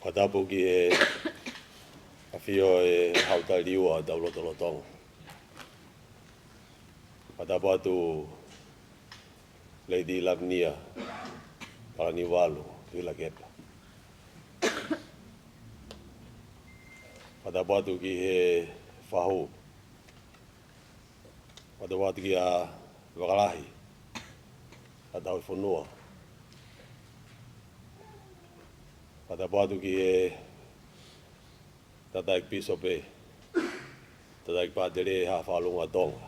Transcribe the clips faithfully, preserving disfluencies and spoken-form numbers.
Fakatapu ki he ʻafio ʻa e Haʻu Tali Liua ʻo e Tau Lotolotonga. Fakatapu atu Lady Lavinia Talaniuvalu Tuʻilakepa. Fakatapu atu ki he fahu. Fakatapu atu kia Vakalahi ʻa Tauhifonua. Fakatapu atu ki he Tangataʻeiki Pīsope, Tangataʻeiki Pātele ʻa e Haʻa Fakalūkufua ʻo Tonga.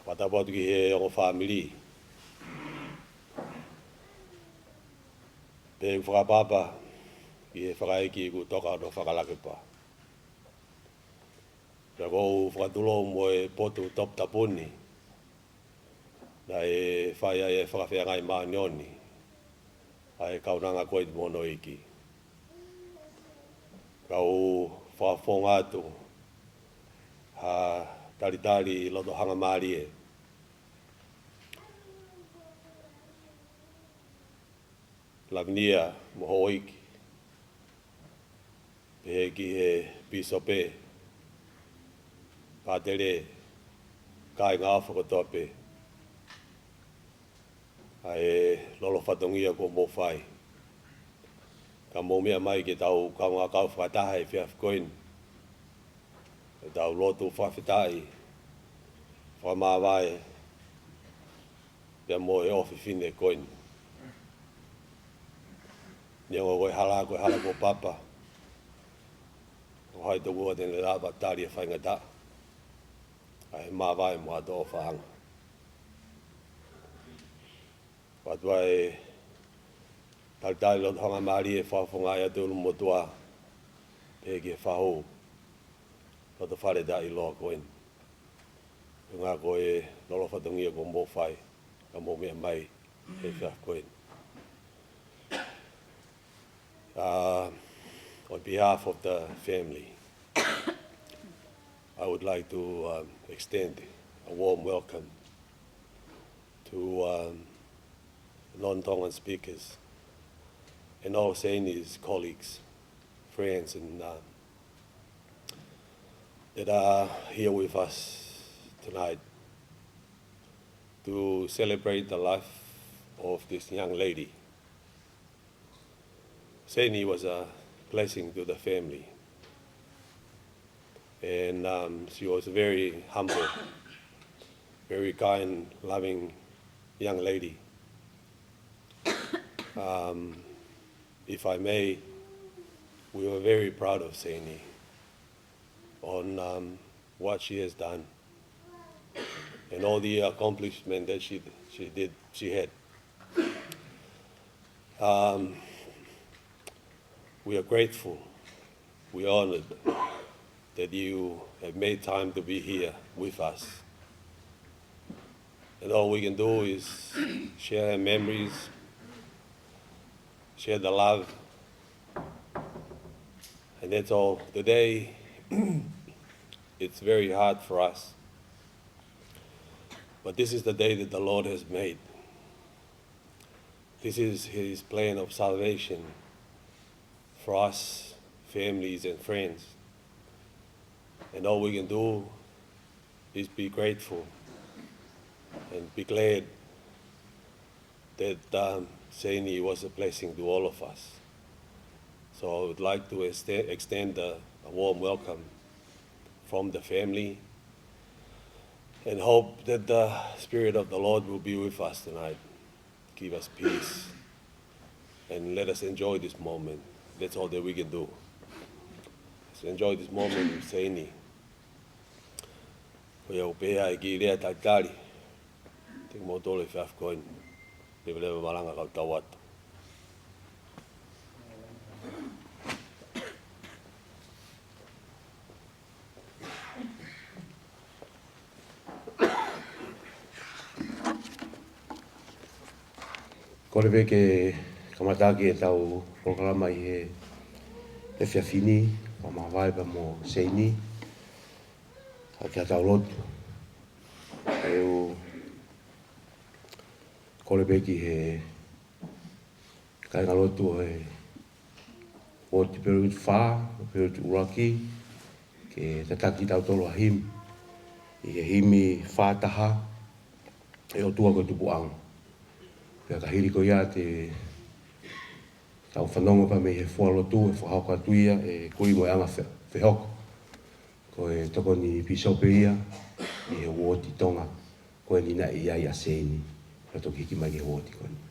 Fakatapu atu ki he ongo fāmili. Pea ʻoku ou fakatapu ki he fakaʻeiki kuo toka hono fakalakepa. Pea ʻoku ou fakatulou mo e potu toputapu ni naʻe fai ai e fakafeangai māʻoniʻoni ʻa e kaunanga ko eni mo hono iiki. Kau fakafofonga atu ha talitali loto hangamālie, Lavinia mo e houʻeiki, pehē ki he pīsope, pātele, kāinga ʻofa kotoa pē, ʻa e lolo fatongia kuo mou fai. Ka mou meʻa mai ke tau kaungā kau fakataha he efiafi ko eni, ke tau lotu fakafetaʻi, fakamāvae pea mo e ʻofefine ko eni. Neongo ko e hala, ko e hala kuo papa, ʻoku ʻikai tokua te ne lava tali ʻa e faingataʻa ʻa e māvae mo e ʻofa ʻanga. Fakatapu atu ʻa e talitali loto hangamālie, fakafofongaʻi atu e ʻulumotuʻa, pehē ki he fahu, loto fale taʻeʻiloa ko eni. Ko e ngaahi ko e lolo fatongia kuo mou fai, ka mou meʻa mai he efiafi ko eni. Uh, on behalf of the family, I would like to, um, extend a warm welcome to, um, non-Tongan speakers and all Seini's colleagues, friends, and, uh, that are here with us tonight to celebrate the life of this young lady. Seini was a blessing to the family. And, um, she was a very humble, very kind, loving young lady. Um, if I may, we were very proud of Seini on, um, what she has done and all the accomplishment that she, she did, she had. Um, we are grateful, we are honored that you have made time to be here with us. And all we can do is share her memories, share the love, and that's all. Today, it's very hard for us, but this is the day that the Lord has made. This is his plan of salvation for us, families and friends. And all we can do is be grateful and be glad that, um, Seini was a blessing to all of us. So I would like to extend, extend a, a warm welcome from the family and hope that the Spirit of the Lord will be with us tonight. Give us peace and let us enjoy this moment. That's all that we can do. Let's enjoy this moment with Seini. Ko ia ʻoku pehē ʻa e kiʻi lea talitali kiate kimoutolu he efiafi ko eni. Leveleva malanga kau tau atu. Kole pē ke kamata ʻaki ʻetau polokalama ʻi he efiafi ni, fakamāvae pea mo Seini, ʻaki ʻetau lotu. ʻE u kole pē ki he Kāingalotu ʻo e uooti Peliuti Fā, Peliuti ʻUluaki, ke tataki kitautolu ʻa e himi. ʻI he himi fā taha, ʻE ʻOtua ko e Tupuʻanga. Pea ka hili ko ia te tau fanongo pē mei he fua lotu, ʻe fakahoko atu ia ʻe kui mo e anga fe-, fehoko. Ko e tokoni pīsope ia ʻi he uooti Tonga, ko eni naʻe ʻi ai ʻa Seini, pea toki hiki mai ki he uooti ko eni.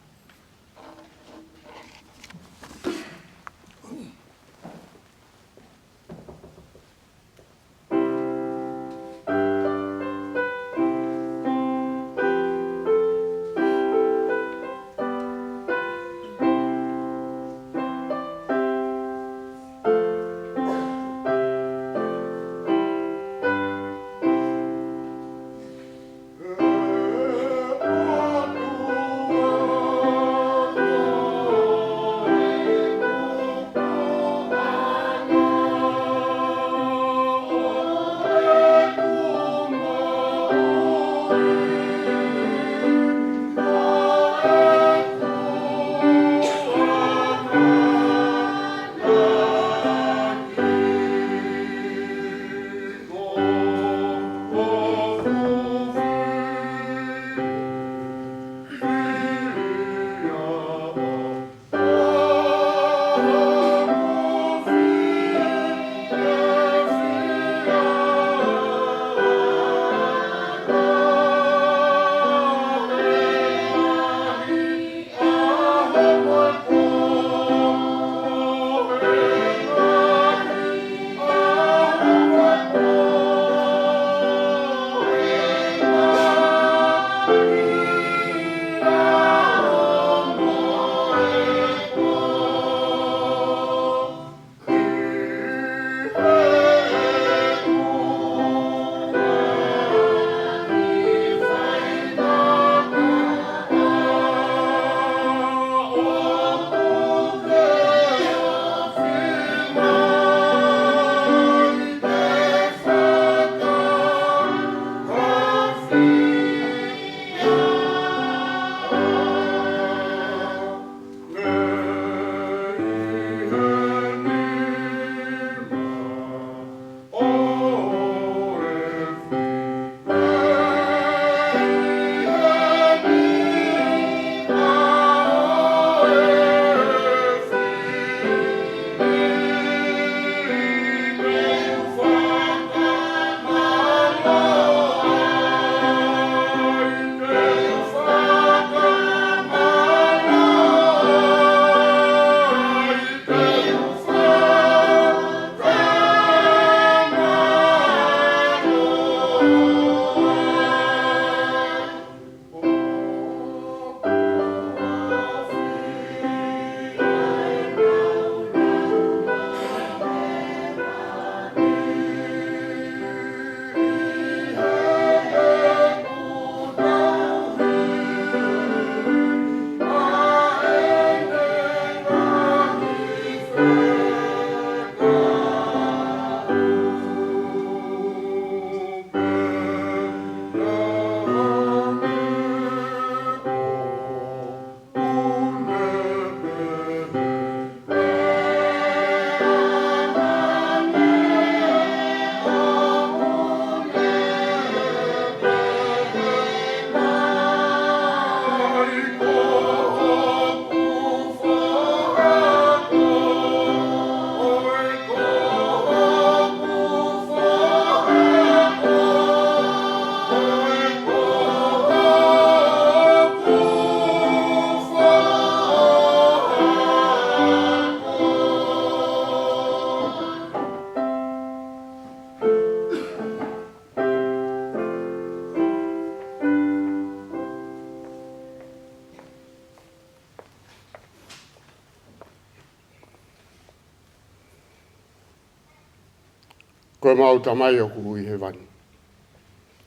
Ko ʻemau Tamai ʻoku ʻi hēvani,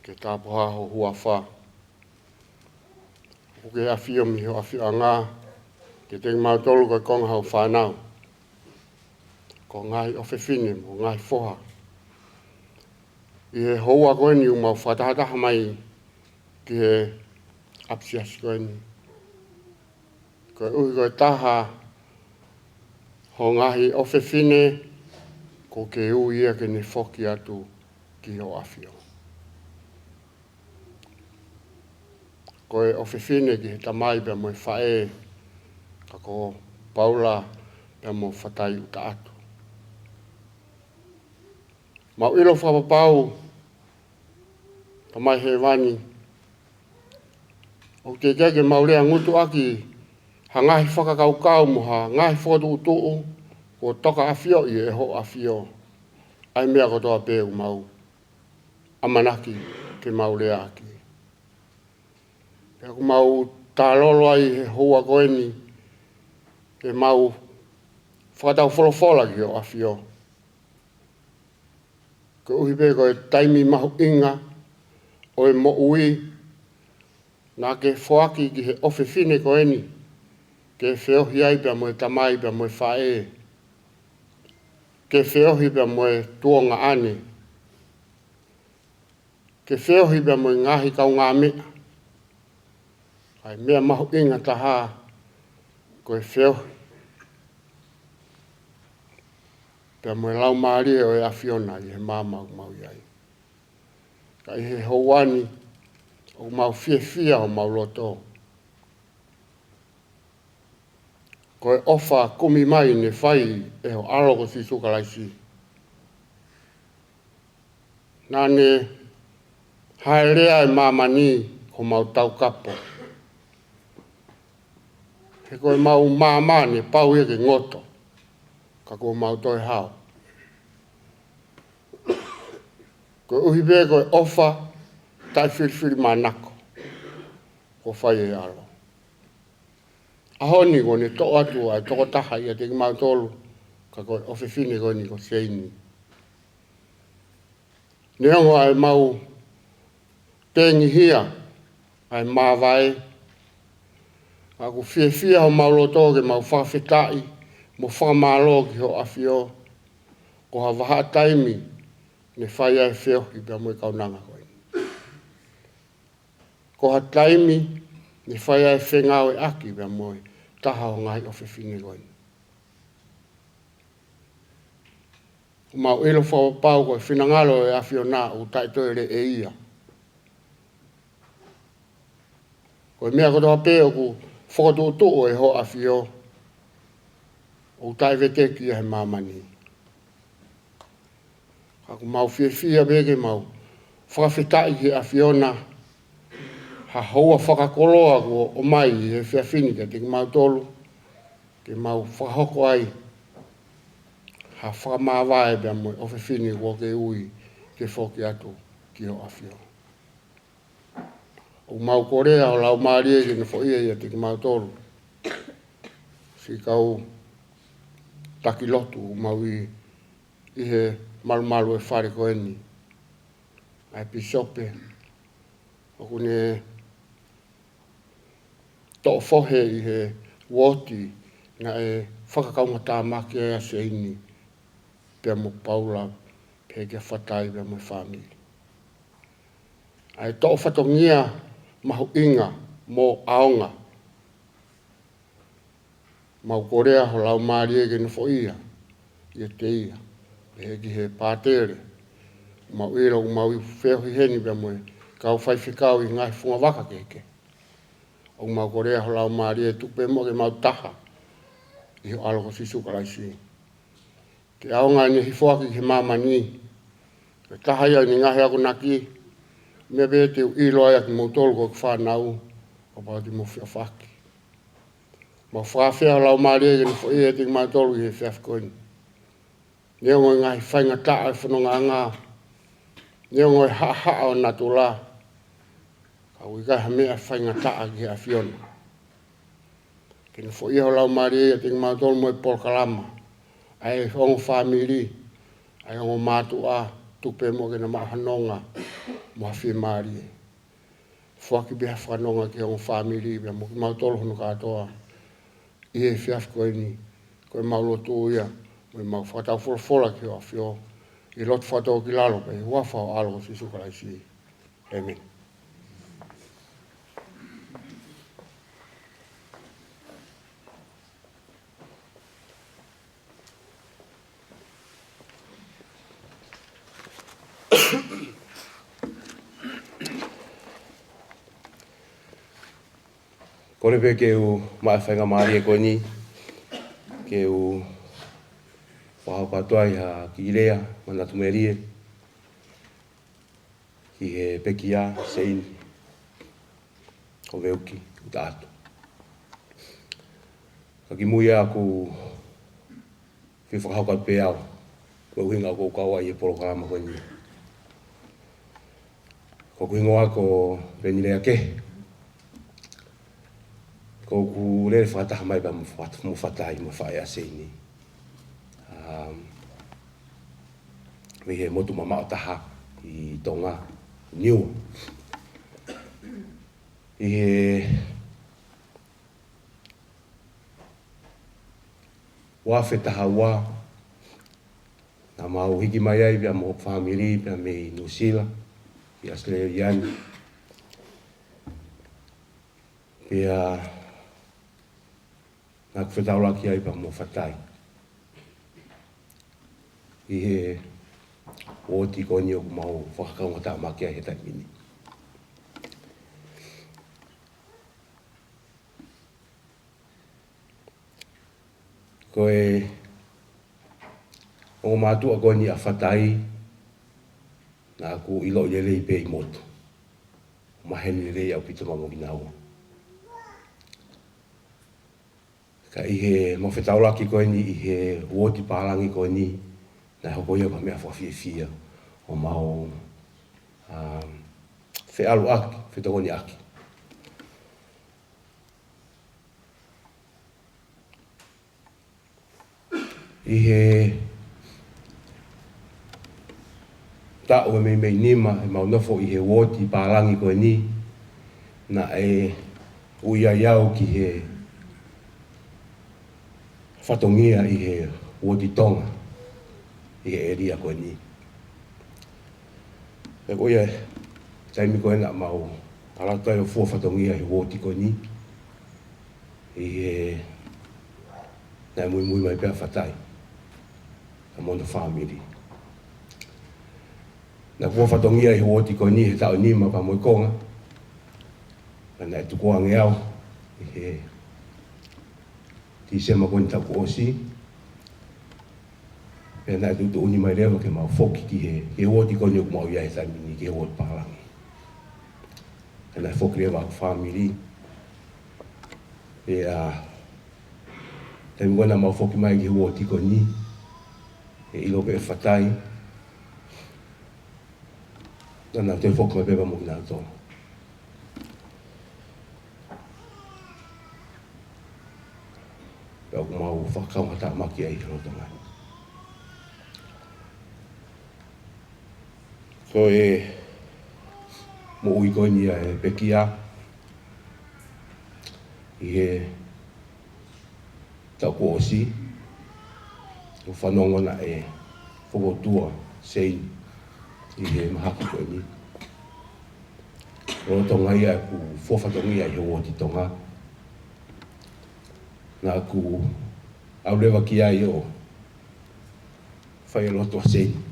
ke tāpuhā ho huafa. ʻOku ke ʻafio mei ho ʻafioʻanga kiate kimautolu ko e konga ho fānau, ko e ngaahi ʻofefine mo e ngaahi foha. ʻI he houa ko eni ʻoku mau fakatahataha mai ki he ʻapisiasi ko eni, koeʻuhi ko e taha Ho ngaahi ʻofefine, kuo ke ui ia ke ne foki atu ki Hoʻo ʻAfio. Ko e ʻofefine ki he tamai pea mo e faʻē, ka ko Paula pea mo Fatai ʻUtaʻatu. Mau ʻilo fakapapau, Tamai Hēvani, ʻoku teʻeki ke mau lea ngutu ʻaki ha ngaahi fakakaukau mo ha ngaahi fokotuʻutuʻu kuo toka ʻafioʻi ʻe Hoʻo ʻAfio ʻa e meʻa kotoa pē ʻoku mau ʻamanaki ke mau lea ʻaki. Pea ʻoku mau talolo ai he houa ko eni ke mau fakataufolofola ki Hoʻo ʻAfio, koeʻuhi pē ko e taimi mahuʻinga ʻo e moʻui naʻa ke foaki ki he ʻofefine ko eni ke feohi ai pea mo e tamai pea mo e faʻē, ke feohi pea mo e tuongaʻane, ke feohi pea mo e ngaahi kaungāmeʻa. Ka e meʻa mahuʻinga taha ko e feohi pea mo e Laumālie ʻo e ʻAfiona ʻi he maama ʻoku mau ʻi ai. Ka ʻi he houa ni ʻoku mau fiefia homau loto ko e ʻofa kumi mai ne fai ʻe Ho ʻAlo ko Sīsū Kalaisi. Naʻa ne haelea ʻi māmani ko homau taukapo. He ko ʻemau maama ne pau ia ke ngoto, ka kuo mau toe hao. Koeʻuhi pē ko e ʻofa taʻefilifilimānako kuo fai ʻe he ʻAlo. ʻAho ni kuo ne toʻo atu ʻa e tokotaha ʻiate kimautolu, ka ko e ʻofefine ko eni ko Seini. Neongo ʻa ʻemau tengihia ʻa e māvae, ka ʻoku fiefia homau loto ke mau fakafetaʻi mo fakamālō ki Hoʻo ʻAfio, ko ha vahaʻa taimi ne fai ai e feohi pea mo e kaunanga ko eni. Ko ha taimi ne fai ai e fengāueʻaki pea mo e taha ʻo e ngaahi ʻofefine ko eni. ʻOku mau ʻilo fakapapau ko e finangalo ʻo e ʻAfiona ʻoku taʻetoeleʻia. Ko e meʻa kotoa pē ʻoku fokotuʻutuʻu ʻe Hoʻo ʻAfio ʻoku taʻeveteki ia he māmani. Ka ʻoku mau fiefia pē ke mau fakafetaʻi ki he ʻAfiona ha houa fakakoloa kuo ʻomai ʻi he efiafi ni kiate kimautolu, ke mau fakahoko ai ha fakamāvae pea mo e ʻofefine kuo ke ui ke foki atu ki Hoʻo ʻAfio. ʻOku mau kolea ho Laumālie ke nofoʻia ʻiate kimautolu, siʻi kau taki lotu ʻoku mau ʻi, ʻi he malumalu ʻo e fale ko eni, ʻa e pīsope ʻoku ne toʻo fohe ʻi he uooti naʻe fakakaungātāmaki ai ʻa Seini pea mo Paula, pehē kia Fatai pea mo e fāmili. ʻA e toʻo fatongia mahuʻinga mo ʻaonga. Mau kolea ho Laumālie ke nofoʻia ʻiate ia, pehē ki he pātele. Mau ʻilo ʻoku mau feohi heni pea mo e kau faifekau ʻi he ngaahi fungavaka kehekehe. ʻOku mau kolea ho Laumālie tuku pē muʻa ke mau taha ʻi Ho ʻAlo ko Sīsū Kalaisi. Ke ʻaonga ʻene hifoaki ki he māmani, ke taha ia ʻi he ngaahi akonaki, meʻa pē te u ʻilo ai ʻa kimoutolu ko ʻeku fānau, kapau te mou feʻofaʻaki. Mau fakaafeʻi ho Laumālie ke nofoʻia ʻiate kimautolu ʻi he efiafi ko eni. Neongo e ngaahi faingataʻa ʻo e fonongaʻanga, neongo e haʻahaʻa ʻo natula, ka ʻoku ʻikai ha meʻa faingataʻa ki he ʻAfiona. Ke nofoʻia ho Laumālie ʻiate kimautolu mo e polokalama, ʻa e ongo fāmili, ʻa e ongo mātuʻa, tuku pē muʻa ke na maʻu ha nonga mo ha fiemālie. Foaki pē ha fakanonga ki he ongo fāmili pea mo kimautolu hono kātoa ʻi he efiafi ko eni. Ko ʻemau lotu ia mo ʻemau fakataufolofola ki Hoʻo ʻAfio, ʻi he lotu fakatōkilalo pē ʻi he huafa ho ʻAlo ko Sīsū Kalaisi. ʻĒmeni. Kole pē ke u maʻu e faingamālie ko eni ke u fakahoko atu ai ha kiʻi lea manatu melie ki he pekia Seini ʻo Veuki ʻUtaʻatu. Ka kimuʻa ʻoku fie fakahoko atu pē au, ko e ʻuhinga ʻoku ou kau ai he polokalama ko eni. Ko hoku hingoa ko Peni Leakehe. ʻOku ou lele fakataha mai pea mo Fat-, mo Fatai, mo e faʻē ʻa Seini. Um, mei he motu mamaʻo taha ʻi Tonga, Niua. ʻI he ua afe taha ua, naʻa mau hiki mai ai pea mo hoku fāmili pea mei Nuʻusila ki ʻAositelēlia ni. Pea naʻa ku fetaulaki ai pea mo Fatai ʻi he uooti ko eni ʻoku mau fakakaungātāmaki ai he taimi ni. Ko e ongo mātuʻa ko eni ʻa Fatai, naʻa ku ʻiloʻi lelei pē ʻi motu. Maheni lelei ʻaupito maʻa kinaua. Ka ʻi heʻemau fetaulaki ko eni ʻi he uooti pālangi ko eni, naʻe hoko ia ko ha meʻa fakafiefia ʻo mau, um, feʻaluʻaki, fetokoniʻaki. ʻI he taʻu ʻe meimei nima ʻemau nofo ʻi he uooti pālangi ko eni, naʻe ui ai au ki he fatongia ʻi he uooti Tonga ʻi he ʻēlia ko eni. Pea ko ia, taimi ko ē naʻa mau ala atu ai ʻo fua fatongia he uooti ko eni, ʻi he naʻe muimui mai pē ʻa Fatai pea mo hono fāmili. Naʻa ku fua fatongia he uooti ko eni he taʻu ʻe nima pea mo e konga. Pea naʻe tukuange au ʻi he Tīsema ko eni taʻu kuo ʻosi. Pea naʻe tuʻutuʻuni mai leva ke mau foki ki he, ki he uooti ko eni ʻoku mau ʻi ai he taimi ni, ki he uooti pālangi. Pea naʻe foki leva hoku fāmili. Pea taimi ko ē naʻa mau foki mai ki he uooti ko eni, ʻe ʻilo pē ʻe Fatai naʻa nau toe foki mai pē pea mo kinautolu. Pea ʻoku mau fakakaungātāmaki ai he lolotonga ni. Ko e moʻui ko eni ʻa e pekia ʻi he taʻu kuo ʻosi, ʻoku fanongo naʻe fokoutua Seini ʻi he mahaki ko eni. Lolotonga ia ʻeku fua fatongia ʻi he uooti Tonga, naʻa ku ʻalu leva ki ai ʻo fai e lotu ʻa Seini.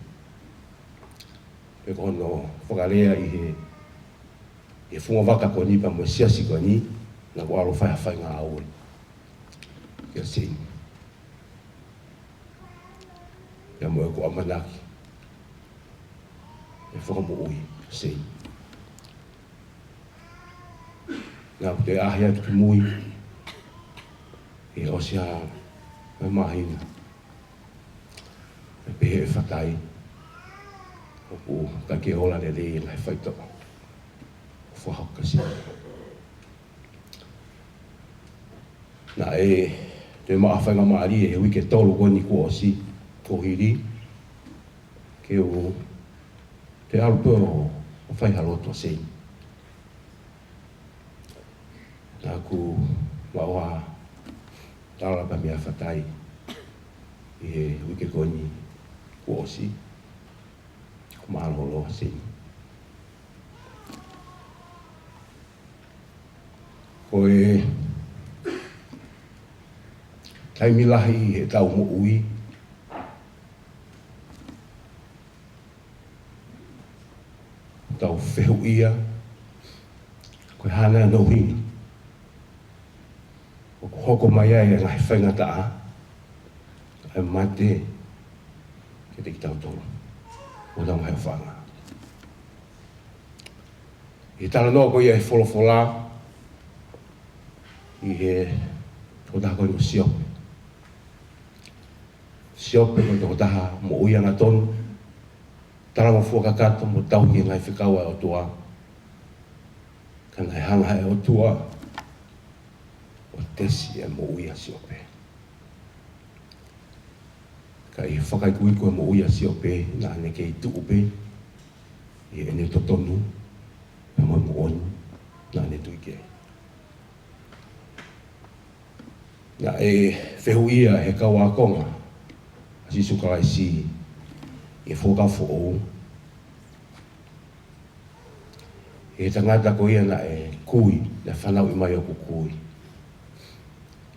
Pea ko hono fakalea ʻi he, ʻi he funga vaka ko eni pea mo e siasi ko eni, naʻa ku ʻalu ʻo fai ha faingāue kia Seini. Pea mo ʻeku ʻamanaki ʻe fakamoʻui ʻa Seini. Naʻa ku toe ʻaʻahi atu ki mui, ʻi he ʻosi ha māhina, ʻo pehē ʻe Fatai ʻoku ʻikai ke ola lelei e ngaahi faitoʻo ʻoku fakahoko kia Seini. Naʻe toe maʻu ha faingamālie he uike ʻe tolu ko eni kuo ʻosi, kuo hili, ke u toe ʻalu pē ʻo fai ha lotu ʻa Seini. Naʻa ku maʻu ha tala pē meia Fatai ʻi he uike ko eni kuo ʻosi, ʻoku mālōlō ʻa Seini. Ko e taimi lahi ʻi heʻetau moʻui, tau fehuʻia, ko e hā nai hono ʻuhinga hoko mai ai e ngaahi faingataʻa ʻa e mate kiate kitautolu, ʻo tau ngaahi ʻofaʻanga. ʻI he talanoa ko ia ʻi he folofola, ʻi he tokotaha ko eni ko Siope. Siope ko e tokotaha moʻui angatonu, talangofua kakato mo tauhi e ngaahi fekau ʻa e ʻOtua. Ka naʻe hanga ʻe he ʻOtua ʻo tesi e moʻui ʻa Siope. Ka ʻi he fakaikuiku e moʻui ʻa Siope, naʻa ne kei tuʻu pē ʻi heʻene totonu, pea mo e moʻoni naʻa ne tui ki ai. Naʻe fehuʻia ʻe he kau ākonga ʻa Sīsū Kalaisi ʻi he Fuakava Foʻou, ʻe he tangata ko ia naʻe kui, naʻe fanauʻi mai ʻoku kui.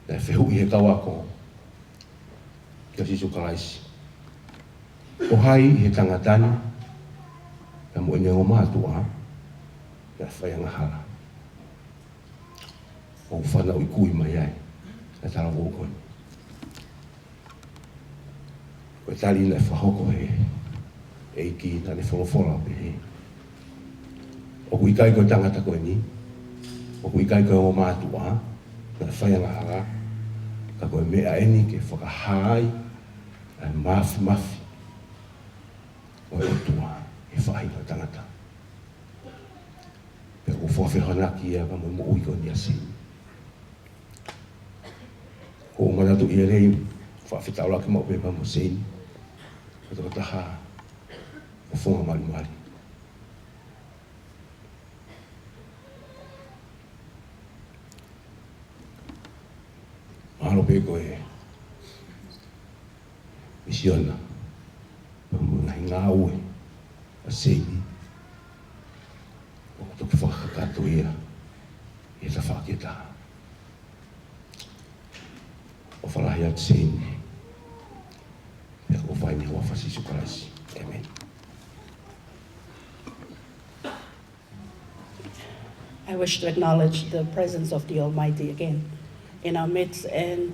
Naʻe fehuʻi ʻe he kau ako kia Sīsū Kalaisi, ko hai ʻi he tangata ni, pea mo ʻene ongo mātuʻa, naʻe fai angahala, ʻo fanauʻi kui mai ai ʻa e talavou ko eni? Ko e tali naʻe fakahoko ʻe he ʻEiki, naʻa ne folofola ʻo pehē, ʻoku ʻikai ko e tangata ko eni, ʻoku ʻikai ko e ongo mātuʻa naʻe fai angahala, ka ko e meʻa eni ke fakahā ai ʻa e māfimafi ʻo e ʻOtua ʻi he faʻahinga ʻo e tangata. Pea ʻoku fakafehoanaki ia pea mo e moʻui ko eni ʻa Seini. ʻOku ou manatuʻi lelei, fakafetaulaki maʻu pē pea mo Seini, ko e tokotaha ʻo e founga malimali. Mahalo pē ko e misiona pea mo e ngaahi ngāue ʻa Seini ʻoku toki fakakakato ia ʻi he tafaʻaki ʻe taha. ʻOfa lahi atu Seini, pea ʻoku ou fai ʻi he huafa ʻo Sīsū Kalaisi. ʻĒmeni. I wish to acknowledge the presence of the Almighty again in our midst, and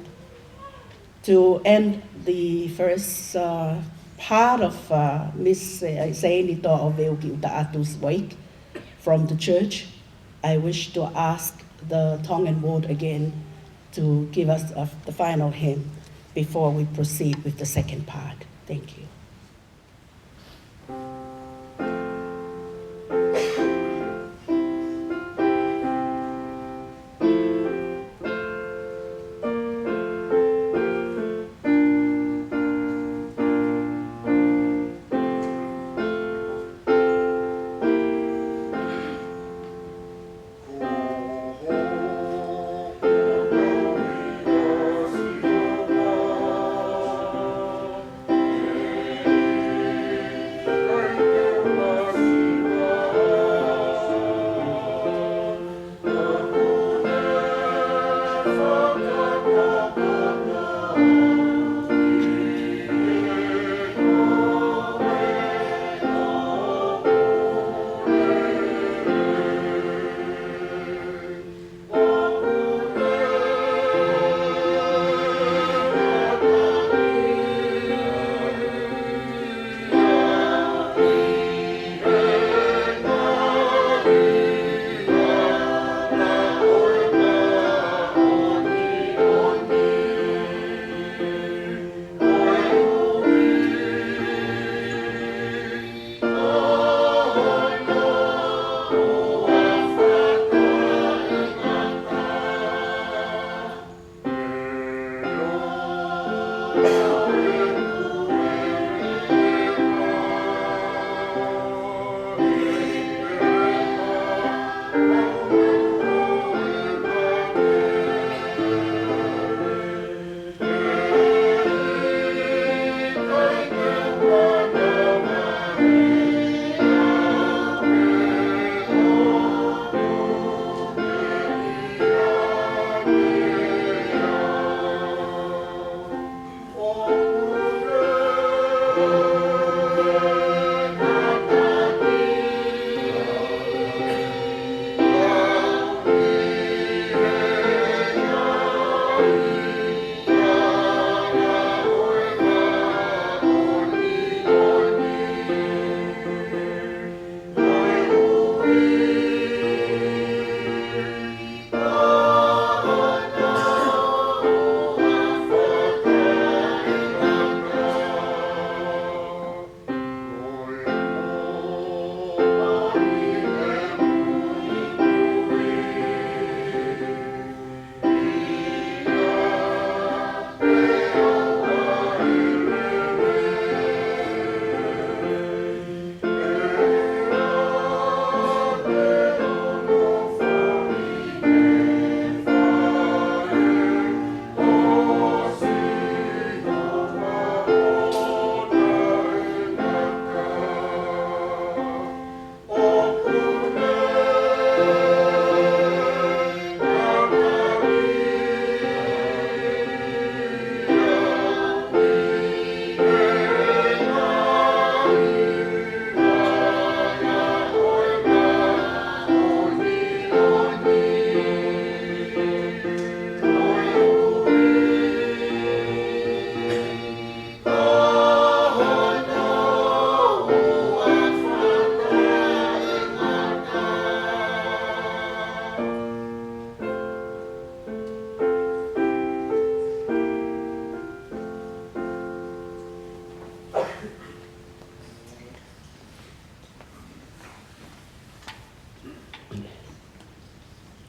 to end the first, uh, part of, uh, Miss, uh, Seini Toʻa ʻOveu ki ʻUtaʻatu Wake from the church, I wish to ask the Tongan Ward again to give us, uh, the final hymn before we proceed with the second part. Thank you.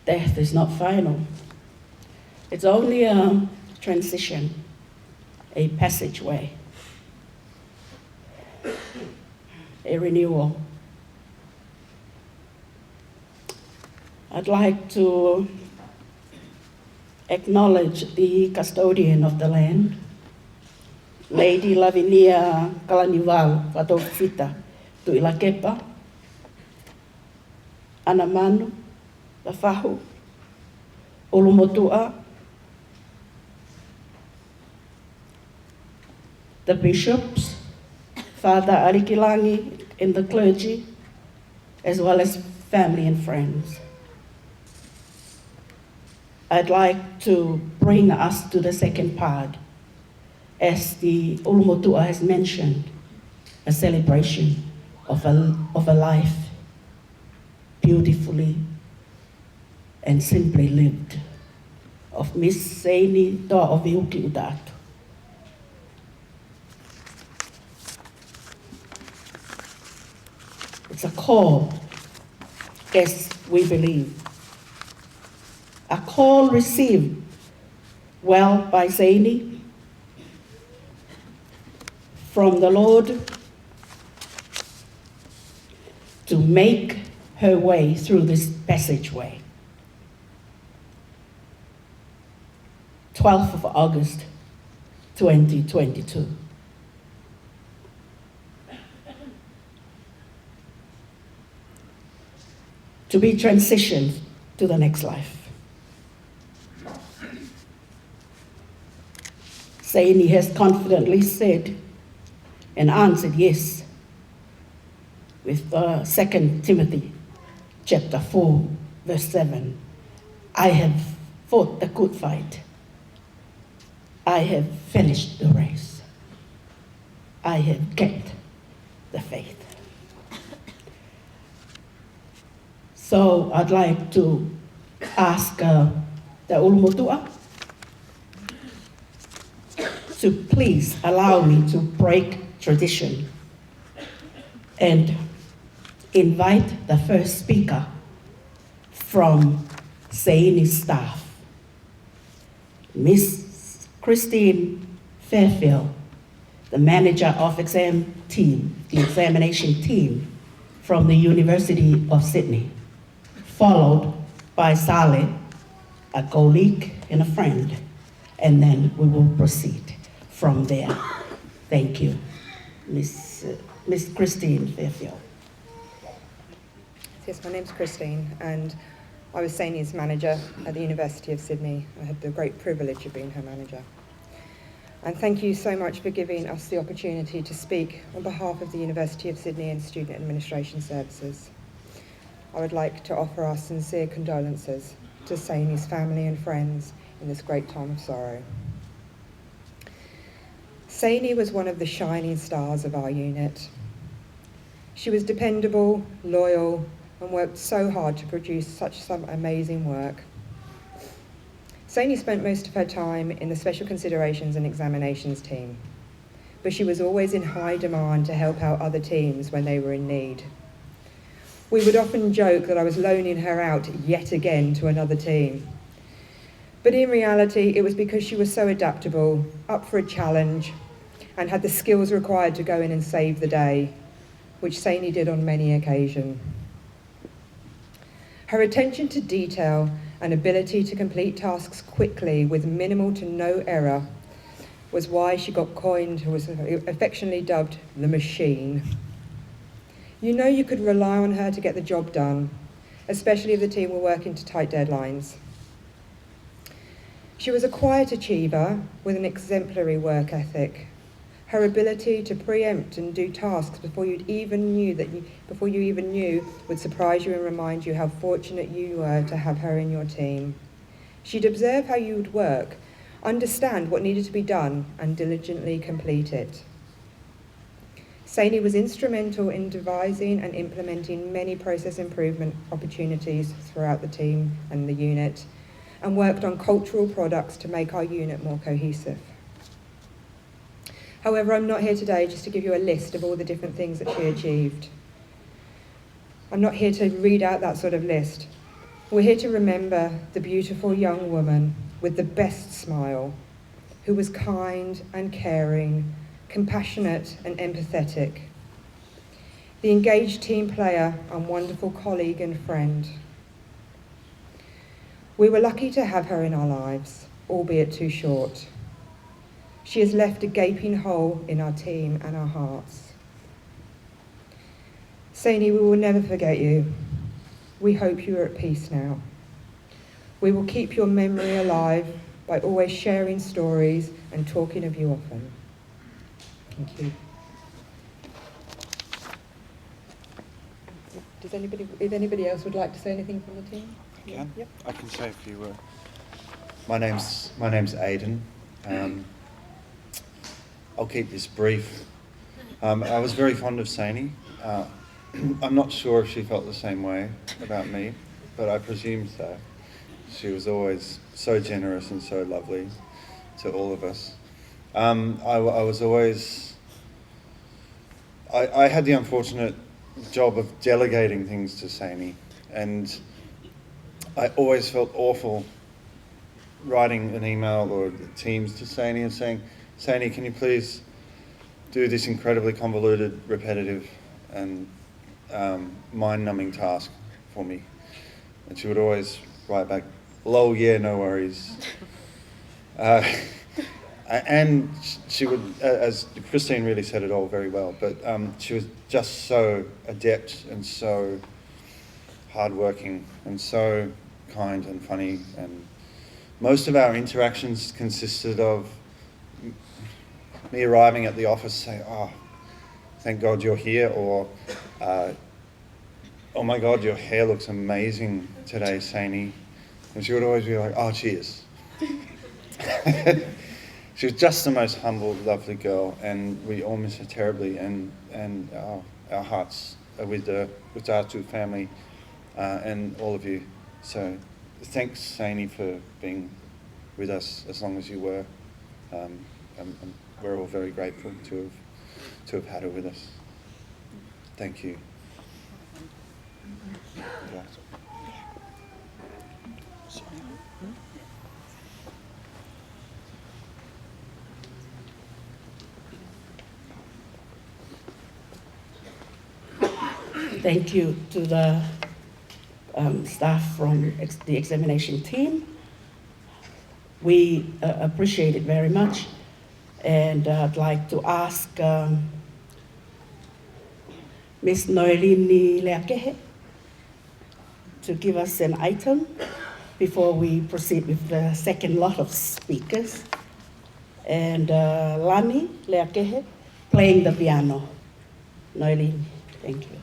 Death is not final. It's only a transition, a passageway, a renewal. I'd like to acknowledge the custodian of the land, Lady Lavinia Kalaniuvalu Fataufita Tuʻilakepa, ʻAnamanu Lafahu ʻUlumotuʻa, the bishops, Father Alikilangi and the clergy, as well as family and friends. I'd like to bring us to the second part, as the ʻUlumotuʻa has mentioned, a celebration of a, of a life beautifully and simply lived, of Miss Seini Toaʻoviuki Utaatu. It's a call, as we believe. A call received well by Seini from the Lord to make her way through this passageway. Twelfth of August, twenty twenty-two. To be transitioned to the next life. Seini has confidently said and answered yes with, uh, Second Timothy chapter four, verse seven. "I have fought the good fight. I have finished the race. I have kept the faith." So I'd like to ask, uh, the ʻUlumotuʻa to please allow me to break tradition and invite the first speaker from Seini's staff, Miss Christine Fairfield, the manager of exam team, the examination team from the University of Sydney, followed by Sale, a colleague and a friend, and then we will proceed from there. Thank you. Miss, uh, Miss Christine Fairfield. Yes, my name's Christine, and I was Seini's manager at the University of Sydney. I had the great privilege of being her manager. And thank you so much for giving us the opportunity to speak on behalf of the University of Sydney and Student Administration Services. I would like to offer our sincere condolences to Seini's family and friends in this great time of sorrow. Seini was one of the shining stars of our unit. She was dependable, loyal, and worked so hard to produce such some amazing work. Seini spent most of her time in the special considerations and examinations team, but she was always in high demand to help out other teams when they were in need. We would often joke that I was loaning her out yet again to another team. But in reality, it was because she was so adaptable, up for a challenge, and had the skills required to go in and save the day, which Seini did on many occasions. Her attention to detail and ability to complete tasks quickly with minimal to no error was why she got coined, was affectionately dubbed the Machine. You know you could rely on her to get the job done, especially if the team were working to tight deadlines. She was a quiet achiever with an exemplary work ethic. Her ability to preempt and do tasks before you'd even knew that you, before you even knew would surprise you and remind you how fortunate you were to have her in your team. She'd observe how you would work, understand what needed to be done, and diligently complete it. Seini was instrumental in devising and implementing many process improvement opportunities throughout the team and the unit, and worked on cultural products to make our unit more cohesive. However, I'm not here today just to give you a list of all the different things that she achieved. I'm not here to read out that sort of list. We're here to remember the beautiful young woman with the best smile, who was kind and caring, compassionate and empathetic, the engaged team player and wonderful colleague and friend. We were lucky to have her in our lives, albeit too short. She has left a gaping hole in our team and our hearts. Saini, we will never forget you. We hope you are at peace now. We will keep your memory alive by always sharing stories and talking of you often. Thank you. Does anybody, if anybody else would like to say anything from the team? I can. Yep. I can say a few words. My name's, my name's Aidan. Um, I'll keep this brief. Um, I was very fond of Saini. Uh, I'm not sure if she felt the same way about me, but I presume so. She was always so generous and so lovely to all of us. Um, I, I was always, I, I had the unfortunate job of delegating things to Saini, and I always felt awful writing an email or Teams to Saini and saying, "Saini, can you please do this incredibly convoluted, repetitive, and um, mind-numbing task for me?" And she would always write back, "Lol, yeah, no worries." Uh, a- and sh- she would, a- as Christine really said it all very well, but um, she was just so adept and so hardworking and so kind and funny. And most of our interactions consisted of m- me arriving at the office saying, "Oh, thank God you're here," or uh, "Oh my God, your hair looks amazing today, Saini." And she would always be like, "Oh, cheers." She was just the most humble, lovely girl, and we all miss her terribly. And, and our, our hearts are with the Utatu family uh, and all of you. So thanks, Saini, for being with us as long as you were. Um, and, and we're all very grateful to have, to have had her with us. Thank you. Thank you to the um, staff from ex- the examination team. We uh, appreciate it very much. And uh, I'd like to ask um, Miss Noelini Leakehe to give us an item before we proceed with the second lot of speakers. And uh, Lani Leakehe playing the piano. Noelini, thank you.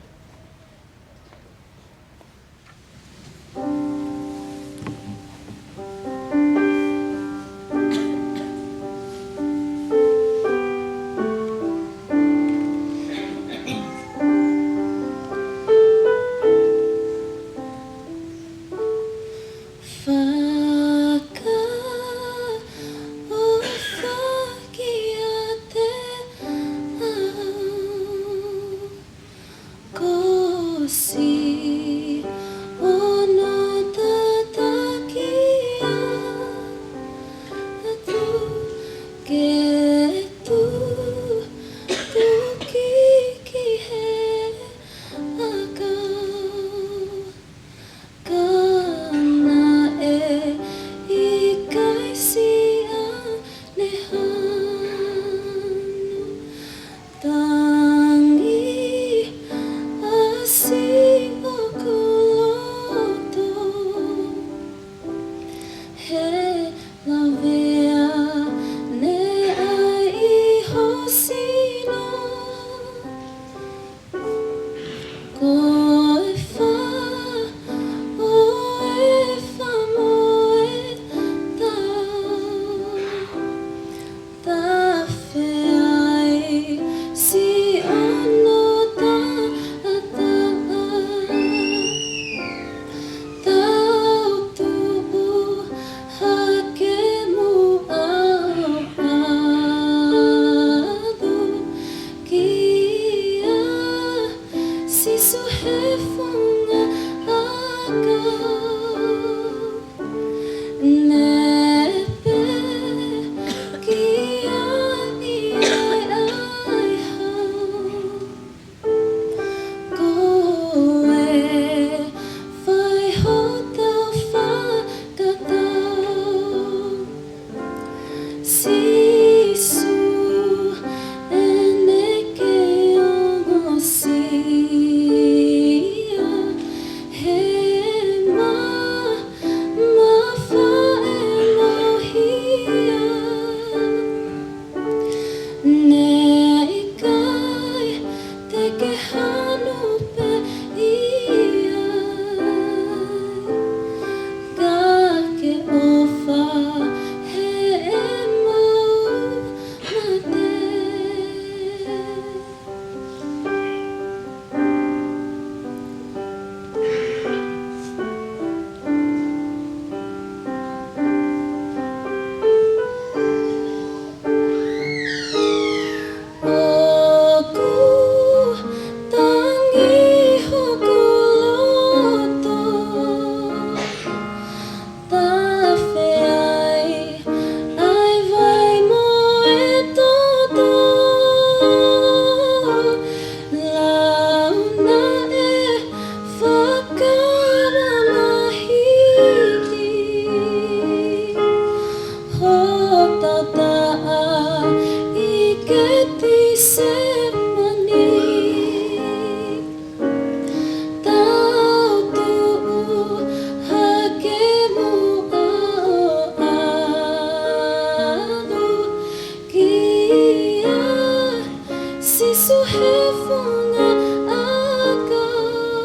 He funga ʻakau,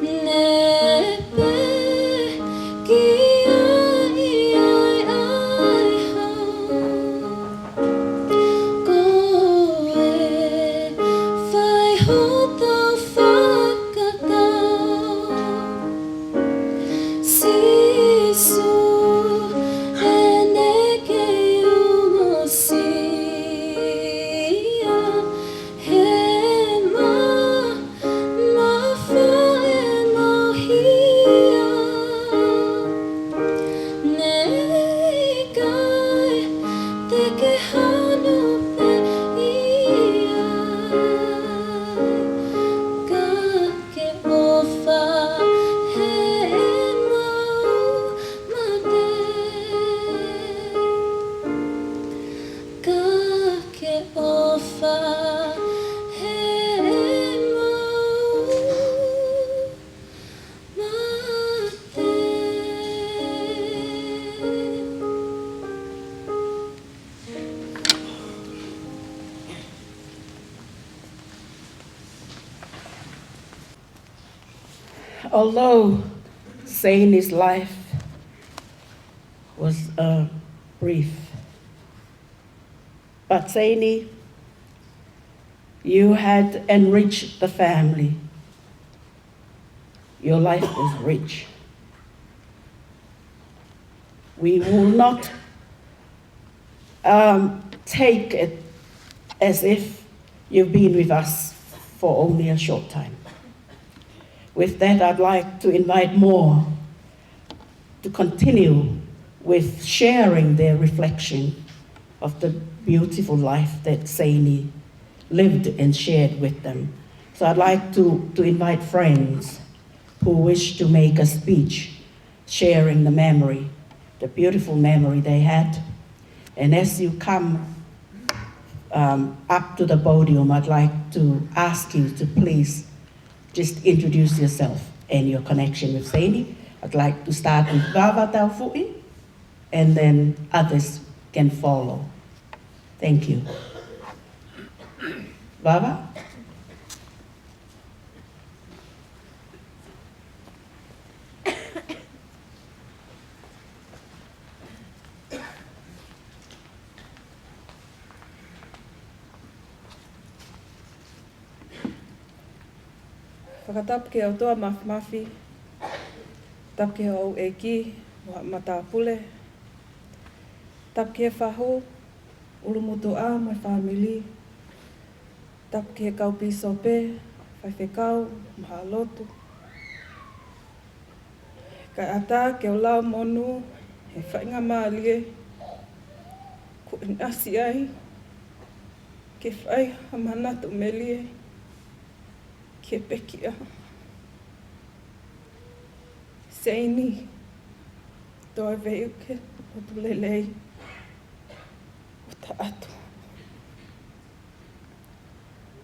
ne pekia ai ʻa e hau. Ko e fai hotau fakatau. Sīsū, ʻene kei ongosia he ma-, mafae mau hia. Ne ʻikai te ke hanu pē ia, ka ke ʻofa he mau mate. Ka ke ʻofa he mau mate. Although Seine's life was, uh, brief, but Seine, you had enriched the family. Your life was rich. We will not, um, take it as if you've been with us for only a short time. With that, I'd like to invite more to continue with sharing their reflection of the beautiful life that Seine lived and shared with them. So I'd like to, to invite friends who wish to make a speech sharing the memory, the beautiful memory they had. And as you come, um, up to the podium, I'd like to ask you to please just introduce yourself and your connection with Seine. I'd like to start with Vava Taufuʻi, and then others can follow. Thank you. Vava? Fakatapu ki he ʻOtua Māfimafi, tapu ki he houʻeiki mo e matāpule, tapu ki he fahu, ʻulumotuʻa mo e fāmili, tapu ki he kau pīsope, faifekau, mo e hala lotu. Kae ʻatā ke u lau monū he faingamālie kuo ʻinasi ai ke fai ha manatu melie ki he pekia. Seini, tō e veiuke ʻo e lelei ʻo taʻatu.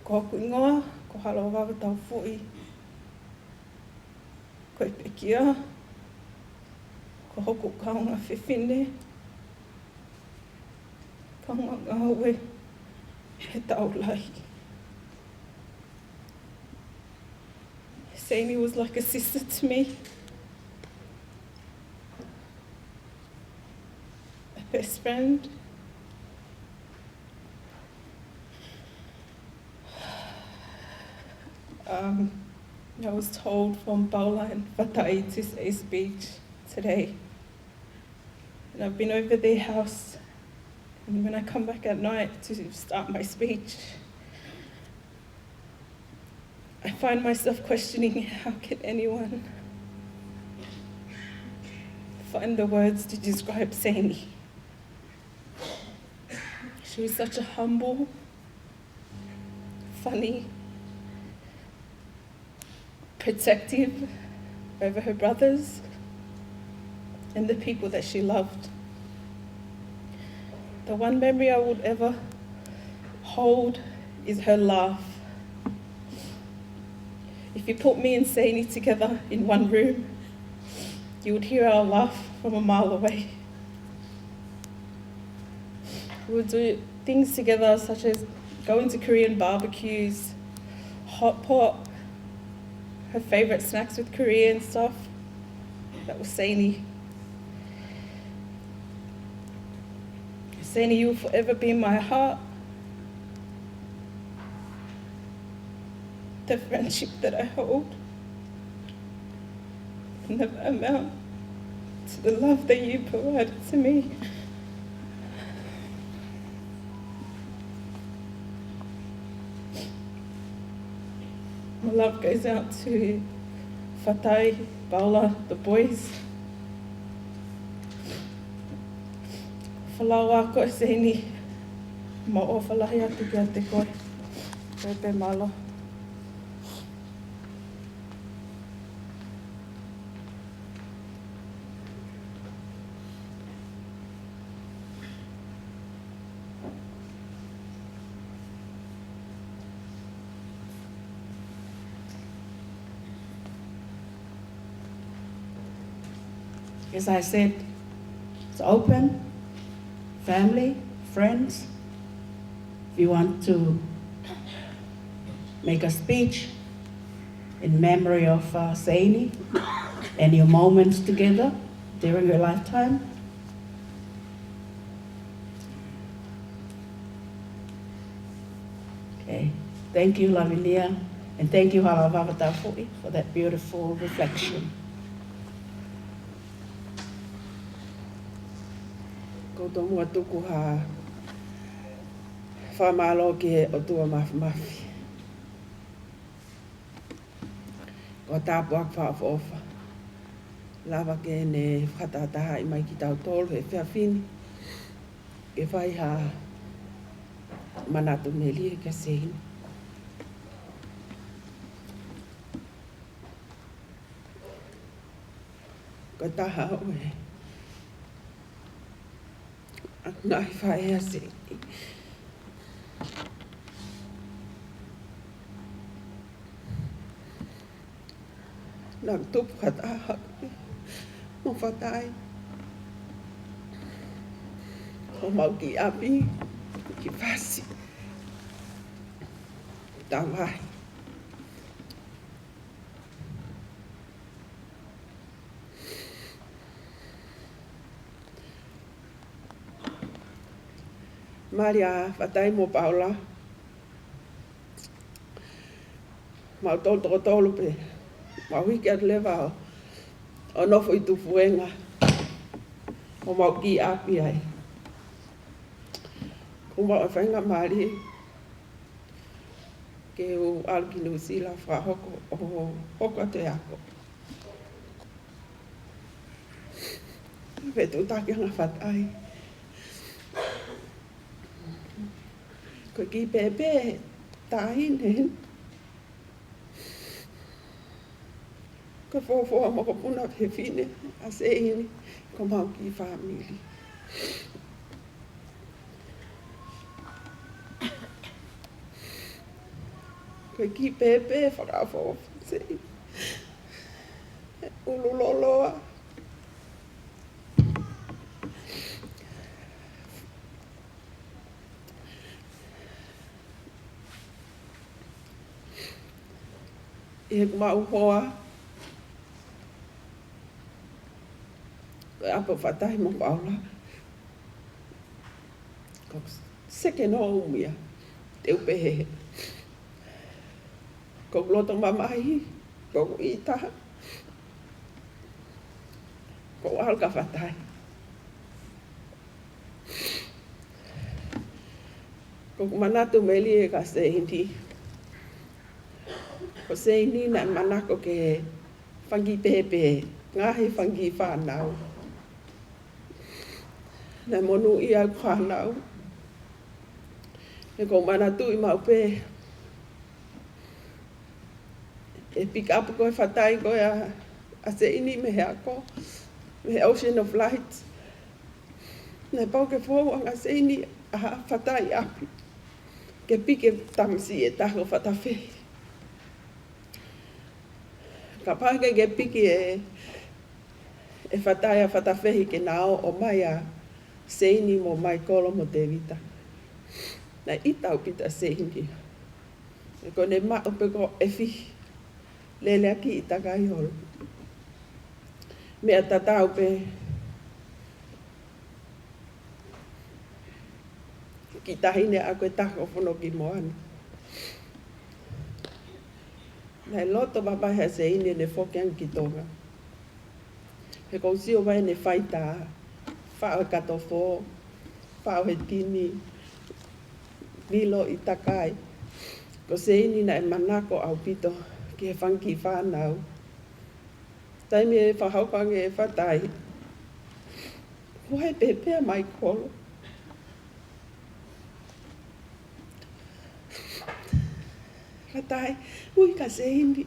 Ko hoku hingoa ko Halovava Taufuʻi. Ko e pekia, ko hoku kaungā fefine, kaungā ngāue he taulahi. Seini was like a sister to me, a best friend. Um, I was told from Paula and Fatai to say speech today. And I've been over their house. And when I come back at night to start my speech, I find myself questioning, how can anyone find the words to describe Seini? She was such a humble, funny, protective over her brothers and the people that she loved. The one memory I would ever hold is her laugh. If you put me and Seini together in one room, you would hear our laugh from a mile away. We would do things together, such as going to Korean barbecues, hot pot, her favorite snacks with Korean stuff. That was Seini. Seini, you will forever be in my heart. The friendship that I hold never amount to the love that you provided to me. My love goes out to Fatai, Paula, the boys. Folau ā koe Seini, mau ʻofa lahi atu kiate koe. Pepe, mālō. As I said, it's open, family, friends. If you want to make a speech in memory of, uh, Seini and your moments together during your lifetime. Okay. Thank you, Lavinia, and thank you, Halavava Tafoʻi, for that beautiful reflection. Ko e tomuʻa tuku ha fakamālō ki he ʻOtua Māfimafi. Ko e tāpuaki fakaʻofoʻofa. Lava ke ne fakatahatahaʻi mai kitautolu he efiafi ni ke fai ha manatu melie kia Seini. Ko e taha ʻo e ngaahi faʻē ʻa Seini. Naʻa ku tupu fakataha mo Fatai ʻo mau kiʻi ʻapi, kiʻi fasi. Tavahi. Mali ʻa Fatai mo Paula, mau tolu toko tolu pē, mau hiki atu leva ʻo, ʻo nofo ʻi Tufuenga, ʻo mau kiʻi ʻapi ai. Ko ʻemau faingamālie ke u ʻalu ki Nuʻusila fakahoko, ʻo hoko atu e ako. Fetuʻutaki ange ʻa Fatai. Ko e kiʻi pēpē taʻahine. Ko e fuofua mokopuna fefine ʻa Seini, ko ʻemau kiʻi fāmili. Ko e kiʻi pēpē fakaʻofoʻofa ʻa Seini. ʻUlu loloa. ʻI heʻeku maʻu hoa, ko e ʻapi ʻo Fatai mo Paula, ko e second home ia, te u pehē. Ko ʻeku loto mamahi, ko ʻeku ʻita, ko ʻeku ʻalu kia Fatai. Ko ʻeku manatu melie kia Seini. Ko Seini naʻe manako ke fanga kiʻi pēpē, ngaahi fanga kiʻi fānau. Naʻe monūʻia ʻeku fānau. He ʻoku ou manatuʻi maʻu pē e pick up ko ē ʻa Fatai ko ē ʻa, ʻa Seini mei he ako, mei he Ocean of Light. Naʻe pau ke fou ange ʻa Seini ʻa Fatai ʻi ʻapi ke piki e tamasiʻi ʻe taha ko Fatafehi. Kapau ʻe ʻikai ke piki ʻe, ʻe Fatai ʻa Fatafehi ke na ō, ʻomai ʻa Seini mo Maikolo mo Tēvita. Naʻe ʻita ʻaupito ʻa Seini. Ko ʻene maʻu pē ko e efi lele ʻaki ʻi Takaiholo. Meʻa tatau pē ki he taʻahine ʻa ko e taha ʻo Fonoki Moana. Naʻe loto vavae ʻa Seini ʻene foki ange ki Tonga. He ʻoku ou sio vavae ʻene faitā, faʻo he katofo, faʻo he tini, vilo ʻi takai. Ko Seini naʻe manako ʻaupito ki he fanga kiʻi fānau. Taimi ʻe fakahoko ange ʻe Fatai, ko hai pē pea Maikolo. Fatai, ui kia Seini.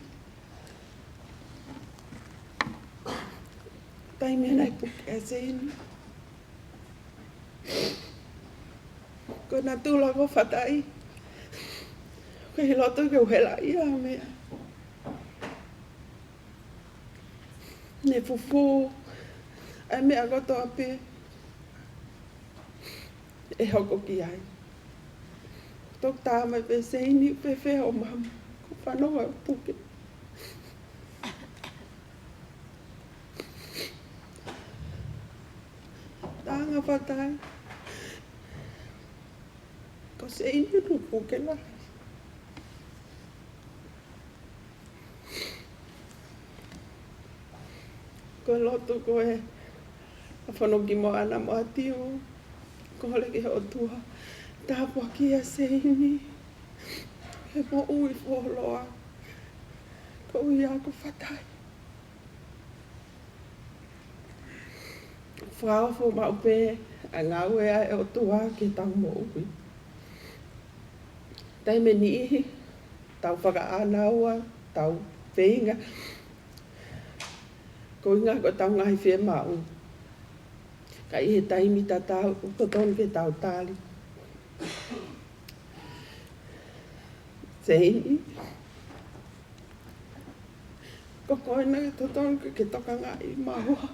Taimi naʻe puke ʻa Seini, ko e natula ko Fatai, ʻoku ʻikai loto ke u helaʻia ha meʻa. Ne fufū ʻa e meʻa kotoa pē ʻe hoko ki ai. Toki tā mai pē Seini, fēfē hoʻo mamaʻo? Ko e fanongo ʻo puke. Talaange ʻe Fatai, ko Seini ʻoku puke lahi. Ko e lotu ko ē ʻa Fonoki Moana mo ʻAtiu, kole ki he ʻOtua, tāpuakiʻi ʻa Seini he moʻui fuoloa. Ko ia ko Fatai. Fakaofo maʻu pē ʻa e ngāue ʻa e ʻOtua ki heʻetau moʻui. Taimi ʻe niʻihi, tau fakaʻānaua, tau feinga, koeʻuhi ko ʻetau ngaahi fiemaʻu. Ka ʻi he taimi tatau, ʻoku totonu ke tau tali. Seini, ko koe naʻe totonu ke ke tokangaʻi maua.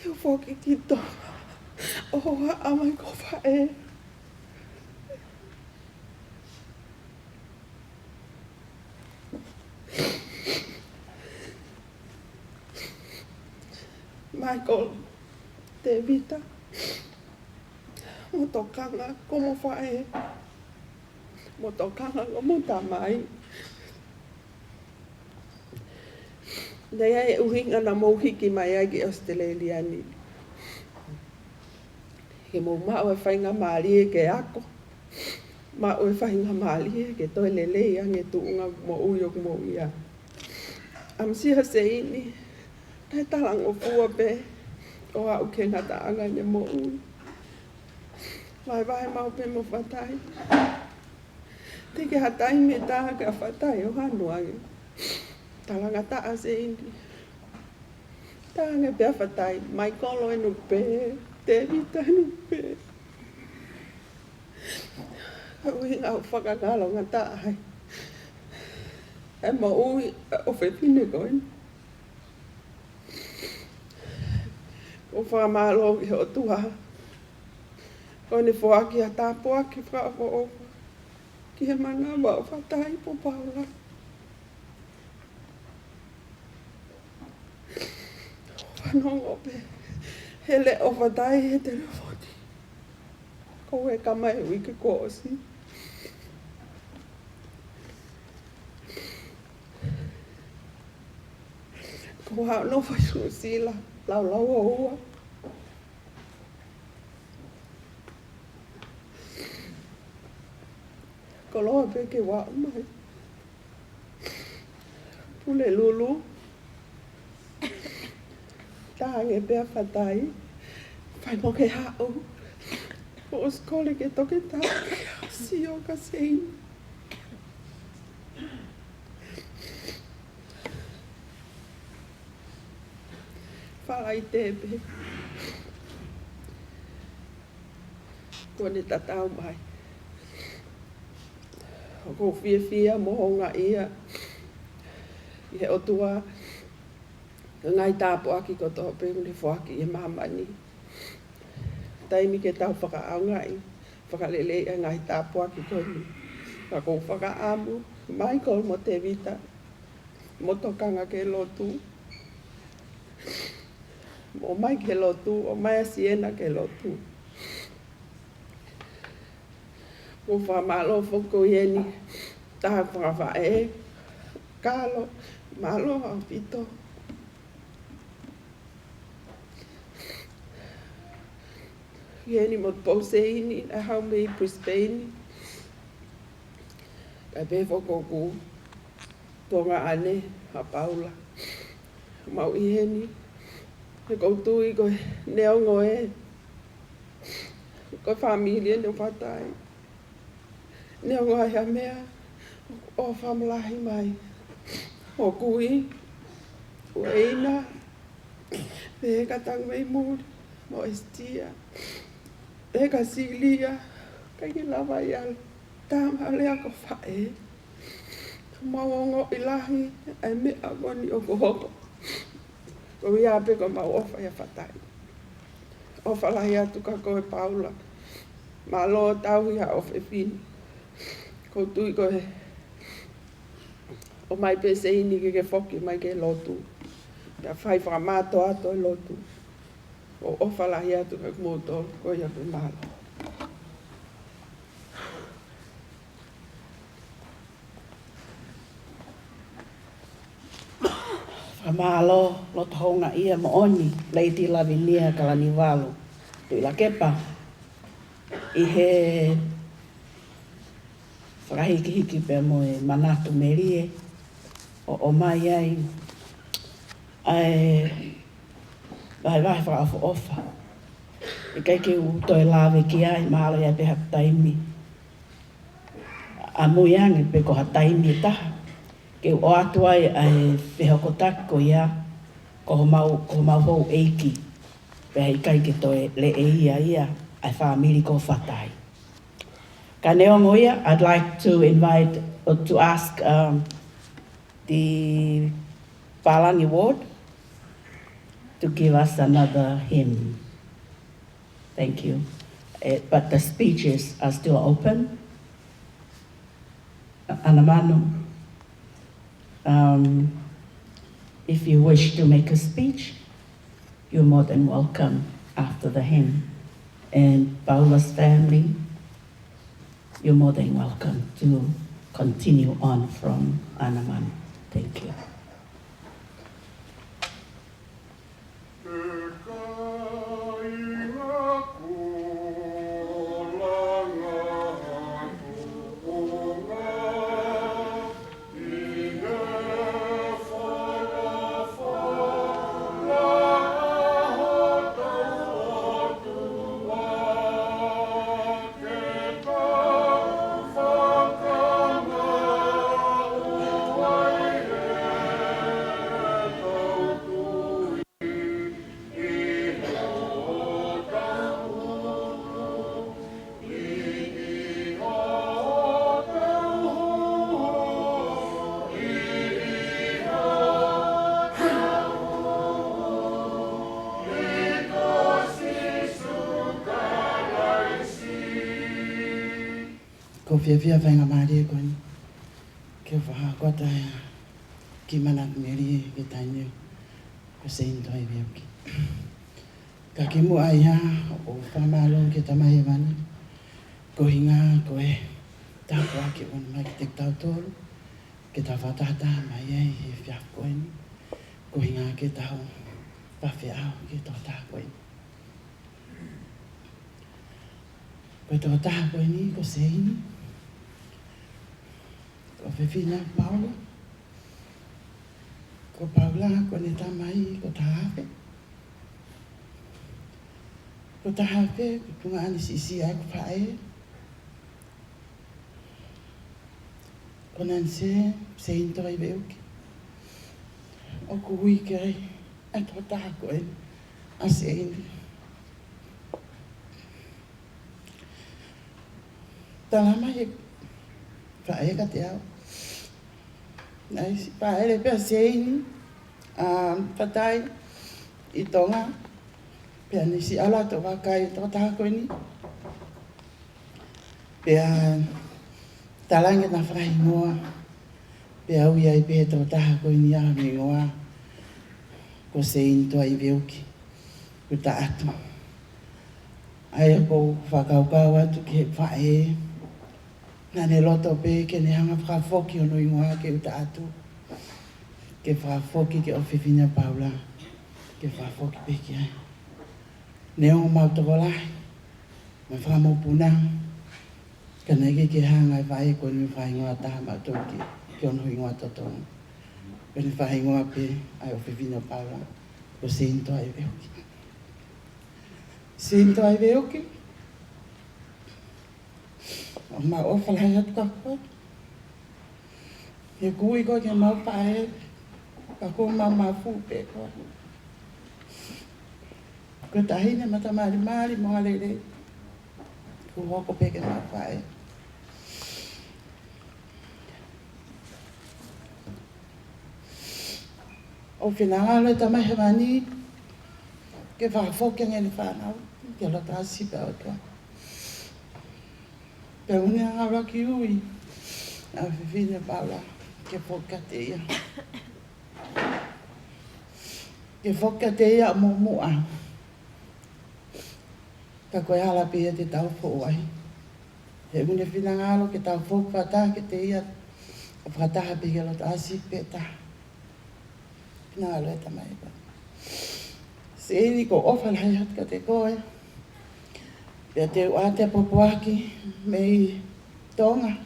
Te u foki ki Tonga ʻo haʻu mai ko e faʻē. Michael, Tevita, mo Tokanga ko homo faʻē, mo Tokanga ko homo tamai. Naʻe ʻi ai e ʻuhinga naʻa mou hiki mai ai ki ʻAositelēlia ni. Ke mou maʻu e faingamālie ke ako, maʻu e faingamālie ke toe lelei ange e tuʻunga moʻui ʻoku mou ʻi ai. ʻAmusia ʻa Seini, ʻe talangofua pē ʻo aʻu ki he ngataʻanga ʻene moʻui. Vahevahe maʻu pē mo Fatai. Teʻeki ha taimi ʻe tā kia Fatai ʻo hanu ange. Talangataʻa ʻa Seini. Talaange pē ʻa Fatai, Michael ʻoku inu pē, Tevita inu pē. Ko e ʻuhinga ʻoku fakangalongataʻa ai e moʻui ʻa e ʻofefine ko eni. ʻOku ou fakamālō ki he ʻOtua ko ʻene foaki ʻa e tāpuaki fakaʻofoʻofa ki he manava ʻo Fatai mo Paula. Fanongo pē he leʻo ʻo Fatai he telefoni. Ko e kama e uike kuo ʻosi. Ko e haʻu ʻo fai Nuʻusila, laulau ʻo ua. Koloa pē ke u aʻu mai. Pulelulu. Talaange pē ʻa Fatai, fai mo ke haʻu. Kuo ʻosi kole ki he toketā, sio kia Seini. Falaite pē kuo ne tatau mai. ʻOku ou fiefia mo houngaʻia ʻi he ʻOtua Ngaahi tāpuaki kotoa pē ʻoku ne foaki ʻi māmani. Taimi ke tau fakaʻaongaʻi, fakaleleiʻi ʻa e ngaahi tāpuaki ko eni. Ka ʻoku ou fakaʻamu, Michael mo Tevita, mo tokanga ki he lotu. ʻOmai ki he lotu, ʻomai ʻa Siena ki he lotu. ʻOku ou fakamālō foki ko eni, taha fakafaʻē, Kalo, mālō ʻaupito. Ko eni mo Pouseini, naʻe haʻu mei Brisbane. Kae pehē foki ko hoku tuongaʻane ʻa Paula. Mau ʻi heni, he ʻoku ou tui ko e neongo ē, ko e fāmili eni ʻo Fatai. Neongo ʻa e meʻa, ʻoku ʻofa lahi mai. Hoku kui, Ueina, pehē kia Tangumeimuli, mo Esitia, pehē kia Silia, ʻikai ke lava ia. Tama lea ko faʻē. Mau ongoʻi lahi ʻa e meʻa ko eni ʻoku hoko. Ko ia pē ko ʻemau ʻofa ʻia Fatai. ʻOfa lahi atu kia koe Paula. Mālō tauhi haʻo fefine. ʻOku ou tui ko e ʻomai pē Seini ke ke foki mai ki he lotu. Pea fai fakamātoato e lotu. ʻOku ou ʻofa lahi atu kia kimoutolu, ko ia pē, mālō. Fakamālō, loto houngaʻia moʻoni, Lady Lavinia Kalaniuvalu Tuʻilakepa, ʻi he fakahikihiki pea mo e manatu melie ʻo ʻomai ai ʻa e vahevahe fakaʻofoʻofa. ʻIkai ke u toe lave ki ai, mahalo ʻe ʻi ai pē ha taimi ʻamui ange pe ko ha taimi ʻe taha ke u ʻoatu ai ʻa e fehokotaki ko ia, ko homau, ko homau houʻeiki, pea heʻikai ke toe leʻeia ia ʻa e fāmili ko Fatai. Ka neongo ia, I'd like to invite or to ask, um, the Pālangi Ward to give us another hymn. Thank you. Eh, but the speeches are still open. Anamanu, um, if you wish to make a speech, you're more than welcome after the hymn. And Paula's family, you're more than welcome to continue on from Anamanu. Thank you. ʻOku ou fiefia he faingamālie ko eni ke u fakahoko atu ʻa e kiʻi manatu melie ki he taʻahine ko Seini Toaiveuki. Ka kimuʻa ia, ʻoku ou fakamālō ki he Tamai Hēvani, ko e ʻuhinga ko e tāpuaki ʻoku ne ʻomai kiate kitautolu ke tau fakatahataha mai ai he efiafi ko eni, ko e ʻuhinga ke tau fakafeʻao ki he tokotaha ko eni. Ko e tokotaha ko eni ko Seini, ko e fefine ʻa Paula. Ko Paula ko ʻene tamai ko Tahafe. Ko Tahafe ko e tuongaʻane siʻisiʻi ʻa ʻeku faʻē. Ko Nanise, Seini Toaiveuki. ʻOku ui ki ai ʻa e tokotaha ko eni, ʻa Seini. Talamai ʻe he faʻē kiate au, naʻe siʻi fāʻele pē ʻa Seini ʻa Fatai ʻi Tonga, pea ne siʻi ʻalu atu ʻo vakai e tokotaha ko eni. Pea talaange naʻa fakahingoa, pea ui ai pē ʻe he tokotaha ko eni ʻa e hingoa ko Seini Tuʻaiveʻuki, ko e taʻatu. ʻA ia ʻoku ou fakakaukau atu ki he faʻē, naʻa ne loto pē ke ne hanga fakafoki hono hingoa ke u taʻatu, ke fakafoki ki he ʻofefine ʻo Paula, ke fakafoki pē ki ai. Neongo ʻemau tokolahi mo e fakamokopuna, ka naʻe ʻikai ke hanga ʻe he faʻē ko eni ʻo fakahingoa ha taha maʻu ki, ki hono hingoa totonu. Pea ne fakahingoa pē ʻa e ʻofefine ʻo Paula ko Seini Tuʻaiveʻuki. Seini Tuʻaiveʻuki, ʻoku mau ʻofa lahi atu kia koe. He kuo ui koe ke mau faʻē, ka kuo mau mafu pē koe. Ko e taʻahine matamalimali mo e lelei, kuo hoko pē ke mau faʻē. ʻOku finangalo e Tamai Hēvani ke fakafoki ange ʻene fānau ki he loto ʻasi pē ʻa e ʻOtua. Pea ʻoku ne hanga ʻuluaki ui ʻa e ʻofefine ʻo Paula ke foki kiate ia, ke foki kiate ia ʻo muʻomuʻa. Ka ko e hala pē ia te tau foʻu ai. He ʻoku ne finangalo ke tau foki fakataha kiate ia, ʻo fakataha pē ki he loto ʻasi pē taha. Finangalo e Tamai pē. Seini, ʻoku ou ʻofa lahi atu kiate koe. Pea te u ʻoatu e pōpoaki mei Tonga.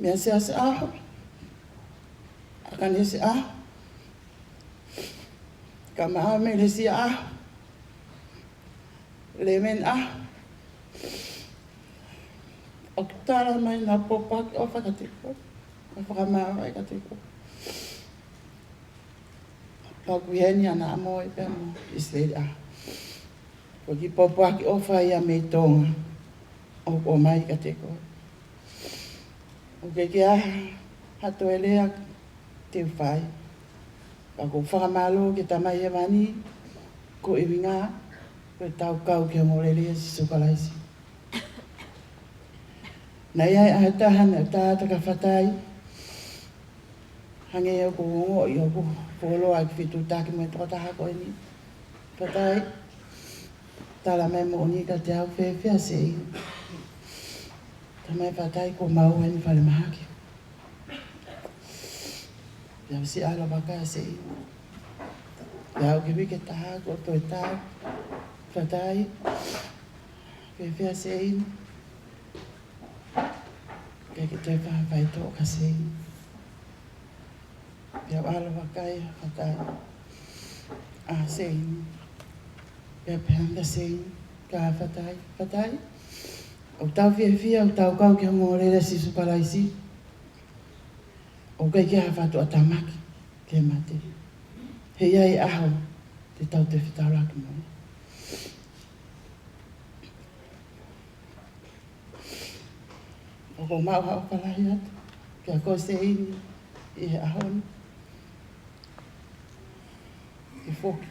Meʻa Siasi ʻAho, ʻAkanesi ʻAho, Kamaʻa Melesi ʻAho, Lemeni ʻAho. ʻOku tala mai ʻenau pōpoaki ʻofa kiate koe, ʻo fakamāvae kiate koe. Ka ʻoku ʻi heni ʻa Naʻa Moe pea mo ʻIsileli ʻAho. Ko e kiʻi pōpoaki ʻofa ia mei Tonga ʻoku ʻomai kiate koe. ʻOku ʻikai ke ʻi ai ha toe lea te u fai. Ka ʻoku ou fakamālō ki he Tamai Hēvani, ko e ʻuhinga ko ʻetau kau ki he ongoongolelei ʻa Sīsū Kalaisi. Naʻe ʻi ai ʻa e taha naʻe ʻatā atu kia Fatai, hangē ʻoku ou ongoʻi ʻoku fuoloa ʻeku fetuʻutaki mo e tokotaha ko eni. Fatai, tala mai moʻoni kiate au, fēfē ʻa Seini? Talamai ʻe Fatai, kuo mau ʻi heni ʻi falemahaki. Pea u siʻi ʻalu ʻo vakai ʻa Seini. Pea aʻu ki he uike ʻe taha kuo toe tau. Fatai, fēfē ʻa Seini? ʻIkai ke toe fai ha faitoʻo kia Seini. Pea u ʻalu ʻo vakai ʻa Fatai. ʻA Seini. Pea pehē ange ʻa Seini kia Fatai: Fatai, ʻoku tau fiefia ʻoku tau kau ki he ongoongolelei ʻa Sīsū Kalaisi. ʻOku ʻikai ke ʻi ai ha faʻahinga ʻatamaki ke mate. He ʻe ʻi ai e ʻaho te tau toe fetaulaki mo ia. ʻOku ou maʻu ha ʻofa lahi atu kia koe Seini ʻi he ʻaho ni. Ke foki,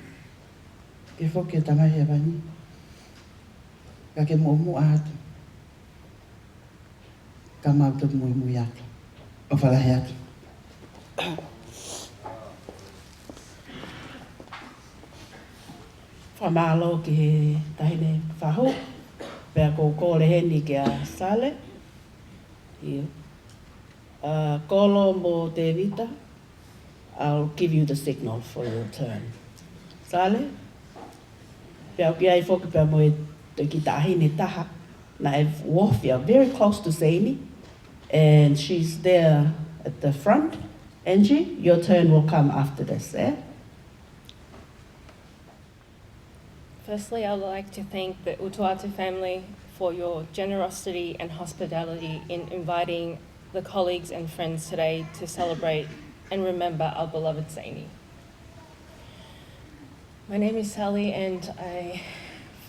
ke foki ki he Tamai Hēvani. Ka ke muʻomuʻa atu, ka mau toki muimui atu. ʻOfa lahi atu. Fakamālō ki he taʻahine fahu. Pea ʻoku ou kole heni kia Sale. ʻIo. ʻA Kolo mo Tēvita, I'll give you the signal for your turn. Sale? Pea ʻoku ʻi ai foki pea mo e kiʻi taʻahine taha naʻe ʻofeina very close to Seini, and she's there at the front. Angie, your turn will come after this, eh? Firstly, I would like to thank the ʻUtoʻatu family for your generosity and hospitality in inviting the colleagues and friends today to celebrate and remember our beloved Seini. My name is Sally, and I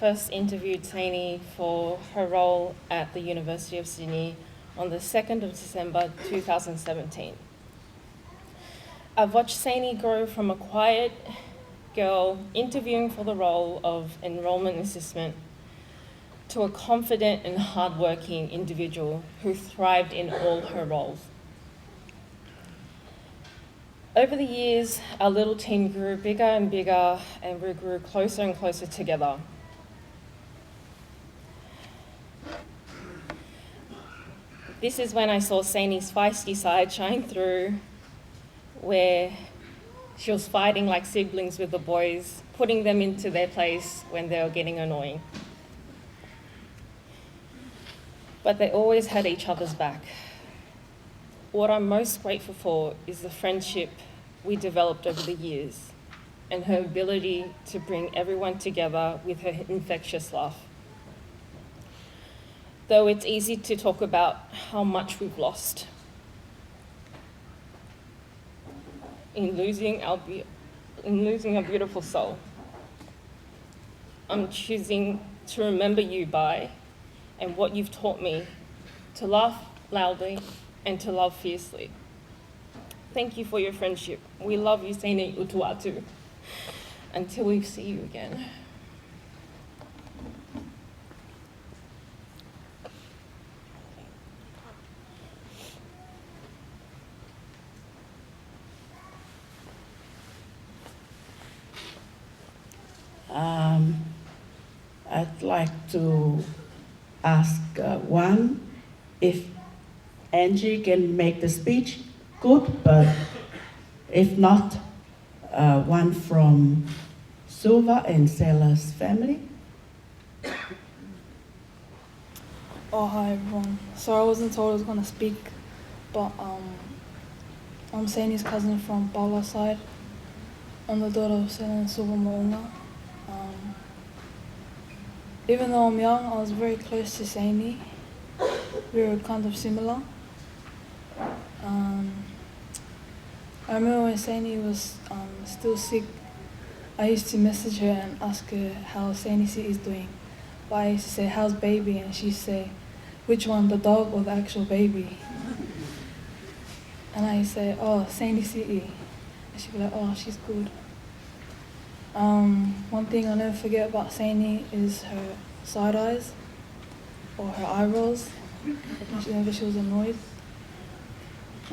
first interviewed Seini for her role at the University of Sydney on the second of December two thousand seventeen. I've watched Saini grow from a quiet girl interviewing for the role of enrollment assistant to a confident and hardworking individual who thrived in all her roles. Over the years, our little team grew bigger and bigger, and we grew closer and closer together. This is when I saw Saini's feisty side shine through, where she was fighting like siblings with the boys, putting them into their place when they were getting annoying. But they always had each other's back. What I'm most grateful for is the friendship we developed over the years and her ability to bring everyone together with her infectious laugh. Though it's easy to talk about how much we've lost in losing our be-, in losing a beautiful soul, I'm choosing to remember you by and what you've taught me to laugh loudly and to love fiercely. Thank you for your friendship. We love you, Saini Utuatu. Until we see you again. Um, I'd like to ask, uh, one, if Angie can make the speech, good, but if not, uh, one from Suva and Sella's family. Oh, hi everyone. Sorry, I wasn't told I was gonna speak, but, um, I'm Saini's cousin from Paula's side. I'm the daughter of Sela and Suva Moʻunga. Um, even though I'm young, I was very close to Saini. We were kind of similar. Um, I remember when Saini was, um, still sick, I used to message her and ask her how Saini Siʻi is doing. But I used to say, "How's baby?" And she'd say, "Which one, the dog or the actual baby?" And I say, "Oh, Saini Siʻi." And she'd be like, "Oh, she's good." Um, one thing I'll never forget about Saini is her side eyes or her eye rolls whenever she was annoyed.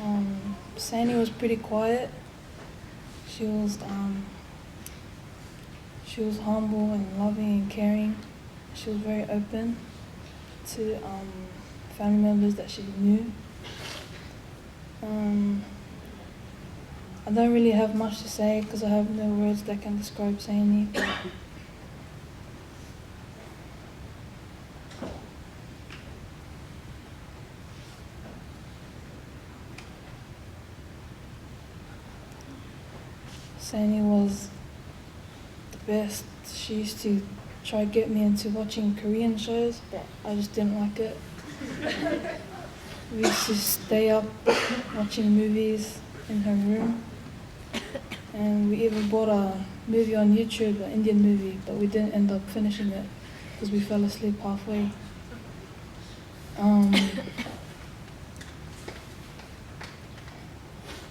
Um, Saini was pretty quiet. She was, um, she was humble and loving and caring. She was very open to, um, family members that she knew. Um, I don't really have much to say 'cause I have no words that can describe Saini. Saini was the best. She used to try to get me into watching Korean shows, but I just didn't like it. We used to stay up watching movies in her room. And we even bought a movie on YouTube, an Indian movie, but we didn't end up finishing it 'cause we fell asleep halfway. Um,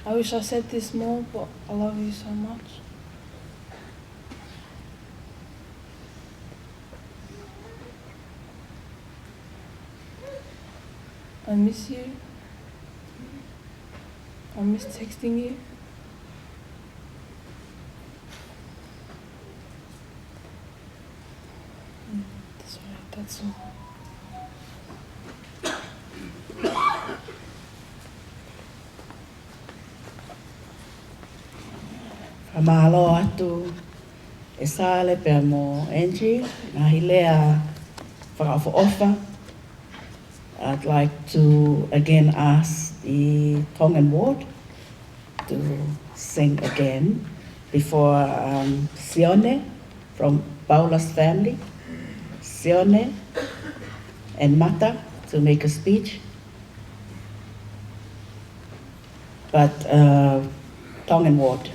I wish I said this more, but I love you so much. I miss you. I miss texting you. Mm, that's all right, that's all. Fakamālō atu ʻe Sale pea mo Angie, ngaahi lea fakaʻofoʻofa. I'd like to again ask the Tongan ward to sing again before, um, Sione from Paula's family, Sione and Mata to make a speech. But, uh, Tongan ward.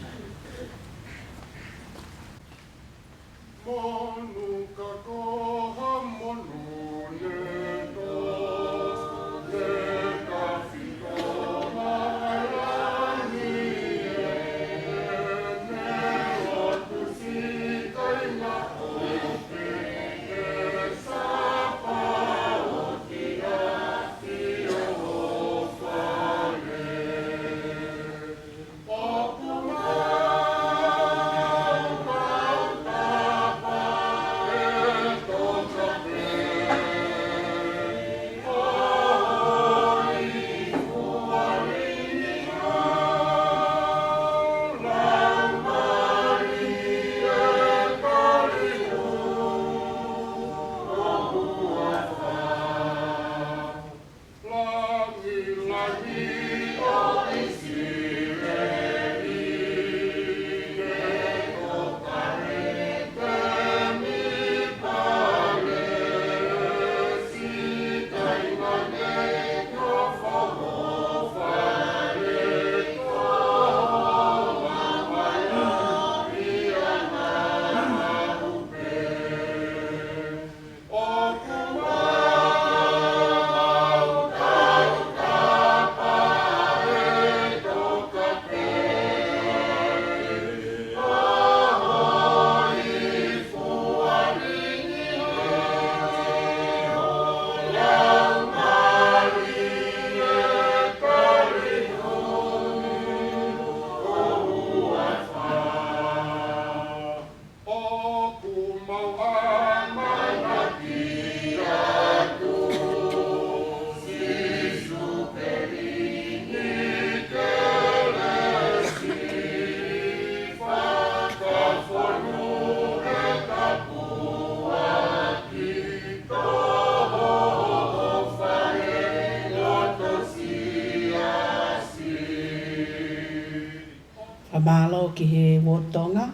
Fakamālō ki he Uotonga,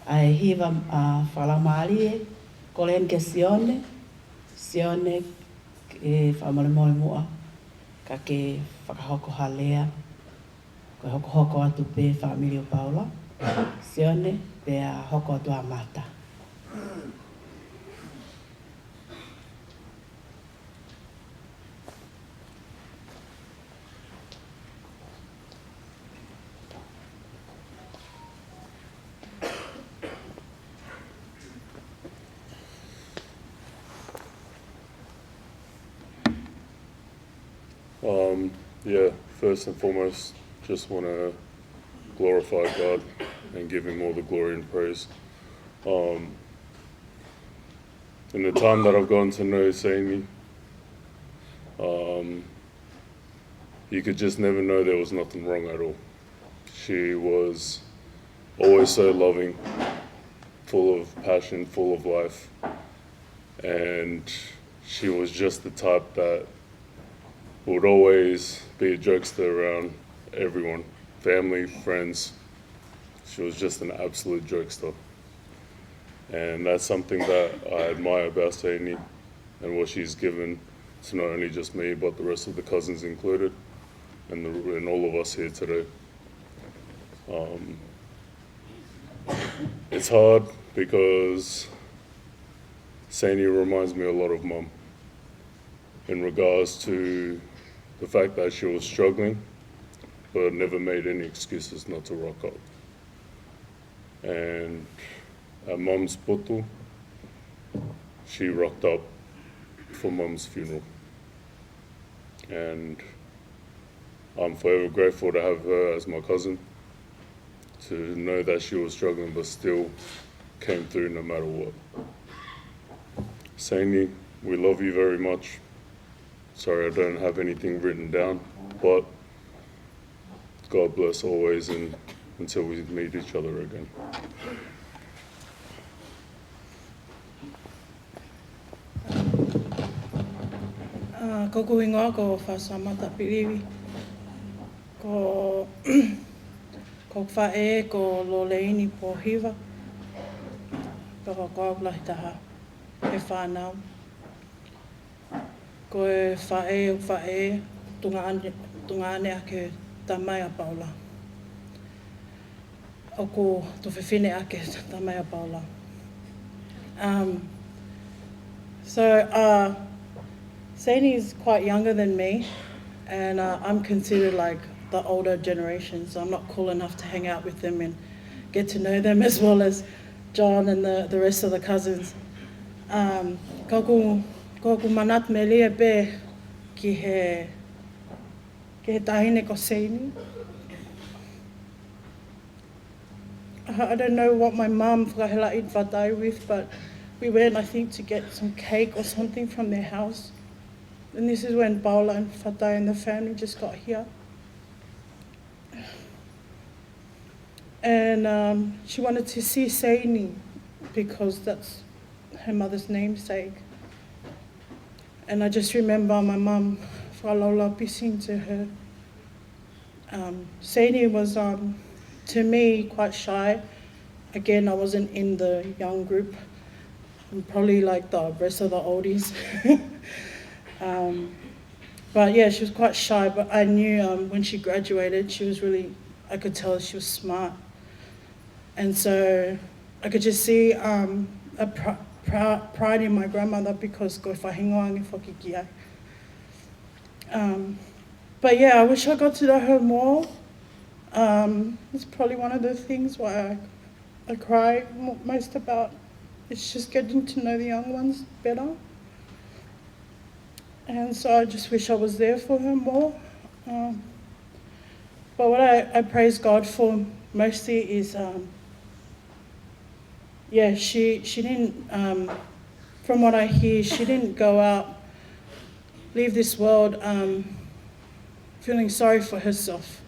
ʻa e hiva ʻa fakalaumālie, ko eni kia Sione, Sione, ke fakamolemole muʻa, ka ke fakahoko ha lea, ko e hokohoko atu pē fāmili ʻo Paula, Sione, pea hoko atu ʻa Mata. Um, yeah, first and foremost, just want to glorify God and give Him all the glory and praise. Um, in the time that I've gotten to know Seini, um, you could just never know there was nothing wrong at all. She was always so loving, full of passion, full of life, and she was just the type that would always be a jokester around everyone, family, friends. She was just an absolute jokester. And that's something that I admire about Seini and what she's given to not only just me, but the rest of the cousins included, and, the, and all of us here today. Um, it's hard because Seini reminds me a lot of Mum in regards to the fact that she was struggling, but never made any excuses not to rock up. And at Mum's poto, she rocked up for Mum's funeral. And I'm forever grateful to have her as my cousin, to know that she was struggling but still came through no matter what. Seini, we love you very much. Sorry, I don't have anything written down, but God bless always, and until we meet each other again. Uh, ko hoku hingoa ko Fasa Mata Pilivi. Ko, ko hoku faʻē ko Loleini Pōhiva. Ko, ko au lahi taha he fānau. Ko e faʻē, faʻē tuongaʻane, tuongaʻane ʻa e tamai ʻa Paula. ʻOku tuofefine ʻa e tamai ʻa Paula. Um, so, uh, Seini is quite younger than me, and, uh, I'm considered, like, the older generation, so I'm not cool enough to hang out with them and get to know them as well as John and the, the rest of the cousins. Um, ko hoku, ko hoku manatu melie pē ki he, ki he taʻahine ko Seini. I, I don't know what my mum fakahelaʻi Fatai with, but we went, I think, to get some cake or something from their house. And this is when Paula and Fatai and the family just got here. And, um, she wanted to see Seini because that's her mother's namesake. And I just remember my mum fakalaulaupising to her. Um, Seini was, um, to me, quite shy. Again, I wasn't in the young group. I'm probably like the rest of the oldies. Um, but yeah, she was quite shy, but I knew, um, when she graduated, she was really, I could tell she was smart. And so I could just see, um, a pr-, pr-, pride in my grandmother because ko e faʻahinga ange foki ki ai. Um, but yeah, I wish I got to know her more. Um, it's probably one of the things why I, I cry mo-, most about. It's just getting to know the young ones better. And so I just wish I was there for her more. Um, but what I, I praise God for mostly is, um, yeah, she, she didn't, um, from what I hear, she didn't go out, leave this world, um, feeling sorry for herself.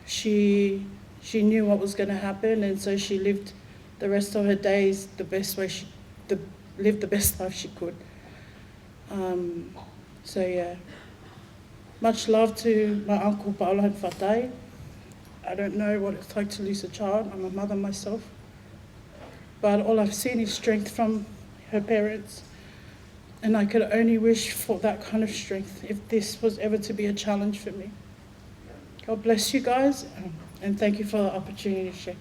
She, she knew what was gonna happen, and so she lived the rest of her days the best way she, the, lived the best life she could. Um, so yeah, much love to my uncle Paula and Fatai. I don't know what it's like to lose a child. I'm a mother myself. But all I've seen is strength from her parents. And I could only wish for that kind of strength if this was ever to be a challenge for me. God bless you guys, um, and thank you for the opportunity to share.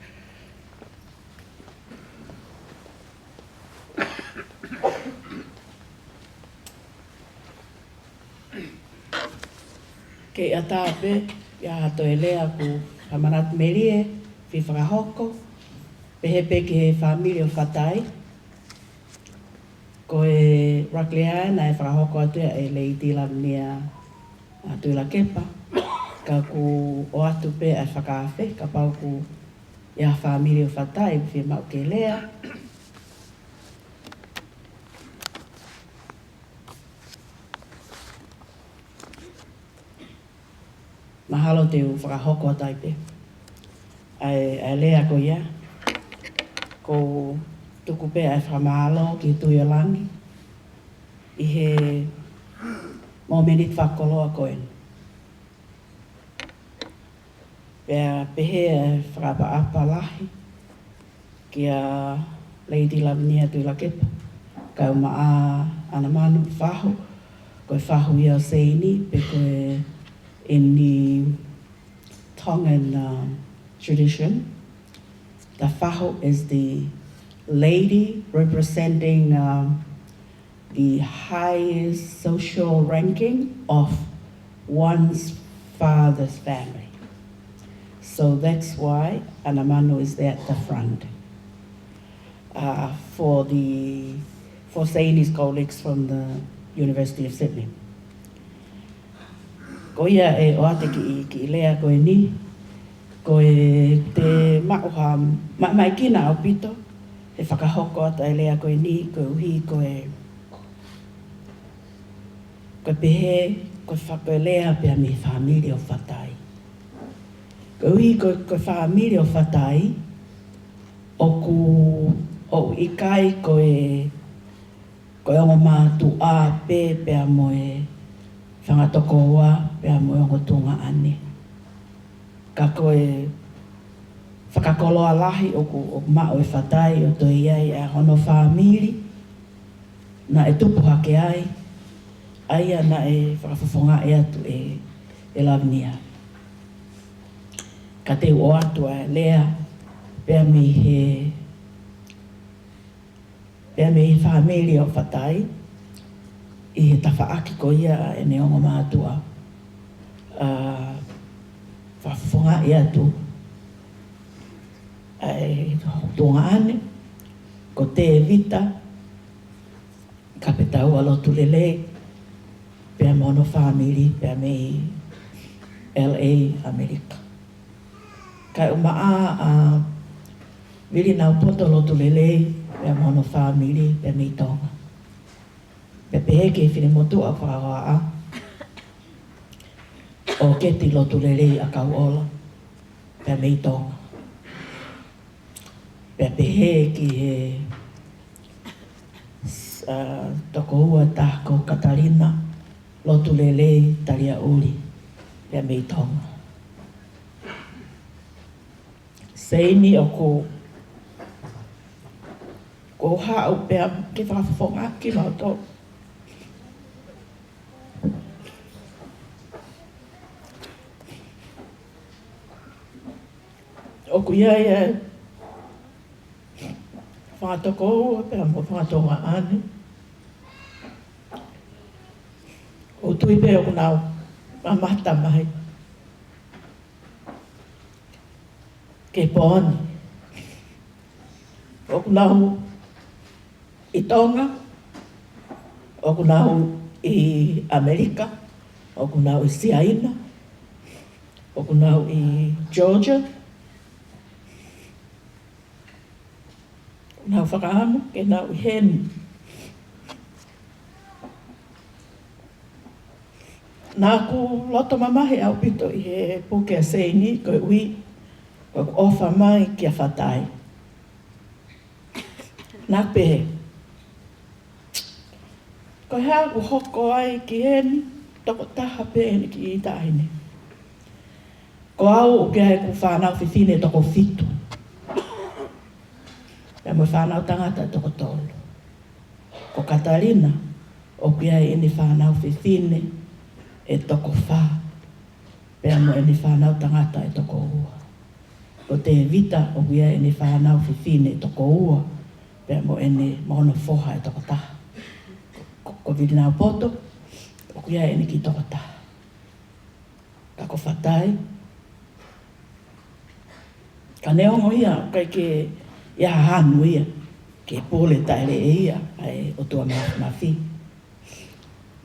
Ke ʻatā pē ia ha toe lea kuo fakamanatu melie, fie fakahoko, pehē pē ki he fāmili ʻo Fatai. Ko e Rugby League naʻe fakahoko atu ia ʻe Lady Lavinia, ʻa, Tuʻilakepa. Ka ʻoku ʻoatu pē ʻa e fakaafe, kapau ʻoku ʻi ai ha fāmili ʻo Fatai ʻoku fiemaʻu ke lea. Mahalo te u fakahoko atu ai pē ʻa e, ʻa e lea ko ia. ʻOku ou tuku pē ʻa e fakamālō ki he Tuʻi ʻo Langi ʻi he mōmeniti fakakoloa ko eni. Pea pehē ʻa e fakaʻapaʻapa lahi kia Lady Lavinia Tuʻilakepa, kae ʻumaʻā ʻAnamanu Fahu, ko e fahu ia ʻo Seini, pe ko e, in the Tongan, um, tradition, the fahu is the lady representing, um, the highest social ranking of one's father's family. So that's why ʻAnamanu is there at the front, uh, for the, for Seini's colleagues from the University of Sydney. Ko ia ʻe ʻoatu e kiʻi, kiʻi lea ko eni, ko e te maʻu ha, ma, maʻamaʻa ʻaupito he fakahoko atu ʻa e lea ko eni, koeʻuhi ko e, ko e pehē, ko e fa, ko e lea pea mei he fāmili ʻo Fatai. Koeʻuhi ko, ko e fāmili ʻo Fatai, ʻoku, ʻoku ʻikai ko e, ko e ongo mātuʻa pē, pea mo e fanga tokoua, pea mo e ongo tuongaʻane. Ka ko e fakakoloa lahi ʻoku, ʻoku maʻu ʻe Fatai ʻo toe ʻi ai ʻa hono fāmili naʻe tupu hake ai, ʻa ia naʻe fakafofongaʻi atu ʻe, ʻe Lavinia. Ka te u ʻoatu ʻa e lea pea mei he, pea mei he fāmili ʻo Fatai, ʻi he tafaʻaki ko ia ʻa ʻene ongo mātuʻa, ʻa, fakafofongaʻi atu ʻa e tuongaʻane, ko Tēvita Kapetaua Lotulelei, pea mo hono fāmili, pea mei L A, ʻAmelika. Kae ʻumaʻā ʻa Vilinaupoto Lotulelei, pea mo hono fāmili, pea mei Tonga. Pea pehē ki he finemotuʻa fakahohaʻa ʻo Keti Lotulelei ʻa Kauʻola, pea mei Tonga. Pea pehē ki he, ʻa, tokoua ʻe taha ko Katalina Lotulelei Taliaʻuli, pea mei Tonga. Seini, ʻoku, ʻoku ou haʻu pea ke fakafofongaʻi kimoutolu. ʻOku ʻi ai e fanga tokoua pea mo e fanga tuongaʻane ʻoku ou tui pē ʻoku nau mamata mai ki he pō ni. ʻOku nau ʻi Tonga, ʻoku nau ʻi ʻAmelika, ʻoku nau ʻi Siaina, ʻoku nau ʻi Georgia, ʻoku nau fakaʻamu ke nau ʻi heni. Naʻá ku loto mamahi ʻaupito ʻi he puke ʻa Seini, koeʻuhi ko ʻeku ʻofa mai kia Fatai. Naʻá ku pehē, ko e hā ʻoku hoko ai ki heni, tokotaha pē ʻeni kiʻi taʻahine. Ko au ʻoku ʻi ai ʻeku fānau fefine ʻe toko fitu, pea mo e fānau tangata ʻe toko tolu. Ko Katalina ʻoku ʻi ai ʻene fānau fefine ʻe toko fā, pea mo ʻene fānau tangata ʻe toko ua. Ko Tēvita ʻoku ʻi ai ʻene fānau fefine ʻe toko ua, pea mo ʻene, mo hono foha ʻe toko taha. Ko, ko Vilinau Poto ʻoku ʻi ai ʻene kiʻi toko taha. Ka ko Fatai, ka neongo ia, ʻikai ke ʻi ai ha hanu ia ke pule taʻeleʻe ia ʻa e ʻOtua Māfimafi.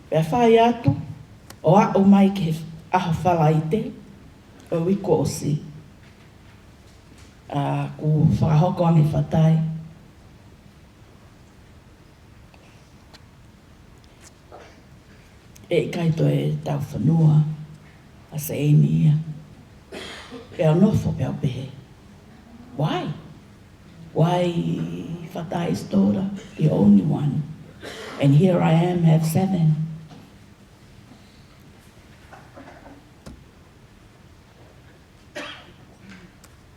Pea fai atu ʻo aʻu mai ki he ʻaho Falaite ʻo e uike kuo ʻosi, ʻa, kuo fakahoko ange ʻe Fatai ʻe ʻikai toe taufanua ʻa Seini ia. Pea u nofo pea u pehē, "Why? Why Fatai's daughter, the only one? And here I am, have seven."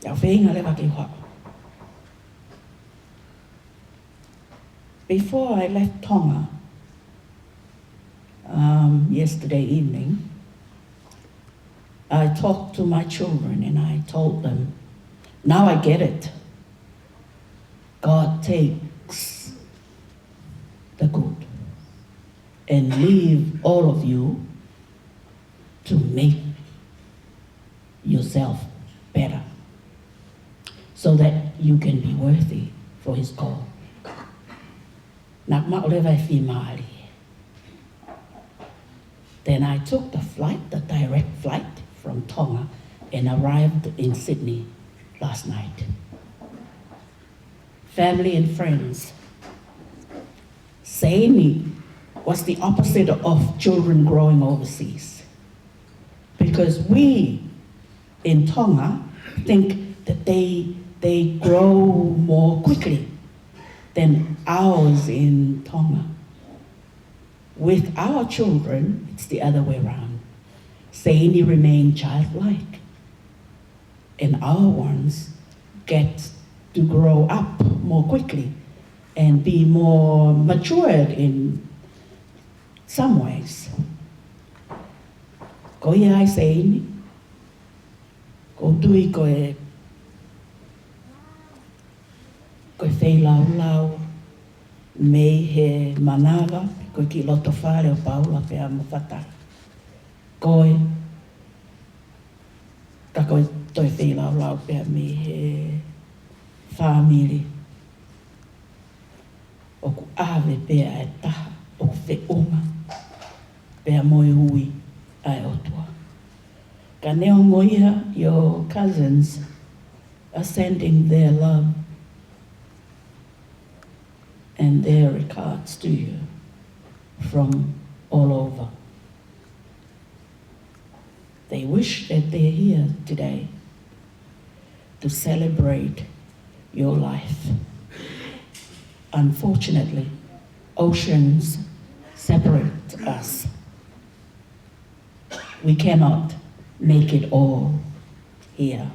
Pea u feinga leva ke u haʻu. Before I left Tonga, um, yesterday evening, I talked to my children and I told them, "Now I get it. God takes the good and leave all of you to make yourself better so that you can be worthy for his call." Naʻa ku maʻu leva e fiemālie. Then I took the flight, the direct flight from Tonga, and arrived in Sydney last night. Family and friends, Seini was the opposite of children growing overseas. Because we in Tonga think that they, they grow more quickly than ours in Tonga. With our children, it's the other way around. Seini remain childlike, and our ones get to grow up more quickly and be more matured in some ways. Ko ia ai Seini, ʻoku ou tui ko e, ko e feilaulau mei he manava, ko e kiʻi loto fale ʻo Paula pea mo Fatai. Ko e, ka ko e toe feilaulau pea mei he fāmili. ʻOku ʻave pē ʻa e taha ʻoku feʻunga pea mo e ui ʻa e ʻOtua. Ka neongo ia, your cousins are sending their love and their regards to you from all over. They wish that they're here today to celebrate your life. Unfortunately, oceans separate us. We cannot make it all here.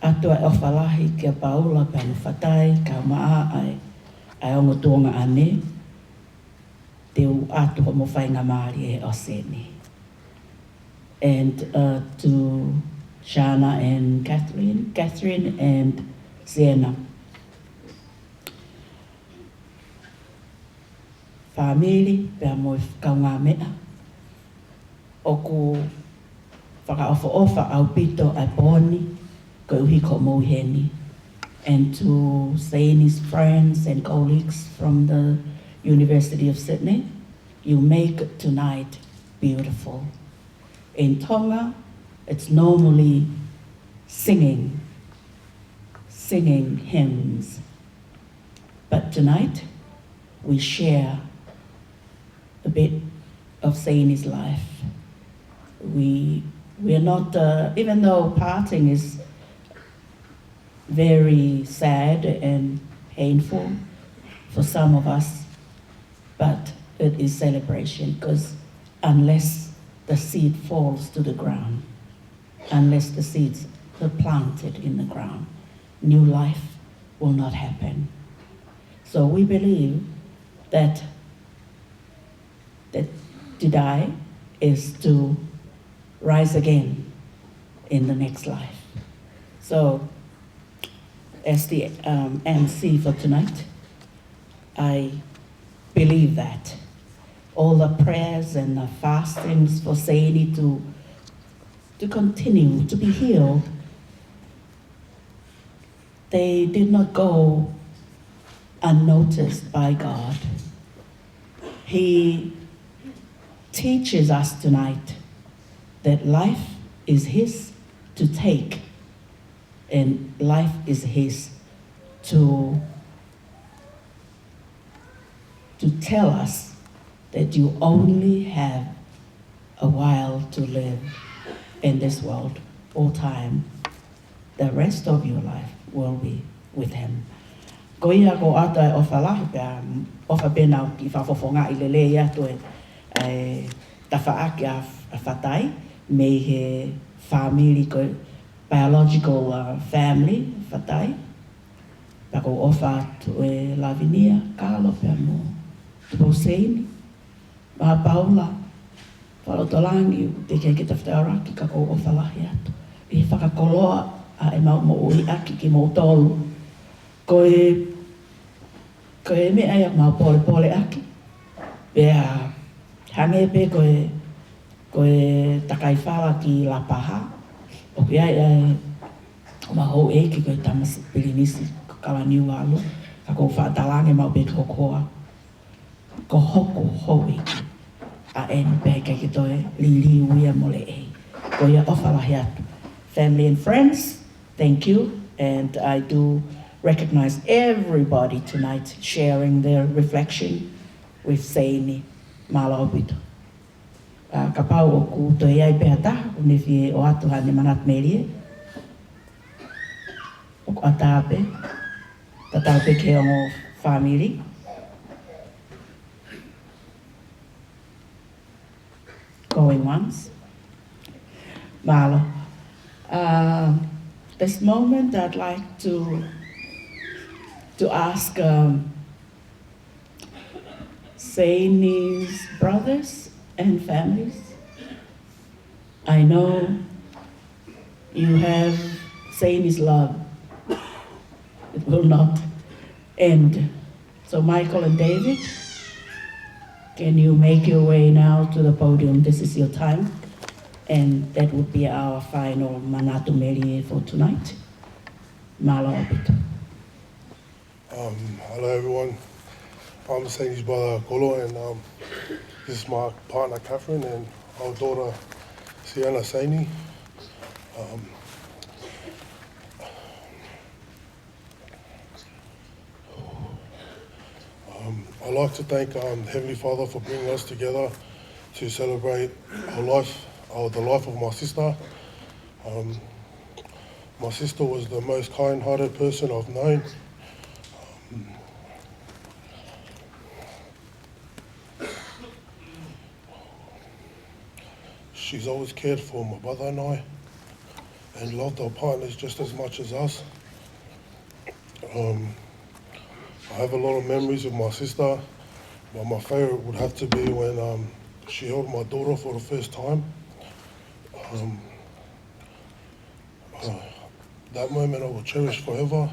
ʻOatu e ʻofa lahi kia Paula pea mo Fatai, kae ʻumaʻā ʻa e, ʻa e ongo tuongaʻane, te u ʻatu hoʻomo faingamālie ʻo Seini. And, uh, to Shana and Catherine, Catherine and Sienna. Fāmili pea mo e kaungāmeʻa, ʻoku fakaʻofoʻofa ʻaupito ʻa e pō ni koeʻuhi ko hoʻomou ʻi heni. And to Seini's friends and colleagues from the University of Sydney, you make tonight beautiful. In Tonga, it's normally singing, singing hymns. But tonight, we share a bit of Seini's life. We, we are not, uh, even though parting is very sad and painful for some of us, but it is celebration, 'cause unless the seed falls to the ground. Unless the seeds are planted in the ground, new life will not happen. So we believe that, that to die is to rise again in the next life. So, as the, um, M C for tonight, I believe that all the prayers and the fastings for Seini to, to continue to be healed, they did not go unnoticed by God. He teaches us tonight that life is His to take, and life is His to, to tell us that you only have a while to live in this world, all time. The rest of your life will be with Him. Ko ia ʻoku ʻoatu e ʻofa lahi pea ʻofa pē naʻa ku kiʻi fakafofongaʻi lelei atu e, e tafaʻaki ʻa, ʻa Fatai mei he family ko e biological, uh, family Fatai. Pea ʻoku ou ʻofa atu ʻe Lavinia, Kalo pea mo Tuposeini, Maʻa Paula, Falotolangi, ʻoku teʻeki ai ke ta fetaulaki ka ʻoku ou ʻofa lahi atu. ʻI he fakakoloa ʻa ʻemau moʻui ʻaki kimoutolu. Ko e, ko e meʻa ia ʻoku mau polepole ʻaki. Pea hangē pē ko e, ko e takai fala ki Lapaha. ʻOku ʻi ai ʻa e, ʻemau houʻeiki ko e Tamasiʻi Pilinisi ko Kalaniuvalu. Ka ʻoku ou faʻa talaange maʻu pē ki hoku hoa. Ko hoku houʻeiki ʻa eni pea ʻikai ke toe liliu ia mo leʻei. Ko ia ʻofa lahi atu. Family and friends, thank you. And I do recognize everybody tonight sharing their reflection with Seini. Mālō ʻaupito. ʻA, kapau ʻoku toe ʻi ai pē ha taha, ʻoku ne fie ʻoatu haʻane manatu melie. ʻOku ʻatā pē, tatau pē ki he ongo family. Going once. Mālō. Uh, this moment I'd like to, to ask, um, Seini's brothers and families. I know you have Seini's love. It will not end. So Michael and David, can you make your way now to the podium? This is your time. And that would be our final manatu melie for tonight. Mālō ʻaupito. Um, hello everyone. I'm Seini's brother Kolo, and, um, this is my partner Catherine and our daughter Sienna Seini. Um, um, I'd like to thank, um, Heavenly Father for bringing us together to celebrate our life, or the life of my sister. Um, my sister was the most kind-hearted person I've known. Um, she's always cared for my brother and I, and loved our partners just as much as us. Um, I have a lot of memories of my sister, but my favorite would have to be when, um, she held my daughter for the first time. Um, uh, that moment I will cherish forever.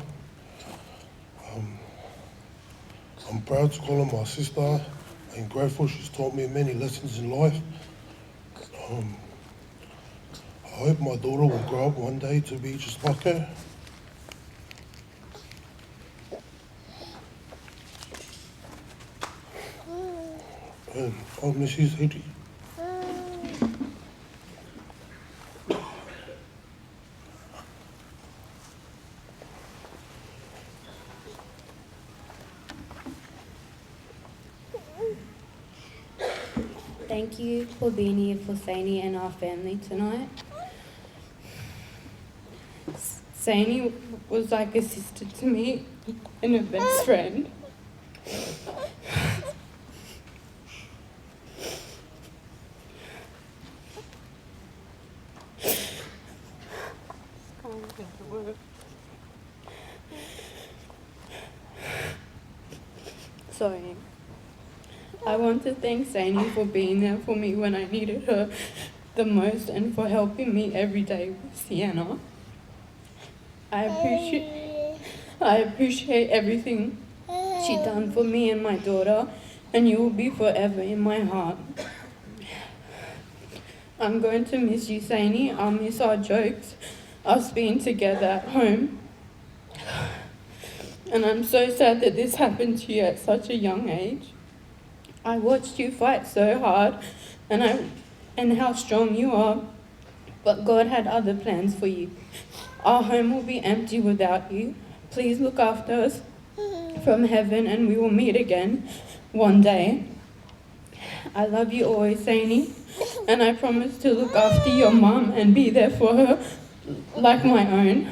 Um, I'm proud to call her my sister and grateful she's taught me many lessons in life. Um, I hope my daughter will grow up one day to be just like her. And I'll miss you, Sadie. Thank you for being here for Seini and our family tonight. Seini was like a sister to me and a best friend. Sorry. I want to thank Zany for being there for me when I needed her the most and for helping me every day with Sienna. I appreciate, I appreciate everything she done for me and my daughter, and you will be forever in my heart. I'm going to miss you, Zany. I'll miss our jokes, us being together at home. And I'm so sad that this happened to you at such a young age. I watched you fight so hard, and I, and how strong you are. But God had other plans for you. Our home will be empty without you. Please look after us from heaven, and we will meet again one day. I love you always, Zany, and I promise to look after your mum and be there for her like my own.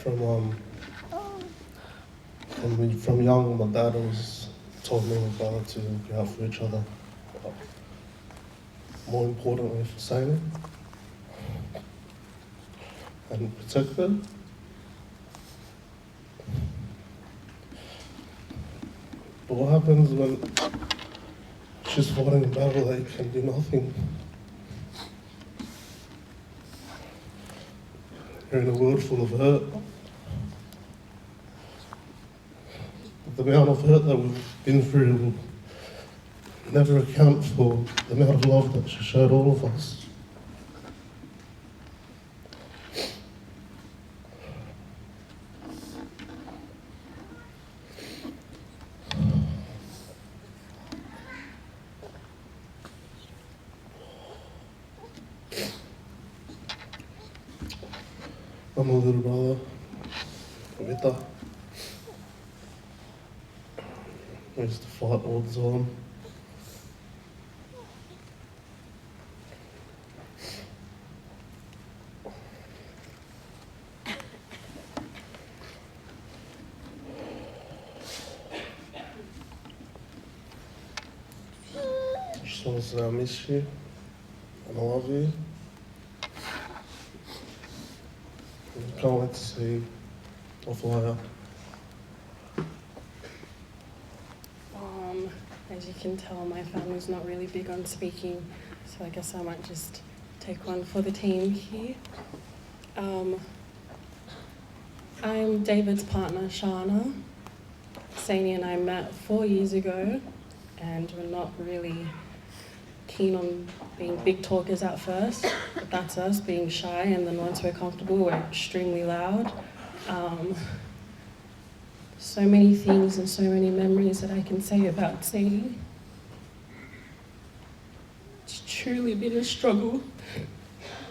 From, um, from, from young, my dad always told me and my brother to look out for each other. More importantly, for Zany and protect her. But what happens when she's fighting a battle that you can do nothing? You're in a world full of hurt. The amount of hurt that we've been through will never account for the amount of love that she showed all of us. I'm a little brother, Vita. I used to fight all the time. Just want to say I miss you and I love you. And can't wait to see you off the way up. Um, as you can tell, my family's not really big on speaking, so I guess I might just take one for the team here. Um, I'm David's partner, Shana. Zany and I met four years ago, and we're not really keen on being big talkers at first, but that's us being shy, and then once we're comfortable, we're extremely loud. Um, so many things and so many memories that I can say about Zany. It's truly been a struggle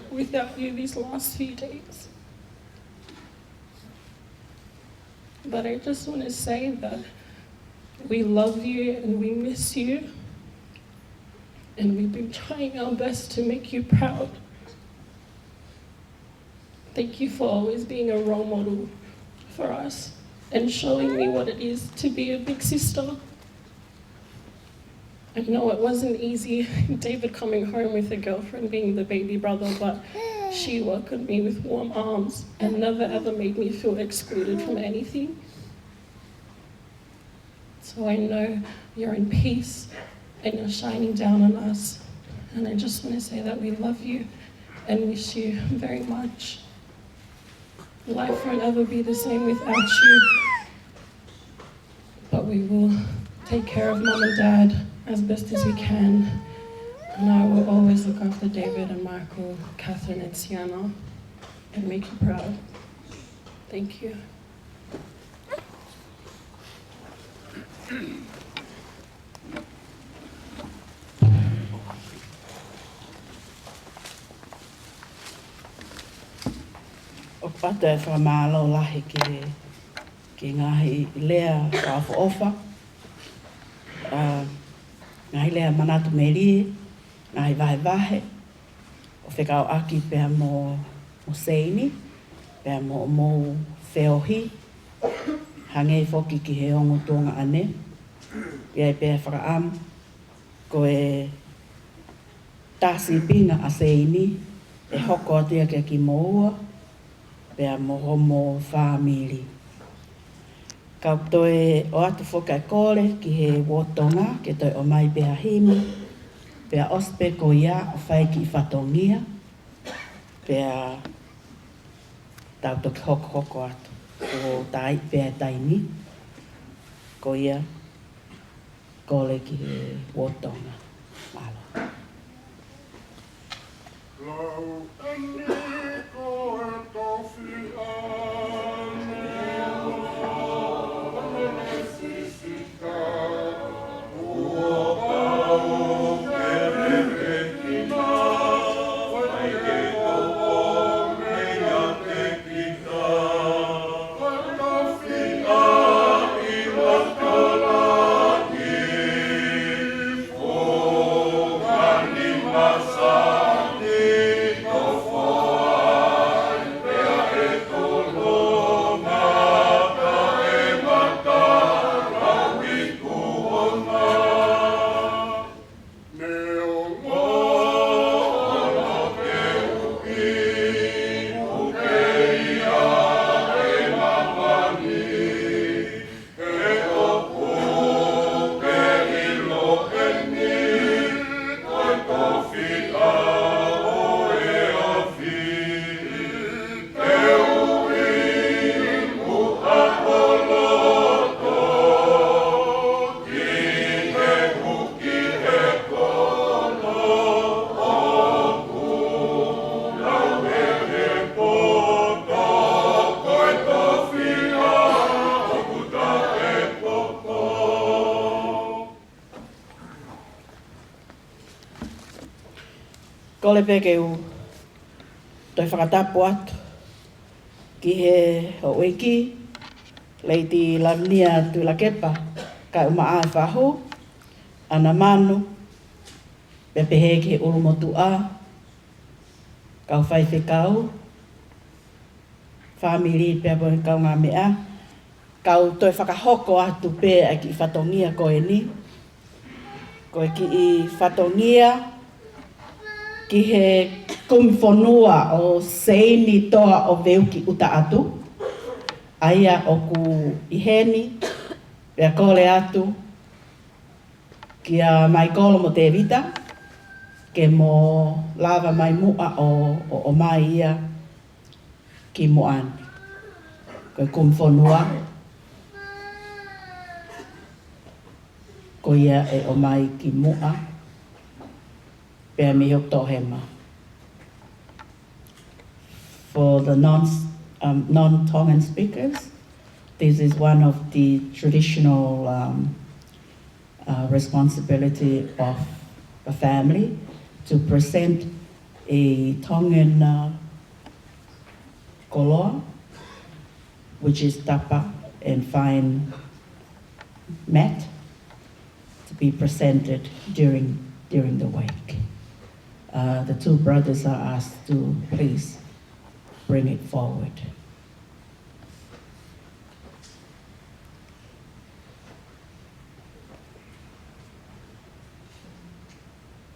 without you these last few days. But I just want to say that we love you and we miss you. And we've been trying our best to make you proud. Thank you for always being a role model for us and showing me what it is to be a big sister. I know it wasn't easy, David coming home with a girlfriend being the baby brother, but she welcomed me with warm arms and never ever made me feel excluded from anything. So I know you're in peace and you're shining down on us. And I just want to say that we love you and miss you very much. Life won't ever be the same without you. But we will take care of Mum and Dad as best as we can. And I will always look after David and Michael, Catherine and Sienna, and make you proud. Thank you. Pea toe fakamālō lahi ki he, ki he ngaahi lea fakaʻofoʻofa, ʻa, ngaahi lea manatu melie, ngaahi vahevahe, ʻo fekauʻaki pea mo, mo Seini, pea mo, mo feohi, hangē foki ki he ongo tuongaʻane, ʻi ai pea fakaʻamu, ko e tā sīpinga ʻa Seini, ʻe hoko atu ia kia kimoua, pea mo homo fāmili. Kau toe ʻoatu foki ʻa e kole ki he Uotonga, ke toe ʻomai pē ha himi, pea ʻosi pē ko ia ʻo fai kiʻi fatongia, pea tau toki hokohoko atu, ʻo tā ai pē ʻa e taimi, ko ia, kole ki he Uotonga. Mālō. Kole pē ke u toe fakatapu atu ki he houʻeiki, Lady Lavinia Tuʻilakepa Kaumaʻa Fahu, ʻAna Manu, pea pehē ki he ʻulumotuʻa, kau faifekau, fāmili pea mo e kaungāmeʻa, kau toe fakahoko atu pē ʻa e kiʻi fatongia ko eni. Ko e kiʻi fatongia ki he kumifonua ʻo Seini Toa ʻo Veuki ʻUtaʻatu, ʻa ia ʻoku ʻi heni, pea kole atu kia Maikolo mo Tēvita, ke mo lava mai muʻa ʻo, ʻo, ʻomai ia ki muʻa ni. Ko e kumifonua, ko ia ʻe ʻomai ki muʻa, pea mei Hoku Toʻohema. For the non, um, non-Tongan speakers, this is one of the traditional, um, uh, responsibility of the family to present a Tongan, uh, koloa, which is tapa and fine mat, to be presented during, during the wake. Uh, the two brothers are asked to please bring it forward.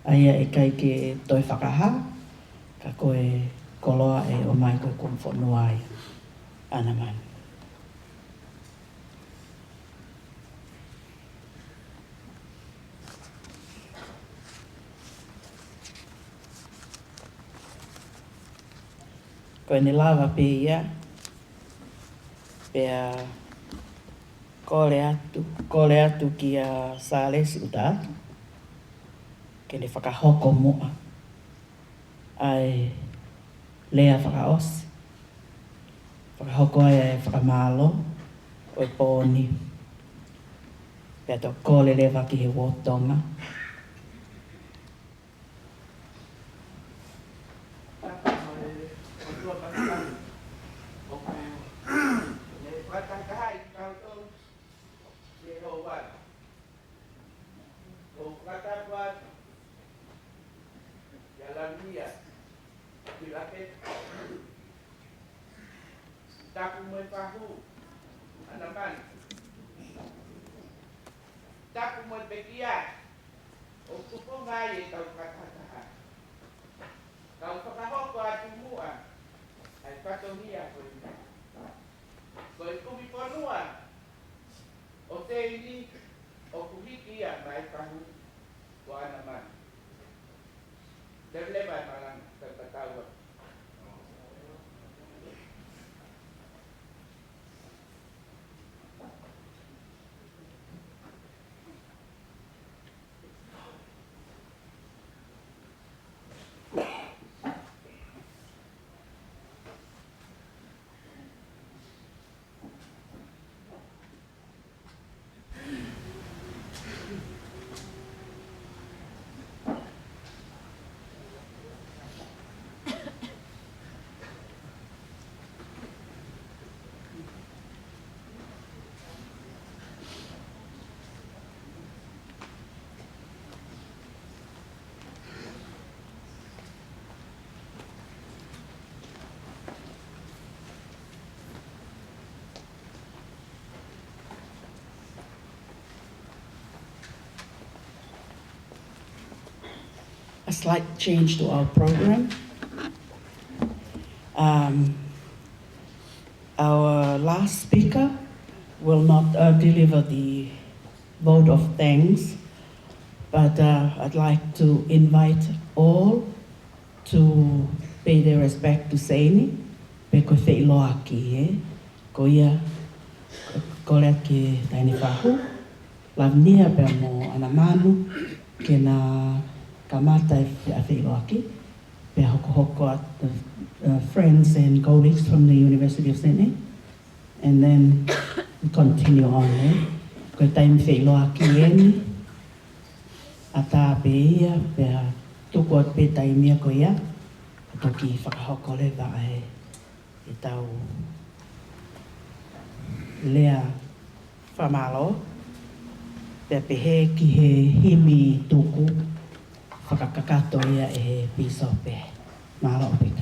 ʻA ia ʻe ʻikai ke toe fakahā, ka ko e koloa ʻe ʻomai ko e kumifonua ia. ʻAna Manu. Ko ʻene lava pē ia, pea kole atu, kole atu kia Sālesi ʻUtaʻatu, ke ne fakahoko muʻa ʻa e lea fakaʻosi, fakahoko ai ʻa e fakamālō ʻo e pō ni, pea toki kole leva ki he Uotonga. Pilate. Tapu mo e fahu, ʻAnamanu. Tapu mo e pekia, ʻoku tupunga ai ʻetau fakatahataha. Kau fakahoko atu muʻa ʻa e fatongia ko eni. Ko e kumi fonua ʻo Seini ʻoku hiki ia maʻa e fahu ko ʻAnamanu. Leveleva e malanga, fakatau atu. A slight change to our program. Um, our last speaker will not, uh, deliver the vote of thanks, but, uh, I'd like to invite all to pay their respect to Seini, pe ko e feʻiloaki, ē? Ko ia, kole atu ki he taʻahine fahu, Lavinia pea mo ʻAnamanu, ke na kamata e fe-, ʻa e feʻiloaki, pea hokohoko atu, uh, friends and colleagues from the University of Sydney, and then we continue on, ē? Ko e taimi feʻiloaki eni, ʻatā pē ia, pea tuku atu pē taimi ia ko ia, ʻo toki fakahoko leva ʻa e ʻetau lea fakamālō, pea pehē ki he himi tuku, fakakakato ia ʻe he pīsope. Mālō ʻaupito.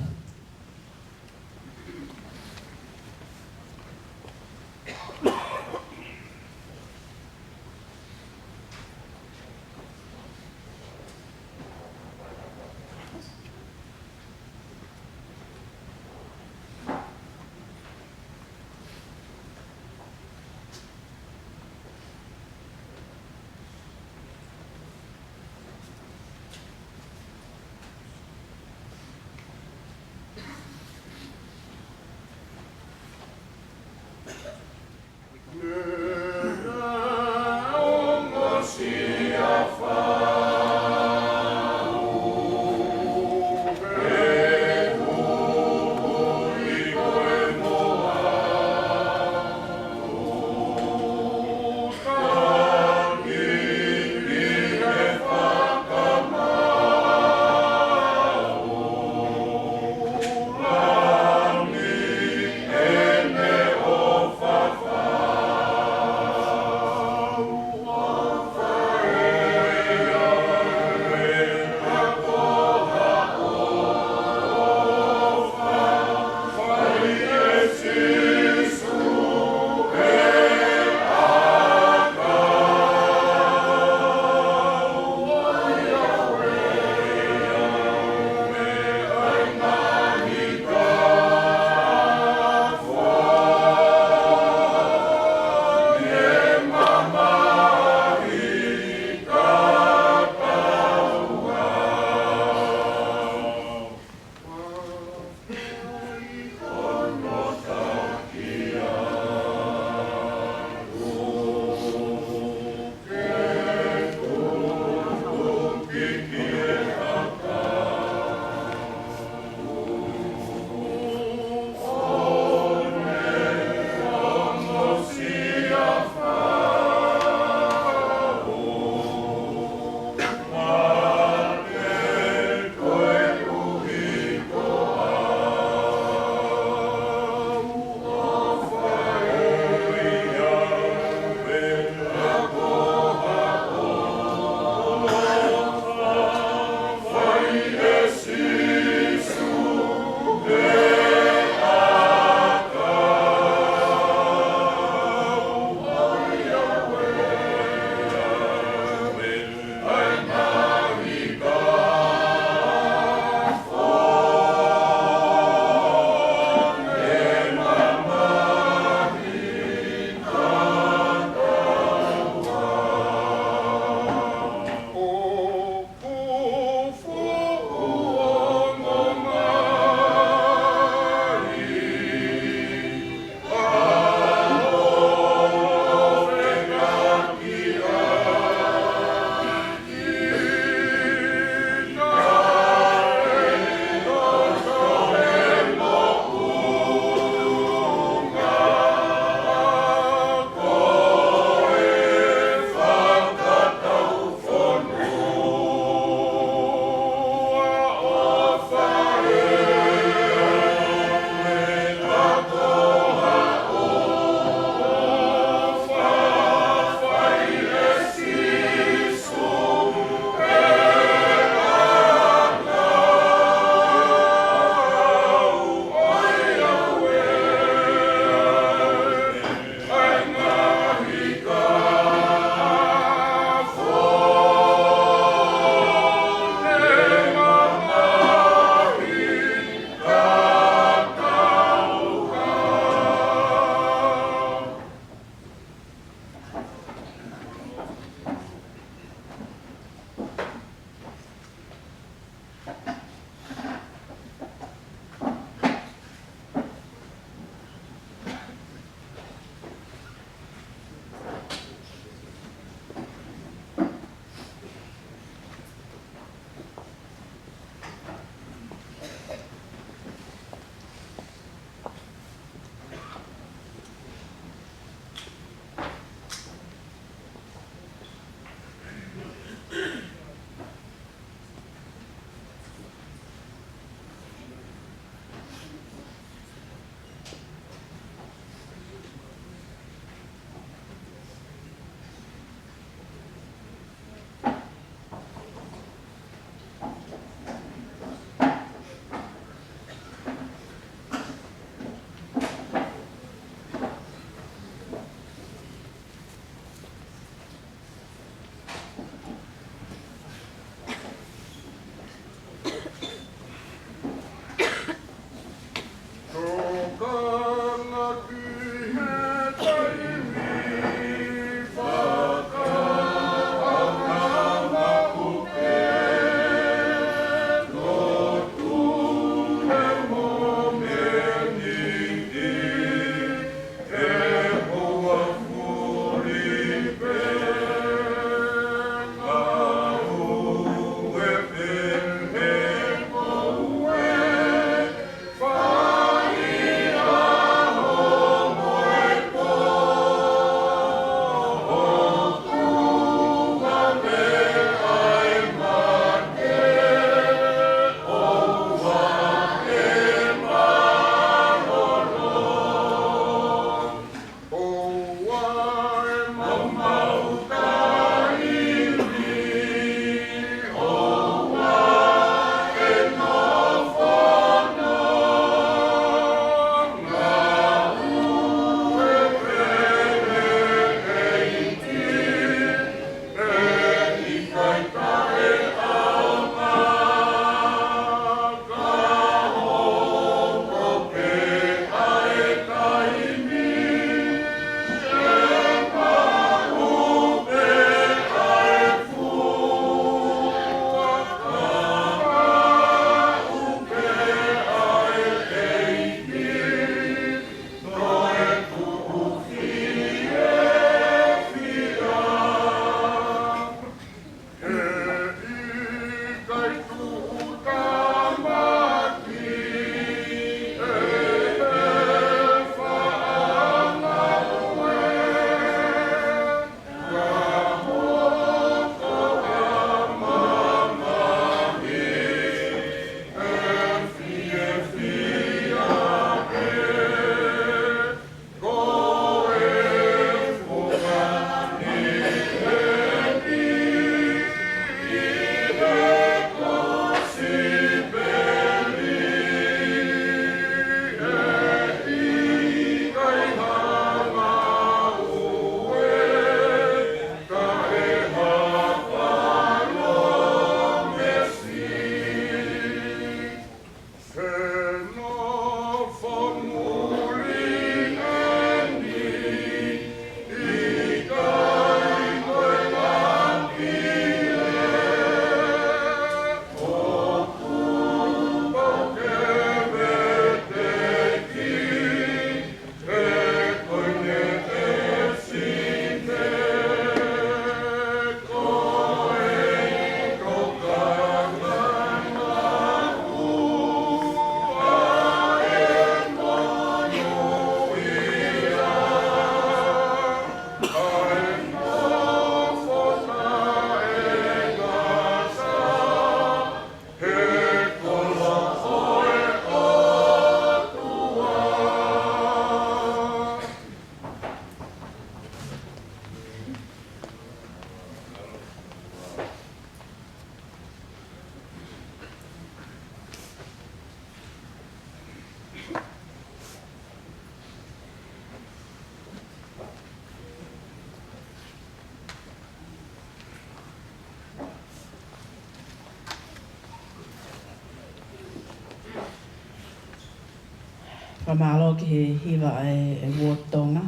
Fakamālō ki he hiva ʻa e, ʻa e Ward Tonga.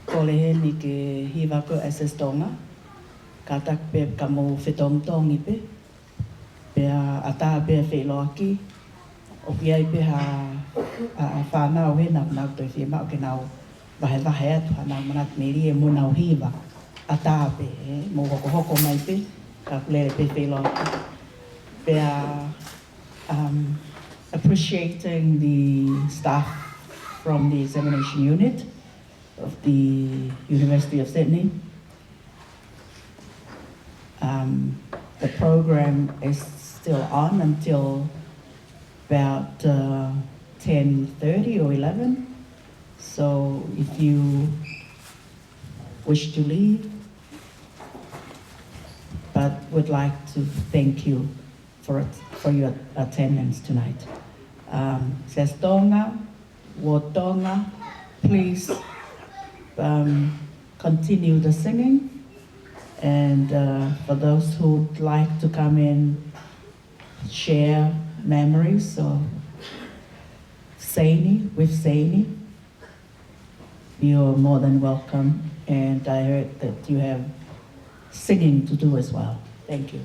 Kole heni ke hiva ko ē ʻa e Tonga. Kātaki pē ka mou fetongitongi pē. Pea ʻatā pē feʻiloaki. ʻOku ʻi ai pē ha, ʻa, ʻa e fānau hena, nau toe fiemaʻu ke nau vahevahe atu haʻanau manatu melie mo ʻenau hiva. ʻAtā pē, ē, mou hokohoko mai pē, ka ʻoku lele pē feʻiloaki. Pea, um, appreciating the staff from the examination unit of the University of Sydney. Um, the program is still on until about, uh, ten thirty or eleven. So if you wish to leave, but would like to thank you for it, for your attendance tonight. Um, Siasi Tonga, Ward Tonga, please, um, continue the singing. And, uh, for those who'd like to come and share memories of Seini, with Seini, you're more than welcome. And I heard that you have singing to do as well. Thank you.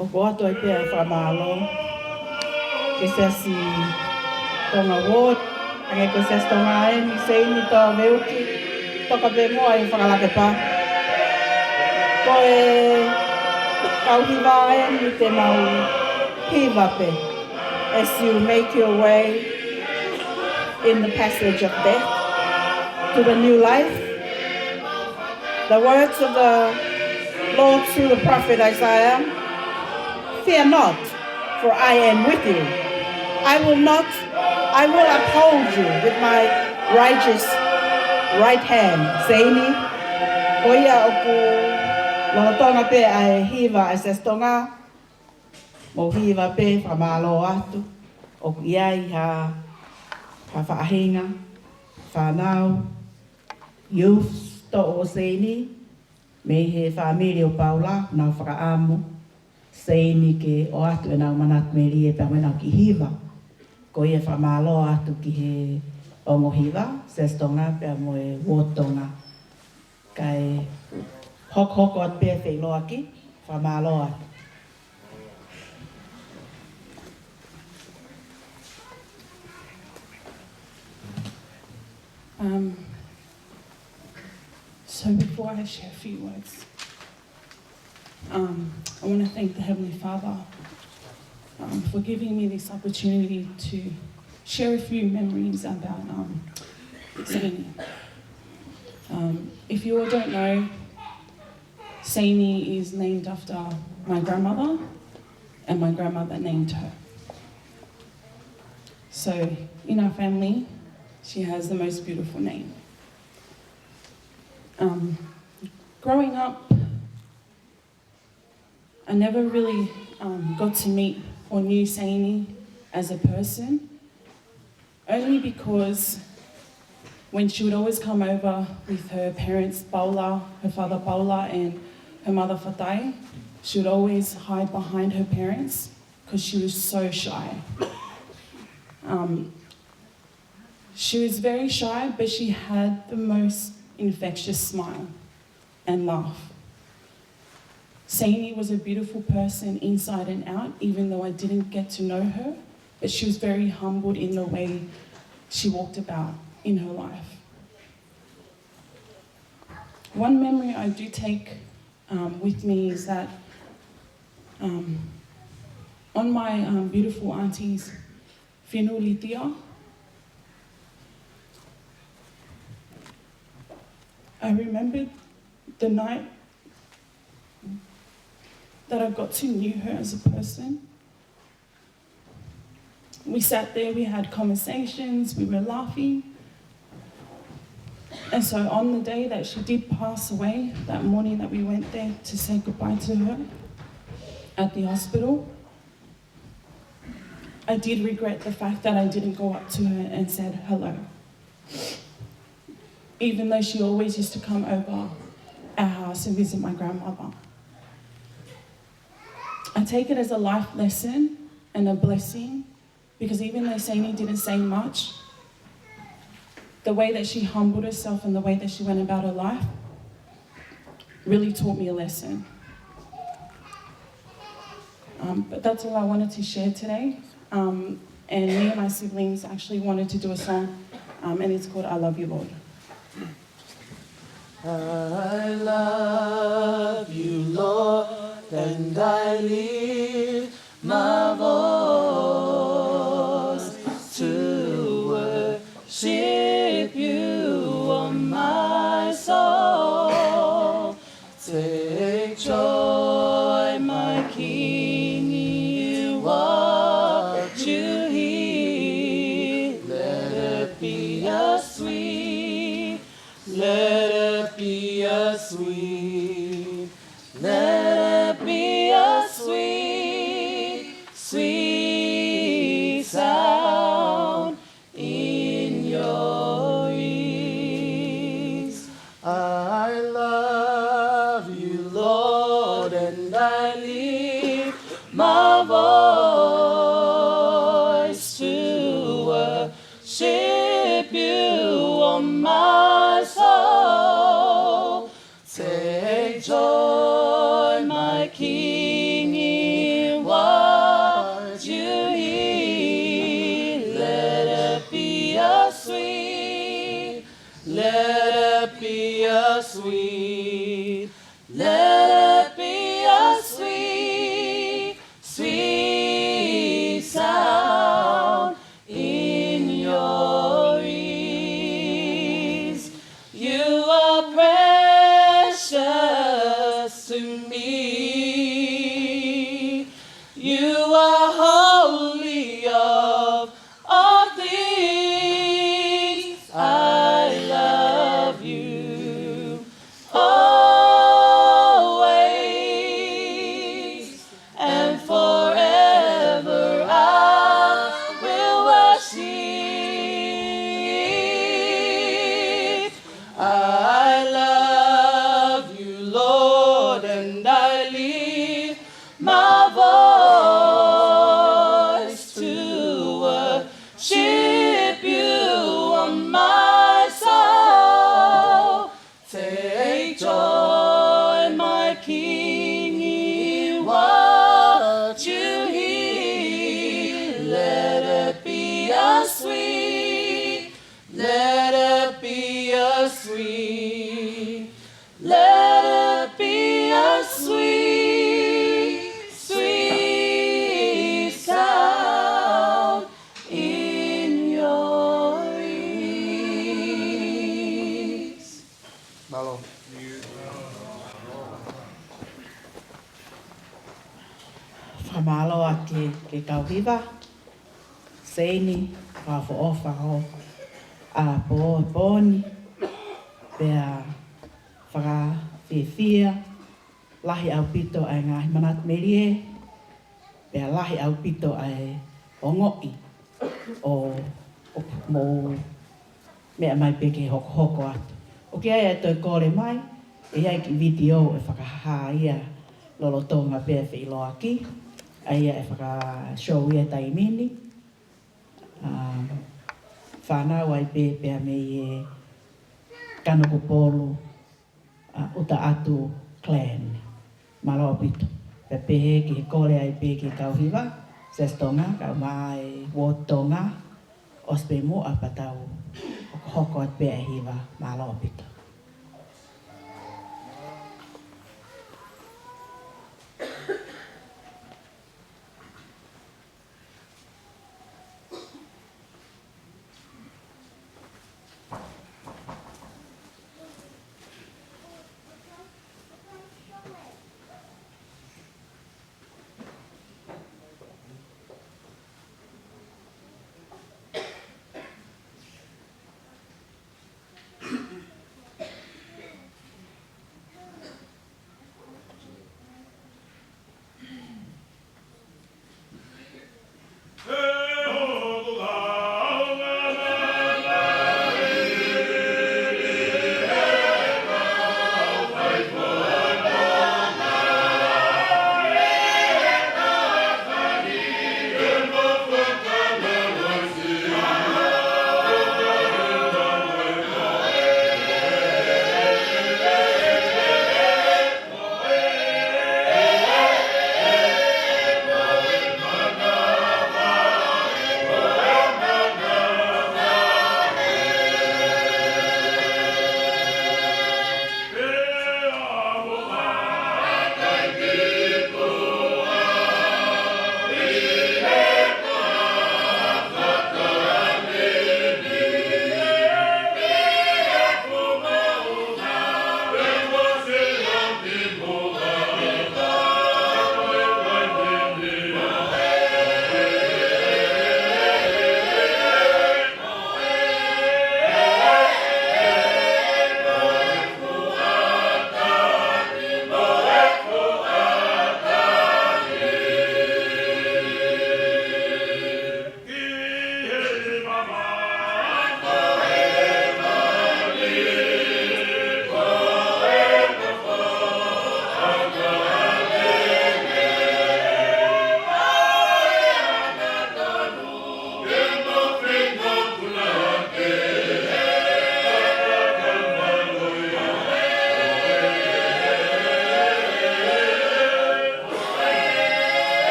ʻOku ʻoatu ai pē ʻa e fakamālō ki he Siasi Tonga Ward, hangē ko e Siasi Tonga eni, Seini Toa Veuki, toka pē mo e fakalakepa. Ko e kau hiva eni te mau hiva pē. As you make your way in the passage of death to the new life, the words of the Lord through the prophet Isaiah, "Fear not, for I am with you. I will not, I will uphold you with my righteous right hand." Seini, ko ia ʻoku lolotonga pē ʻa e hiva ʻa e Siasi Tonga, mou hiva pē, fakamālō atu. ʻOku ʻi ai ha, ha faʻahinga, fānau, youths, toʻo ʻo Seini, mei he fāmili ʻo Paula, nau fakaʻamu Seini ke ʻoatu ʻenau manatu melie pea mo ʻenau kiʻi hiva. Ko ia fakamālō atu ki he ongo hiva, Siasi Tonga pea mo e Ward Tonga. Kae hokohoko atu pē feʻiloaki, fakamālō atu. Um, so before I share a few words, um, I want to thank the Heavenly Father, um, for giving me this opportunity to share a few memories about, um, Seini. Um, if you all don't know, Seini is named after my grandmother, and my grandmother named her. So, in our family, she has the most beautiful name. Um, growing up, I never really, um, got to meet or knew Seini as a person, only because When she would always come over with her parents, Paula, her father Paula, and her mother Fatai, she would always hide behind her parents because she was so shy. Um, she was very shy, but she had the most infectious smile and laugh. Saini was a beautiful person inside and out, even though I didn't get to know her, but she was very humbled in the way she walked about in her life. One memory I do take, um, with me is that, um, on my, um, beautiful auntie's funeral, Lydia, I remembered the night that I got to know her as a person. We sat there, we had conversations, we were laughing. And so on the day that she did pass away, that morning that we went there to say goodbye to her at the hospital, I did regret the fact that I didn't go up to her and said hello, even though she always used to come over our house and visit my grandmother. I take it as a life lesson and a blessing, because even though Saini didn't say much, the way that she humbled herself and the way that she went about her life really taught me a lesson. Um, but that's all I wanted to share today. Um, and me and my siblings actually wanted to do a song, um, and it's called I Love You, Lord. I love you, Lord, and I lift my voice to worship you, oh my soul. Take joy, my King, in what you hear. Let it be a sweet, let it be a sweet, let it be a sweet, sweet sound in your ears. I love you, Lord, and I lift my voice to worship you, oh my soul. Take joy, my King, in what you hear. Let it be a sweet, let it be a sweet, let it be a sweet, sweet sound in your ears. You are precious to me. You are holy of all things. I love you always and forever I will worship. I love you, Lord, and I lift my voice to worship you, oh my soul. Take joy, my King, in what you hear. Let it be a sweet, let it be a sweet, let it be a sweet, sweet sound in your ears. Mālō. Fakamālō ʻa e, ki he kau hiva. Seini, fakaʻofoʻofa hoʻo ʻapo he pō ni. Pea fakafiefia, lahi ʻaupito ʻa e ngaahi manatu melie, pea lahi ʻaupito ʻa e ongoʻi ʻo, ʻo mou meʻa mai pē ke hokohoko atu. ʻOku ʻi ai e toe kole mai, ʻe ʻi ai e kiʻi vitiō ʻe fakahā ia lolotonga pē e feʻiloaki, ʻa ia ʻe fakashow ia he taimi ni. ʻA, fānau ai pē pea mei he Kanokupolu, ʻa, ʻUtaʻatu Clan. Mālō ʻaupito. Pea pehē ki he kole ai pē ki he kau hiva, Siasi Tonga, kae ʻumaʻā e Uooti Tonga, ʻosi pē muʻa pea tau hokohoko atu pē e hiva. Mālō ʻaupito.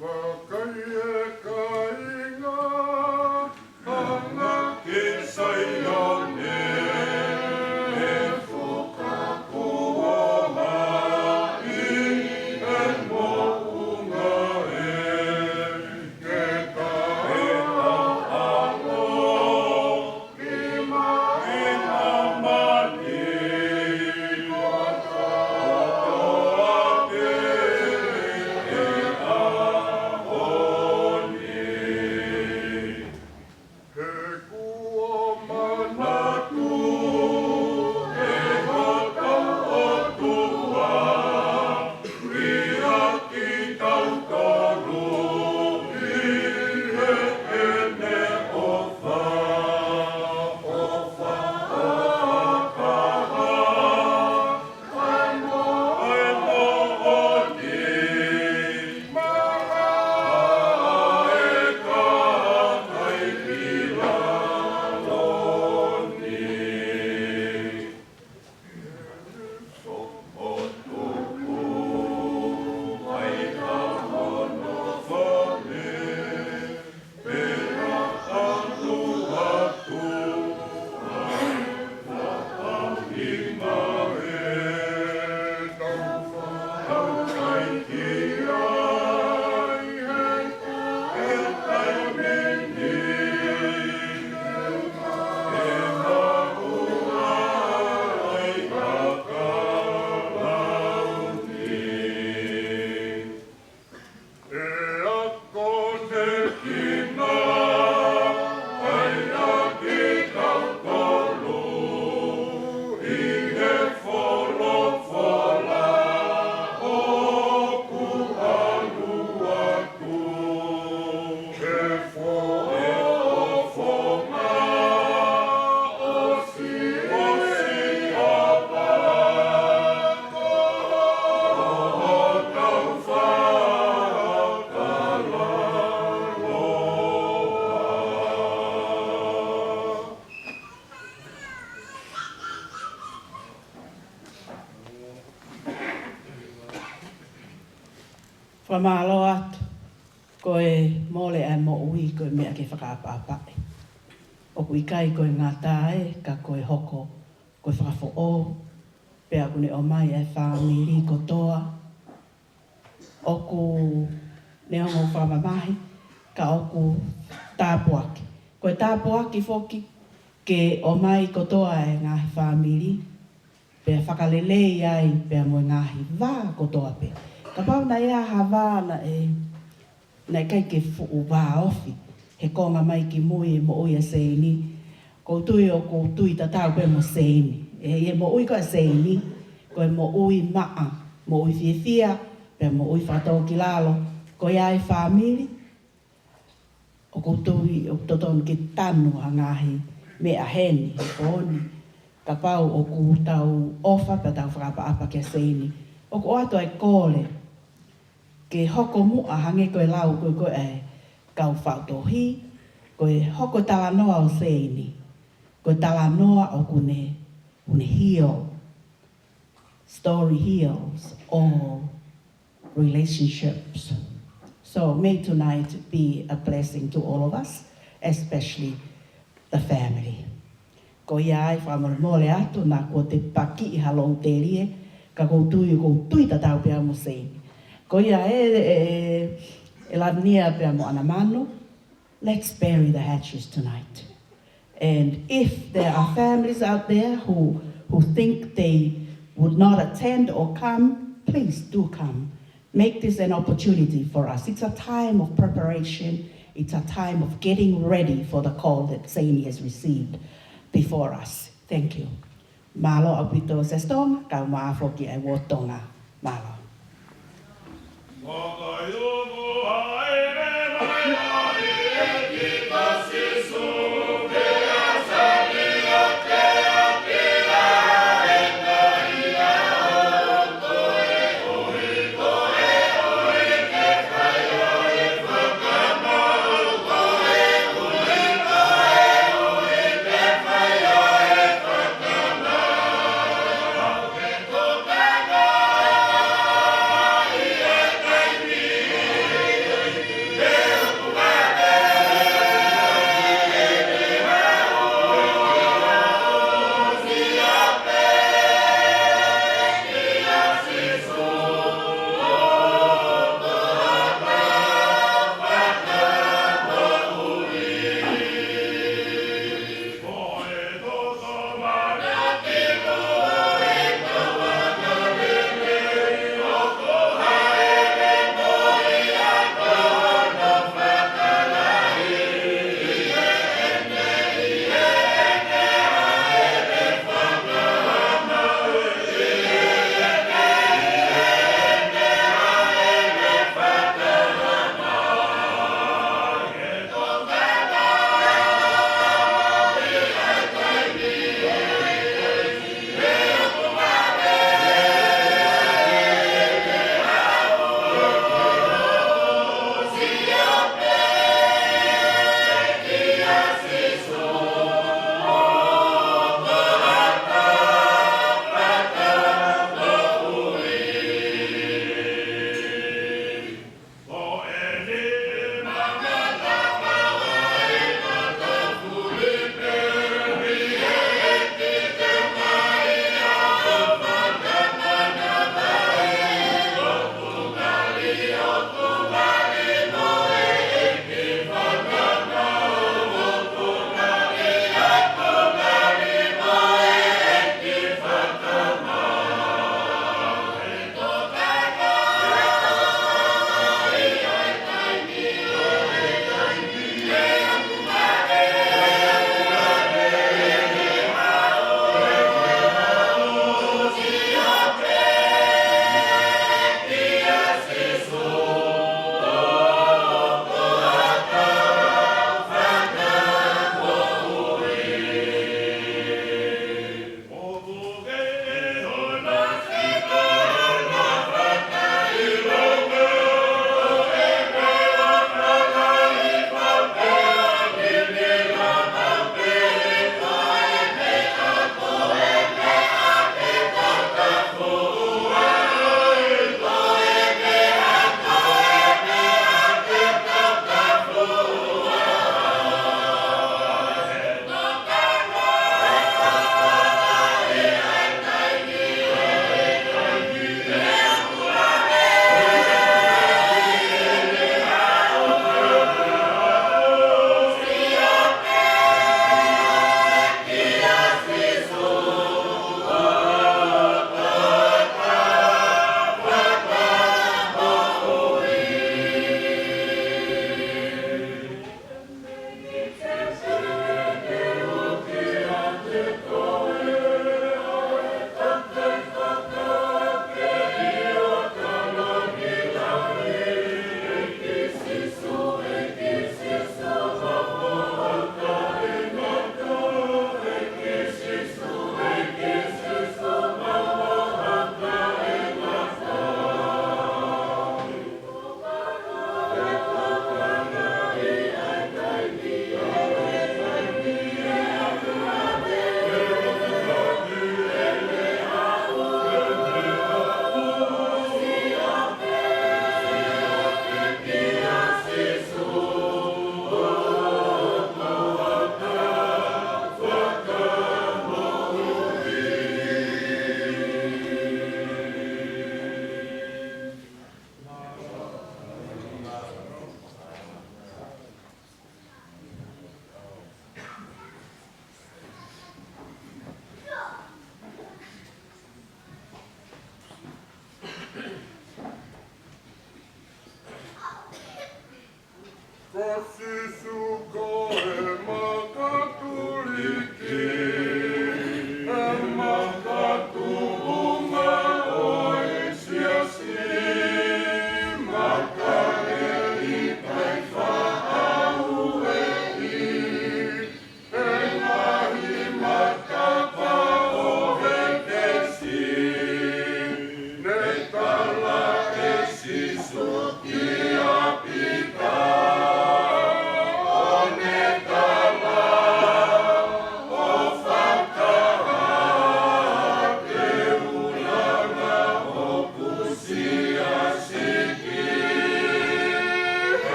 Vakai e kāinga, hanga ki Saione, ʻe fukakuohaʻi e moʻunga ē, ke taʻeʻaonga. Fakamālō atu, ko e mole ʻa e moʻui ko e meʻa ke fakaʻapaʻapaʻi. ʻOku ʻikai ko e ngata ē, ka ko e hoko, ko e fakafoʻou, pea ʻoku ne ʻomai ʻa e fāmili kotoa. ʻOku ne ongo fakamamahi, ka ʻoku tāpuaki. Ko e tāpuaki foki, ke ʻomai kotoa e ngaahi fāmili, pea fakalelei ai pea mo e ngaahi vā kotoa pē. Kapau naʻe ʻi ai ha vā naʻe, naʻe ʻikai ke fuʻu vāofi he konga mai ki mui e moʻui ʻa Seini, ʻoku ou tui ʻoku ou tui tatau pē mo Seini. ʻE, ʻi he moʻui ko ē ʻa Seini, ko e moʻui maʻa, moʻui fiefia, pea moʻui fakatōkilalo, ko ia e fāmili, ʻoku ou tui ʻoku totonu ke tanu ha ngaahi meʻa heni, he pō ni. Kapau ʻoku tau ʻofa pea tau fakaʻapaʻapa kia Seini, ʻoku ʻoatu ʻa e kole ke hoko muʻa hangē ko e lau ko ē ʻa e kau faʻu tohi, ko e hoko talanoa ʻo Seini, ko e talanoa ʻoku ne, ʻoku ne heal. Story heals all relationships. So may tonight be a blessing to all of us, especially the family. Ko ia ai, fakamolemole atu, naʻa kuo te pakiʻi ha lou telie, ka ʻoku ou tui, ʻoku ou tui tatau pē au mo Seini. Ko ia ē, ē, ē, ē Lavinia pea mo ʻAnamanu, let's bury the hatches tonight. And if there are families out there who, who think they would not attend or come, please do come. Make this an opportunity for us. It's a time of preparation. It's a time of getting ready for the call that Seini has received before us. Thank you. Mālō ʻaupito Siasi Tonga, kae ʻumaʻā foki ʻa e Uō Tonga. Mālō.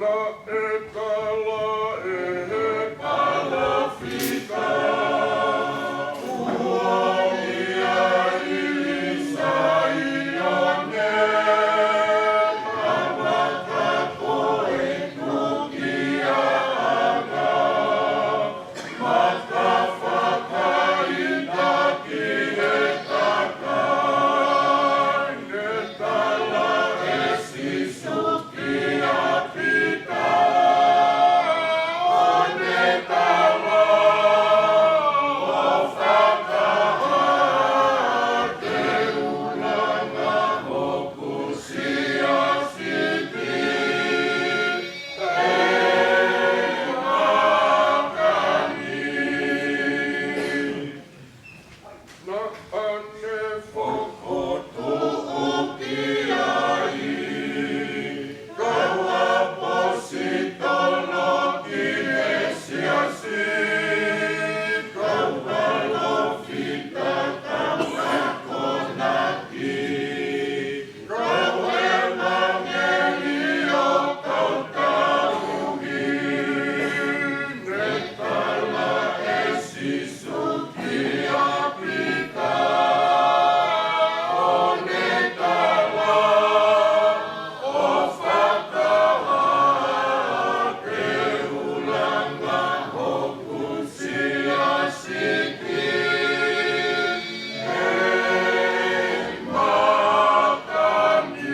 ʻE tala ʻe he palōfita, ʻoku ʻi ai Saione, ʻa mata ko e tukiaʻanga, mata fakaʻita ki he takai. Ne tala ʻe Sīsū kia Pita, ʻo ne tala, ʻo fakahā te u langa hoku siasi ki he mākani. Naʻa ne fokotuʻu ki ai kau ʻaposetolo ki he siasi, kau palōfita, kau akonaki, kau ʻevangeliō, kau tauhi. Ne tala ʻe Sīsū kia Pita, ʻo ne tala, ʻo fakahā te u langa hoku siasi ki he mākani.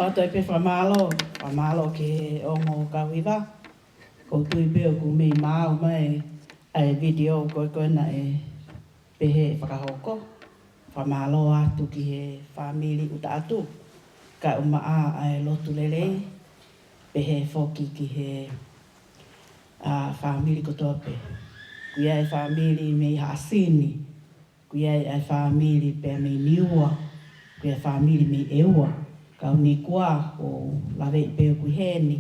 ʻOatu ai pē fakamālō, fakamālō ki he ongo kau hiva. ʻOku ou tui pē ʻoku mei maʻu mai ʻa e vitiō ko ē ko ē naʻe pehē ʻe fakahoko. Fakamālō atu ki he fāmili ʻUtaʻatu, kae ʻumaʻā ʻa e lotu lelei, pehē foki ki he, ʻa, fāmili kotoa pē. ʻOku ʻi ai e fāmili mei Haʻasini, ʻoku ʻi ai e fāmili pē mei Niua, ʻoku ʻi ai e fāmili mei ʻEua, ka ʻoku ou kole ke u laveʻi pē ʻoku ʻi heni,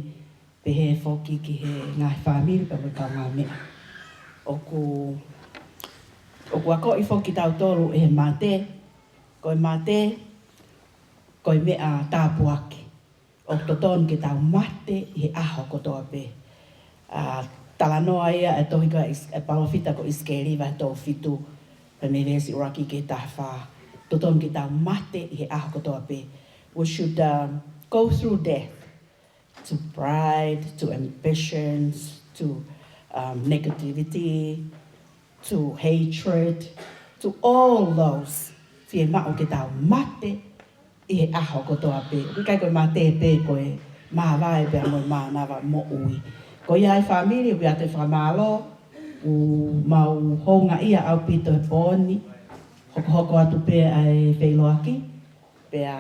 pehē foki ki he ngaahi fāmili pea mo e kaungāmeʻa. ʻOku, ʻoku akoʻi foki kitautolu ʻe he mate, ko e mate, ko e meʻa tāpuaki. ʻOku totonu ke tau mate ʻi he ʻaho kotoa pē. ʻA, talanoa ia ʻa e tohi ko ʻIs-, ʻa e palōfita ko ʻIsikeli vahe tolu fitu, pea mei he veesi ʻuluaki ki he taha fā. Totonu ke tau mate ʻi he ʻaho kotoa pē. We should, um, go through death to pride, to ambitions, to, um, negativity, to hatred, to all those. Fiemaʻu ke tau mate ʻi he ʻaho kotoa pē. ʻIkai ko e mate pē, ko e māvae pea mo e mānava moʻui. Ko ia e fāmili, ʻoku ʻi ai e fakamālō, ʻoku mau houngaʻia ʻaupito he pō ni, hokohoko atu pē ʻa e feʻiloaki, pea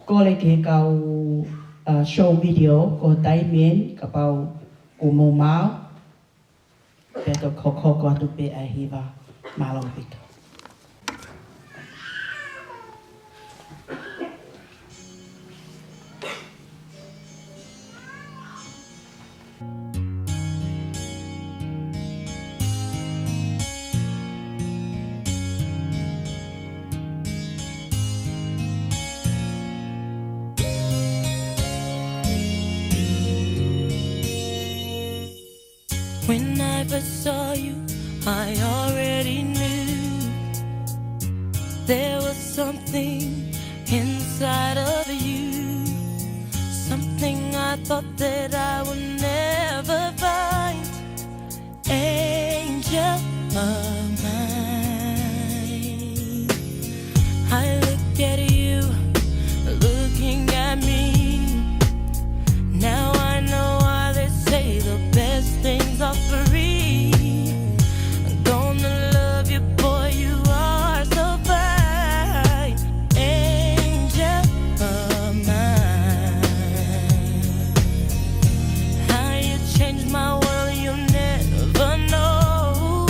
kole ki he kau, uh, show video ko e taimi eni, kapau ʻoku mou maau, pea toki hokohoko atu pē ʻa e hiva. Mālō ʻaupito. When I first saw you, I already knew there was something inside of you, something I thought that I would never find. Angel of mine, I look at you, looking at me. Now I know why they say the best things are free. Gonna love you, boy, you are so fine. Angel of mine, how you changed my world, you'll never know.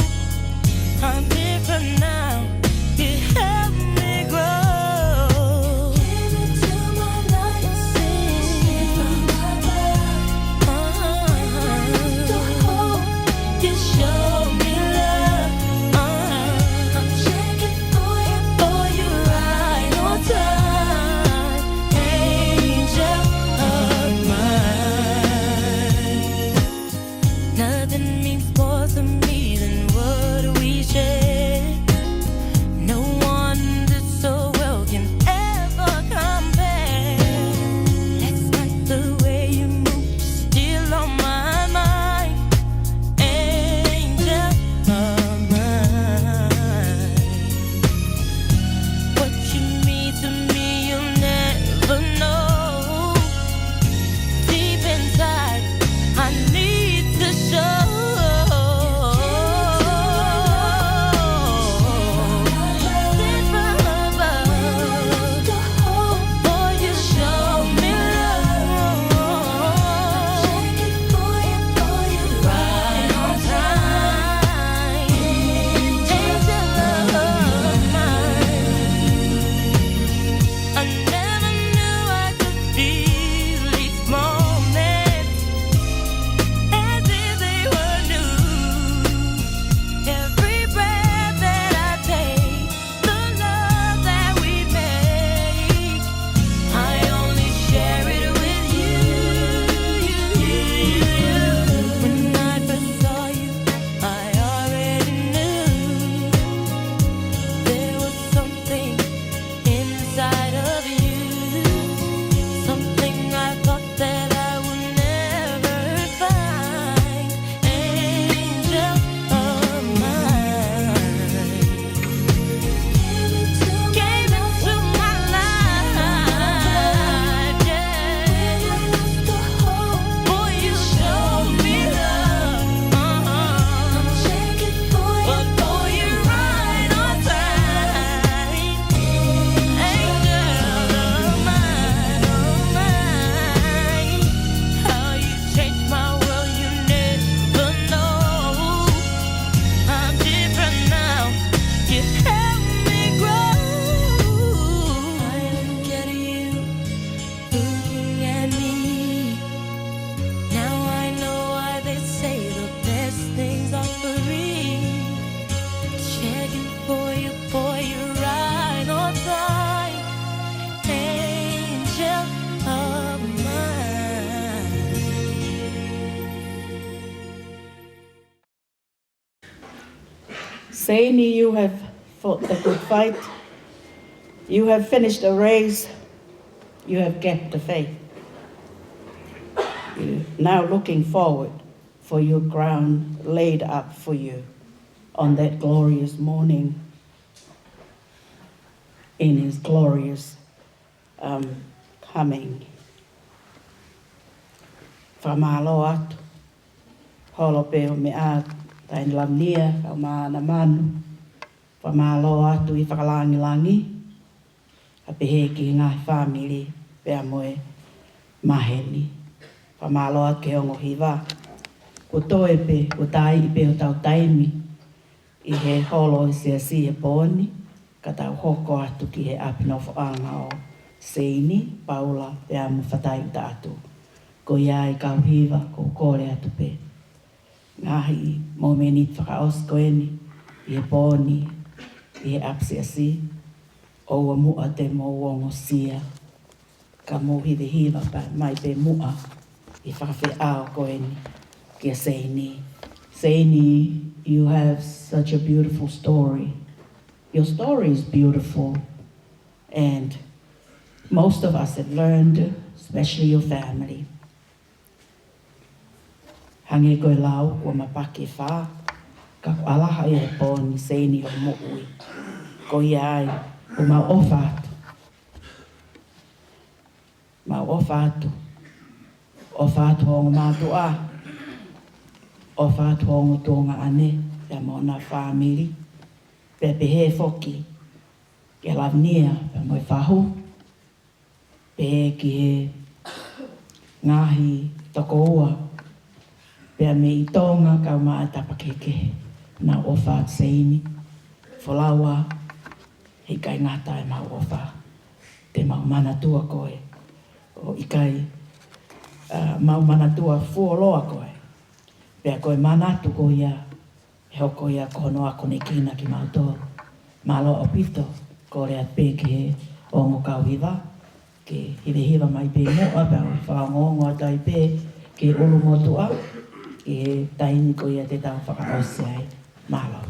Seini, you have fought the good fight. You have finished the race. You have kept the faith. You're now looking forward for your crown laid up for you on that glorious morning in his glorious, um, coming. Fakamālō atu. Holo pē ʻo meʻa, Taʻahine Lavinia, kau mānava manu. Fakamālō atu ʻi he fakalāngilangi, kae pehē ki he ngaahi fāmili pea mo e maheni. Fakamālō atu ki he ongo hiva. Kuo toe pē, kuo taiʻi pē hotau taimi ʻi he holo ʻo e Siasi he pō ni, ka tau hoko atu ki he ʻapi nofoʻanga ʻo Seini, Paula, pea mo Fatai Utaʻatu. Ko ia ai kau hiva, ʻoku ou kole atu pē ngaahi momeniti fakaʻosi ko eni ʻi he pō ni ʻi he ʻapi Siasi, ʻoua muʻa te mou ongosia, ka mou hivehiva pē mai pē muʻa ʻi he fakafeʻao ko eni kia Seini. Seini, you have such a beautiful story. Your story is beautiful, and most of us have learned, especially your family. Hangē ko e lau, kuo mapaki e fā, ka kuo ʻalaha ia he pō ni, Seini, hoʻo moʻui. Ko ia ai, ʻoku mau ʻofa atu. Mau ʻofa atu. ʻOfa atu hoʻo ongo mātuʻa. ʻOfa atu hoʻo ongo tuongaʻane, pea mo hona fāmili. Pea pehē foki kia Lavinia, pea mo e fahu. Pehē ki he ngaahi tokoua, pea mei Tonga, kau mai ʻa e tapa kehekehe. Mau ʻofa atu Seini, folau ā, heʻikai ngata ʻemau ʻofa. Te mau manatua koe, ʻo ʻikai, ā, mau manatua fuoloa koe. Pea ko e manatu ko ia, ʻe hoko ia ko hono akonekina kimautolu. Mālō ʻaupito, kole atu pē ki he ongo kau hiva, ke hivehiva mai pē muʻa, pea u fakaongoongo atu ai pē ki he ʻulumotuʻa, ki he taimi ko ia te tau fakaʻosi ai. Mālō.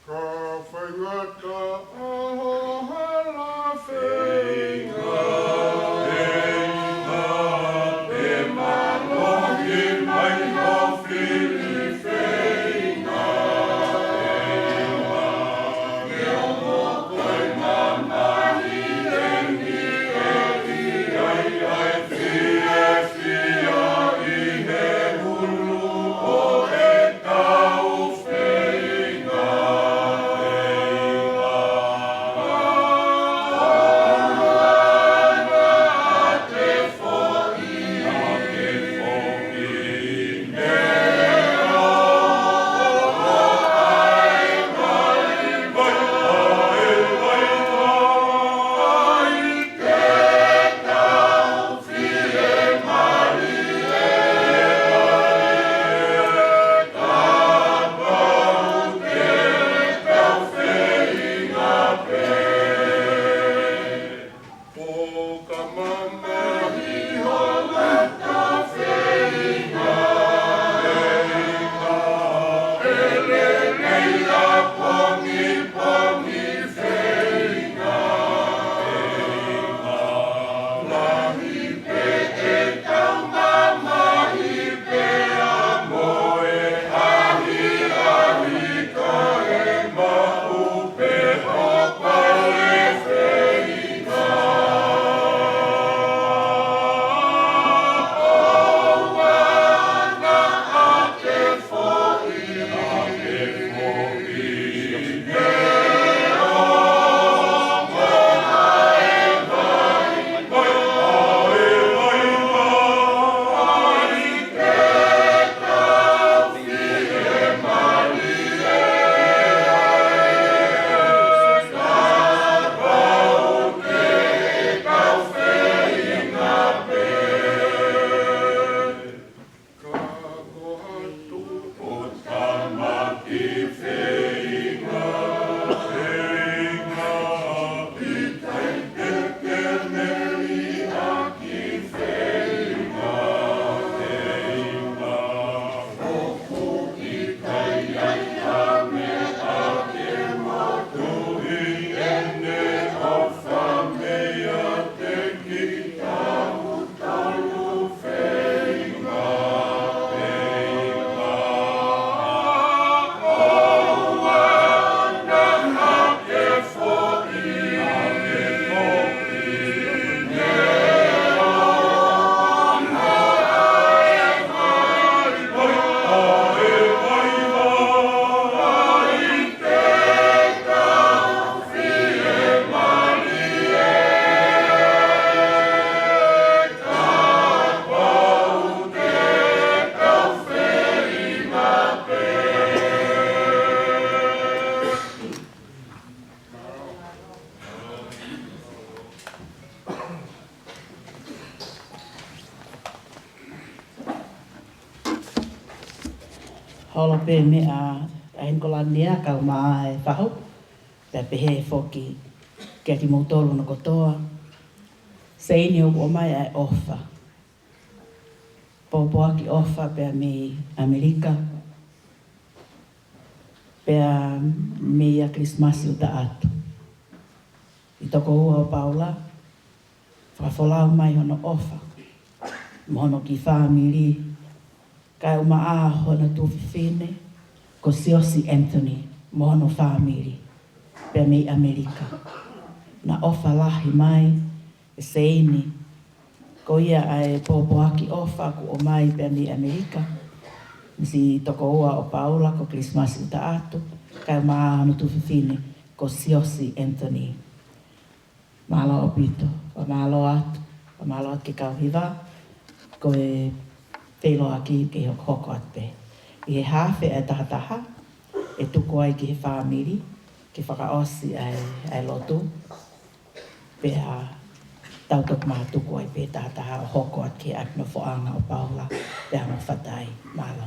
Ka faingataʻa ho hala feinga, feinga, pe mālohi mai ho fili feinga, feinga, ke ongo ko e mamahi eni ʻe ʻi ai Holo pē meʻa ʻa Henikolani ia kae ʻumaʻā e fahu, pea pehē foki kiate kimoutolu hono kotoa. Seini ʻoku ʻomai ʻa e ʻofa. Pōpoaki ʻofa pea mei ʻAmelika, pea mei a Kilisimasi ʻUtaʻatu. ʻI tokoua ʻo Paula, fakafolau mai hono ʻofa mo hono kiʻi fāmili, kae ʻumaʻā hono tuofefine ko Siosi Anthony mo hono fāmili, pea mei ʻAmelika. Naʻe ʻofa lahi mai ʻe Seini, ko ia ʻa e pōpoaki ʻofa kuo ʻomai pea mei ʻAmelika, mei siʻi tokoua ʻo Paula ko Kilisimasi ʻUtaʻatu, kae ʻumaʻā hono tuofefine ko Siosi Anthony. Mālō ʻaupito, ʻoku mālō atu, ʻoku mālō atu ki he kau hiva, ko e feʻiloaki ke hokohoko atu pē. ʻI he haafe ʻa e tahataha, ʻe tuku ai ki he fāmili ke fakaʻosi ʻa e, ʻa e lotu, pea tau toki mātuku ai pē tahataha ʻo hoko atu ki he ʻapi nofoʻanga ʻo Paula, pea mo Fatai. Mālō.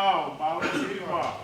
Au, mau siva.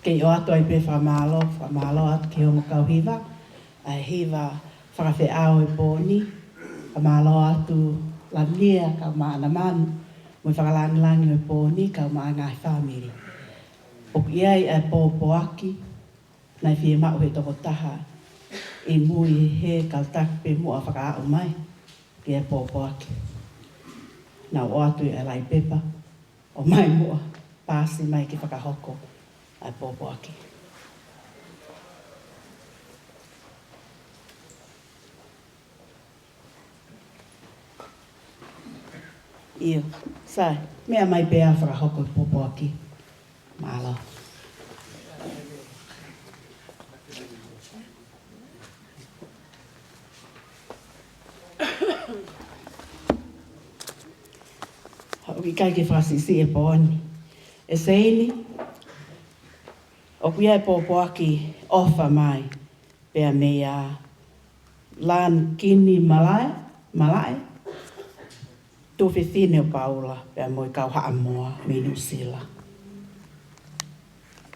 Kei ʻoatu ai pē fakamālō, fakamālō atu ki he ongo kau hiva, ʻa e hiva fakafeʻao e pō ni, fakamālō atu Lania kae ʻumaʻā Anamanu, mo e fakalāngilangi ʻo e pō ni kae ʻumaʻā e ngaahi fāmili. ʻOku ʻi ai ʻa e pōpoaki, naʻe fiemaʻu ʻe he tokotaha ʻi mui he kau taki pē muʻa ʻo fakaaʻu mai ki he pōpoaki. Naʻa ku ʻoatu ʻa e lauʻi pepa, ʻomai muʻa, paasi mai ke fakahoko ʻa e pōpoaki. ʻIo, sai, meʻa mai pea fakahoko e pōpoaki. Mālō. ʻOku ʻikai ke fakasiʻisiʻi e pō ni. ʻE Seini, ʻoku ʻi ai e pōpoaki ʻofa mai pea meia Lānkini Malae, Malae, tuofefine ʻo Paula, pea mo e kau Haʻamoa mei Nuʻusila.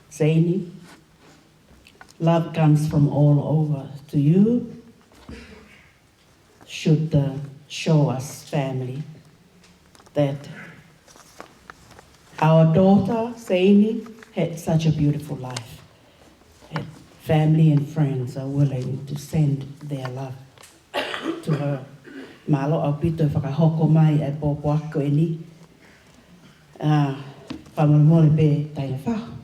Seini, love comes from all over to you. Should, uh, show us family that our daughter, Seini, had such a beautiful life. That family and friends are willing to send their love to her. Mālō ʻaupito e fakahoko mai ʻa e pōpoaki ko eni. ʻA, fakamolemole pē taʻefaʻahinga.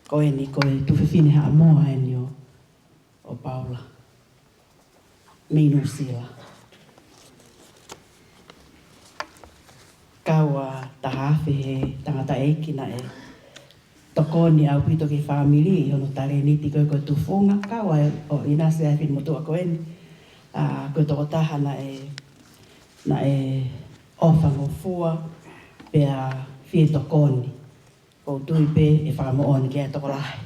Ko eni ko e tuofefine Haʻamoa eni ʻo, ʻo Paula mei Nuʻusila. Kau ʻa e taha afe he tangataʻeiki naʻe tokoni ʻaupito ki he fāmili ʻi hono talēniti ko ē ko e tufunga, kau ai ʻo ʻInasi ʻa e finemotuʻa ko eni. ʻA, ko e tokotaha naʻe, naʻe ʻofangofua pea fie tokoni. ʻOku ou tui pē ʻe fakamoʻoni ki ai e tokolahi.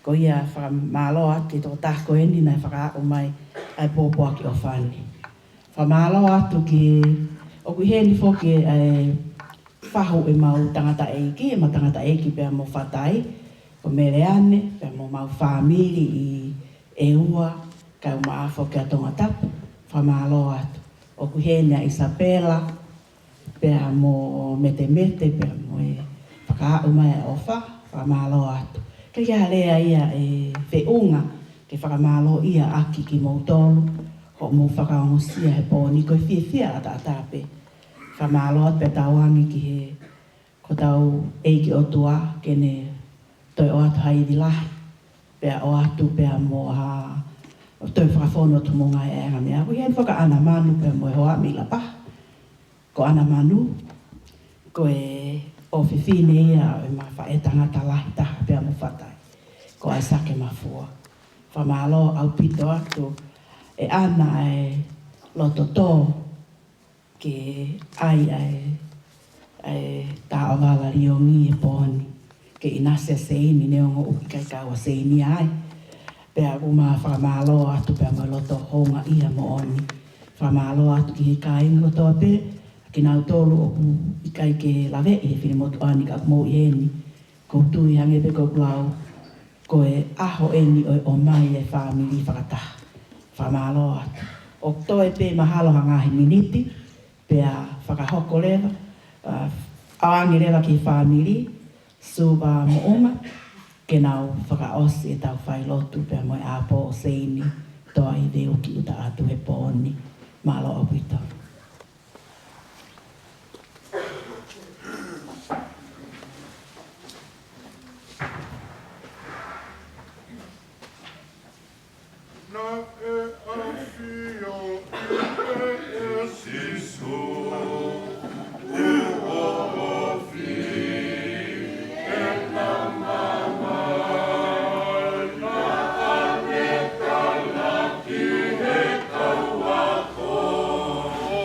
Ko ia fakamālō atu ki he tokotaha ko eni naʻe fakaaʻu mai ʻa e pōpoaki ʻofa ni. Fakamālō atu ki he, ʻoku ʻi heni foki ʻa e fahu ʻemau tangataʻeiki, ʻemau tangataʻeiki pea mo Fatai, ko Meleane, pea mo homau fāmili ʻi ʻEua, kae ʻumaʻā foki ʻa Tongatapu, fakamālō atu. ʻOku ʻi heni ʻa ʻIsapela, pea mo Metemete, pea mo e fakaaʻu mai ʻa e ʻofa, fakamālō atu. Ke ke halea ia ʻe feʻunga, ke fakamālō ia ʻaki kimoutolu, hoʻomou fakaongosia he pō ni ko e fiefia ʻataʻatā pē. Fakamālō atu pea tauange ki he ko hotau ʻEiki ʻOtua ke ne toe ʻoatu ha ivi lahi, pea ʻoatu pea mo ha, ʻo toe fakafonu atu mo e ngaahi ʻaenga meʻa. ʻOku ʻi heni foki ʻa Anamanu pea mo e hoa mei Lapaha. Ko Anamanu, ko e ʻofefine ia ʻo ʻema faʻētangata lahi taha pea mo Fatai. Ko ʻAisake Mafua. Fakamālō ʻaupito atu ʻe ʻAna ʻa e loto tō ke ʻai ʻa e, ʻa e taʻovala liongi he pō ni. Ke ʻinasi ʻa Seini neongo ʻoku ʻikai kau ʻa Seini ai. Pea ʻoku ma fakamālō atu pea mo e loto houngaʻia moʻoni. Fakamālō atu ki he kāinga kotoa pē, kinautolu ʻoku ʻikai ke laveʻi he finemotuʻa ni ka ʻoku mou ʻi heni. ʻOku ou tui hangē pē ko ʻeku lau, ko e ʻaho eni ʻo e ʻomai e fāmili fakataha. Fakamālō atu. ʻOku toe pē mahalo ha ngaahi miniti, pea fakahoko leva, ʻa, ʻoange leva ki he fāmili, Suva mo ʻUma, ke nau fakaʻosi ʻetau failotu pea mo e ʻapō ʻo Seini, toa i veu ki ʻuta atu he pō ni. Mālō ʻaupito. Naʻe ʻafioʻi pē ʻe Sīsū, ʻoku ofi ʻena mamae, naʻa ne tala ki he kau ako, ʻo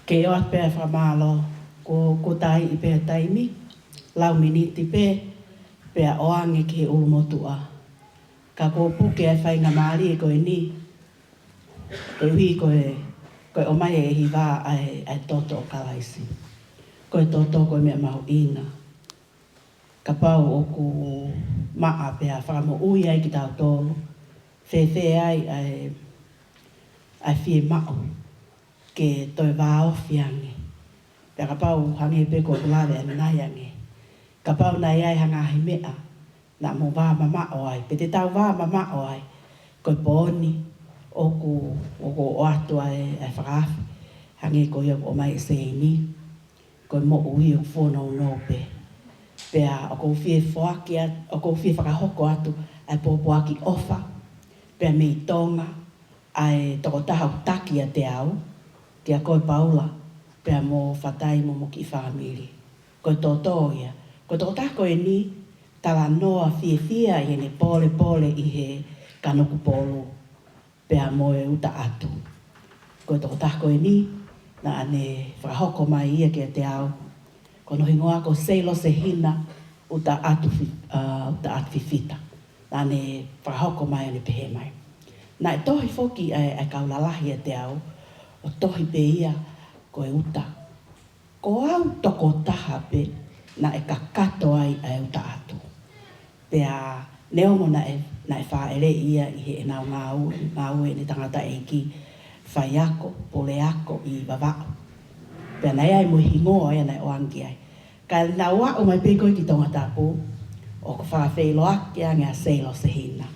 Ke ʻoatu pē ʻa e fakamālō, kuo, kuo taiʻi pē ʻa e taimi, lau miniti pē, pea ʻoange ki he ʻulumotuʻa. Ka kuo puke ʻa e faingamālie ko eni, koeʻuhi ko e, ko e ʻomai ʻe he hiva ʻa e, ʻa e toto ʻo Kalaisi. Ko e toto ko e meʻa mahuʻinga. Kapau ʻoku maʻa pea fakamoʻui ai kitautolu, fēfē ai ʻa e, ʻa e fiemaʻu ke toe vāofi ange. Pea kapau hangē pē ko ʻeku lave ʻanenai ange, kapau naʻe ʻi ai ha ngaahi meʻa naʻa mou vā mamaʻo ai, pe te tau vā mamaʻo ai, ko e pooni ʻoku, ʻoku ʻoatu ai ʻa e fakaafe, hangē ko ia ʻoku ʻomai ʻe Seini, ko e moʻui ʻoku fōnounou pē. Pea ʻoku ou fie foaki atu, ʻoku ou fie fakahoko atu ʻa e pōpoaki ʻofa, pea mei Tonga, ʻa e tokotaha ʻoku taki ʻiate au, kia koe Paula, pea mo Fatai mo homo kiʻi fāmili. Ko e toto ia. Ko e tokotaha ko eni, talanoa fiefia ʻi heʻene polepole ʻi he kanokupolu, pea mo e ʻuta ʻatu. Ko e tokotaha ko eni, naʻa ne fakahoko mai ia kiate au, ko hono hingoa ko Seilose Hina ʻUta ʻAtu Fi-, ʻa, ʻUta ʻAtu Fifita. Naʻa ne fakahoko mai ʻo ne pehē mai, naʻe tohi foki ʻa e, ʻa e kau lalahi ʻiate au, ʻo tohi pē ia ko e ʻuta. Ko au tokotaha pē naʻe kakato ai ʻa e ʻuta ʻatu. Pea neongo naʻe, naʻe fāʻeleʻi ia ʻi heʻenau ngāue, ngāue ʻene tangataʻeiki faiako, puleako ʻi Vavaʻu. Pea naʻe ʻi ai mo e hingoa ia naʻe ʻoange ki ai. Ka naʻa ku aʻu mai pē ko ē ki Tongatapu, ʻoku fakafeʻiloaki ange ʻa Seilose Hina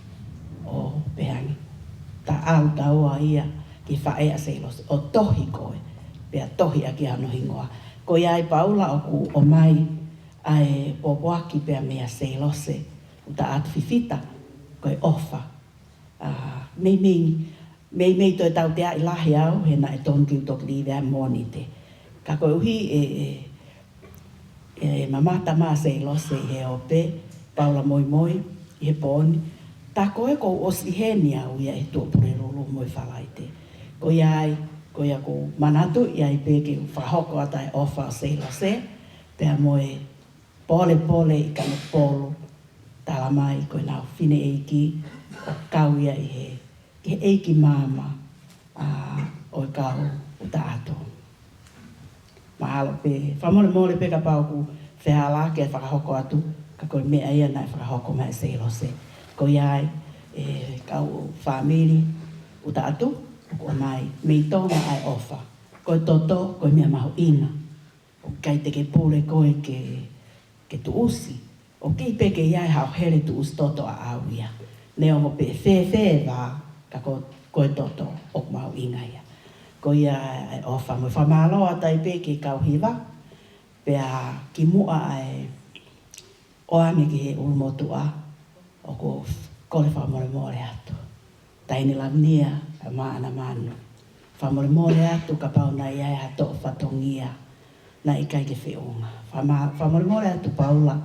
ʻo pehē ange, ta au taua ia ki faʻē ʻa Seilose, ʻo tohi koe, pea tohi ʻaki hono hingoa. Ko ia ai Paula ʻoku ʻomai ʻa e pōpoaki pea meia Seilose ʻUta ʻAtu Fifita, ko e ʻofa. ʻA, meimei, meimei toe tauteaʻi lahi au, he naʻe tonu ke u toki live ʻa e Mōnite. Ka koeʻuhi ʻe, ʻe, ʻe mamata mai ʻa Seilose ʻi he ope, Paula moimoi, ʻi he pooni, ta ko ē kuo u ʻosi ʻi heni au ia ʻi he Tuʻapulelulu mo e Falaite. Ko ia ai, ko ia ʻoku ou manatuʻi ai pē ke u fakahoko atu ʻa e ʻofa ʻo Seilose, pea mo e polepole ʻi kanokupolu, tala mai ko ʻenau fineʻeiki ʻoku kau ia ʻi he, ʻi he ʻeiki maama, ʻa, ʻo e kau ʻuta ʻatu. Mahalo pē, fakamolemole pē kapau ʻoku fehālaaki ʻa e fakahoko atu, ka ko e meʻa ia naʻe fakahoko mai ʻe Seilose. Ko ia ai, ʻe kau fāmili ʻuta ʻatu, ʻoku ʻomai mei Tonga ʻa e ʻofa. Ko e toto, ko e meʻa mahuʻinga. ʻOku ʻikai te ke pule koe ke, ke tuʻusi. ʻOku kei pē ke ʻi ai haʻo hele tuʻusi toto ʻaʻau ia. Neongo pē fēfē vā, ka ko, ko e toto ʻoku mahuʻinga ia. Ko ia ʻa e ʻofa mo e fakamālō atu ai pē ki he kau hiva, pea kimuʻa ʻa e ʻoange ki he ʻulumotuʻa, ʻoku ou kole fakamolemole atu. Taʻahine Lavinia, ʻa Maʻana Manu. Fakamolemole atu kapau naʻe ʻi ai ha toʻo fatongia naʻe ʻikai ke feʻunga. Fakama-, fakamolemole atu Paula,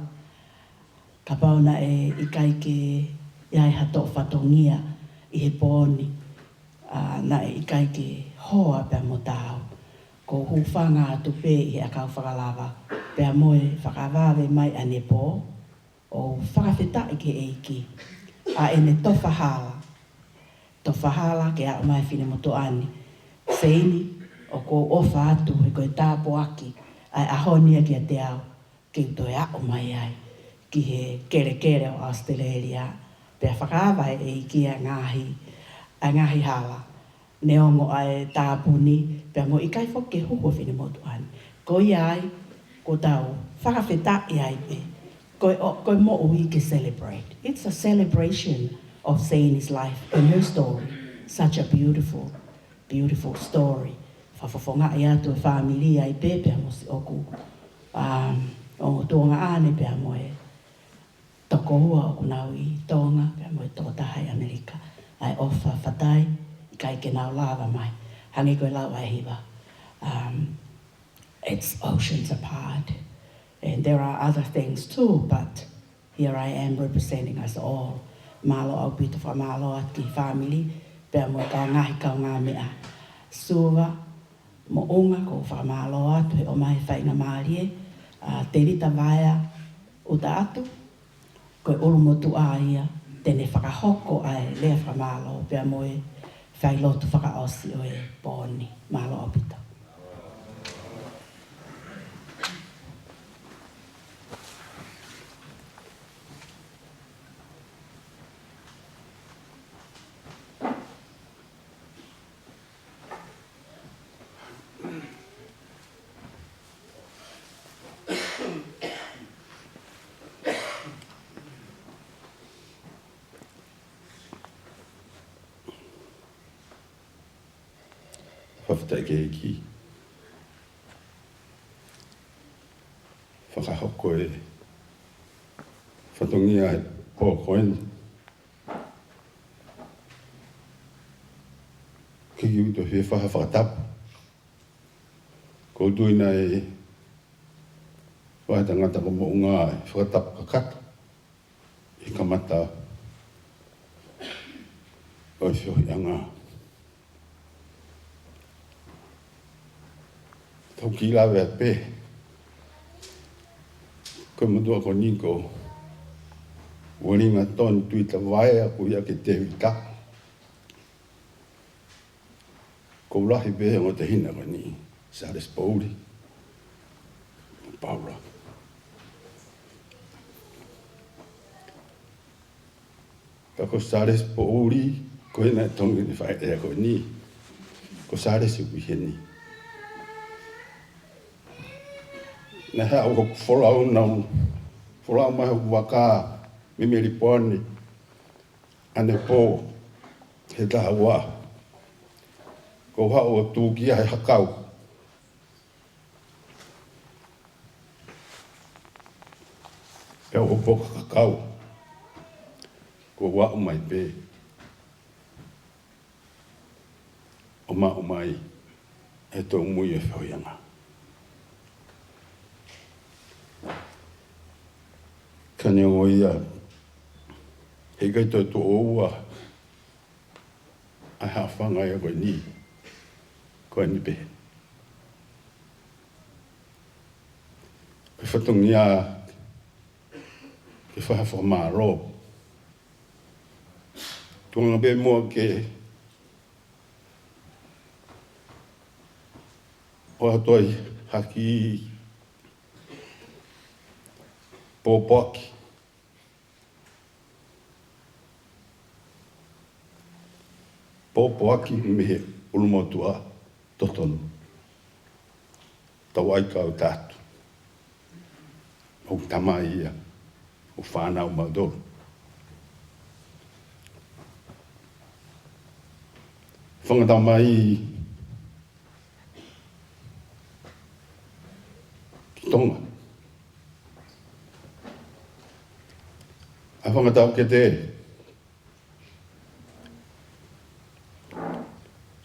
kapau naʻe ʻikai ke ʻi ai ha toʻo fatongia ʻi he pooni, ʻa, naʻe ʻikai ke hoa pea mo taau. ʻOku ou hūfanga atu pē ʻi he ʻakau fakalava, pea mo e fakavave mai ʻanepō, ʻo fakafetaʻi ki he ʻEiki. ʻA ʻene tofa hala. Tofa hala ke aʻu mai finemotuʻa ni. Seini, ʻoku ou ʻofa atu he ko e tāpuaki ʻa e ʻaho ni ia kiate au, ke u toe aʻu mai ai ki he kelekele ʻo ʻAositelēlia. Pea fakaava ʻe he ʻEiki ʻa e ngaahi, ʻa e ngaahi hala. Neongo ʻa e tāpuni, pea mo e ʻikai foki ke huhu ʻa finemotuʻa ni. Ko ia ai, ʻoku tau fakafetaʻi ai pē. Ko e, ʻo, ko e moʻui ke celebrate. It's a celebration of Seine's life and her story. Such a beautiful, beautiful story. Fakafofongaʻi atu e fāmili ai pē, pea mo siʻoku, um, ongo tuongaʻane, pea mo e tokoua ʻoku nau ʻi Tonga, pea mo e tokotaha ʻi ʻAmelika. ʻA e ʻofa, Fatai, ʻikai ke nau lava mai. Hangē ko e lau ʻa e hiva. Um, it's oceans apart. And there are other things too, but here I am representing us all. Mālō ʻaupito, fakamālō atu ki he fāmili, pea mo e kau ngaahi kaungāmeʻa. Suva, Moʻunga, ʻoku ou fakamālō atu he ʻomai faingamālie ʻa Telita Vaea ʻUtaʻatu, ko e ʻulumotuʻa ia te ne fakahoko ʻa e lea fakamālō pea mo e failotu fakaʻosi ʻo e pō ni. Mālō ʻaupito. Fakafetaʻi ki he ʻEiki. Fakahoko e fatongia he pō ko eni. Kiʻi ʻuto he faha fakatapu. ʻOku ou tui naʻe fai ʻe he tangata ko Moʻunga e fakatapu kakato he kamata ʻo e feohiʻanga. Tau kiʻi lave atu pē. Ko e motuʻa ko eni ko Uelingatoni Tuʻitavaea, ko ia ko Tēvita. Ko e lahi pē he ongo tehina ko eni, Sālesi Poʻuli, Paula. Ka ko Sālesi Poʻuli, ko ena e tongi ni fai ea ko eni. Ko Sālesi ʻoku ʻi heni. Naʻe haʻu hoku folau nau, folau mai hoku vaka mei Melipoane, ʻanepō he taha ua. Ko e haʻu ʻo tūkia he hakau. Pea ʻo poka kakau. Ko e aʻu mai pē. ʻO maʻu mai e tōmui e feohiʻanga. Ka neongo ia, heʻikai toe tuʻo ua ʻa e haʻofanga ia ko eni. Ko eni pē. Ko e fatongia ke fai ha fakamālō. Tuʻunga pē muʻa ke ʻoatu ai ha kiʻi pōpoaki. Pōpoaki mei he ʻulumotuʻa totonu. Tau ʻai kau tatu. ʻOku tamai ia, ʻoku fānau mautolu. Fanga tamai ki Tonga. ʻA e fanga taʻokete.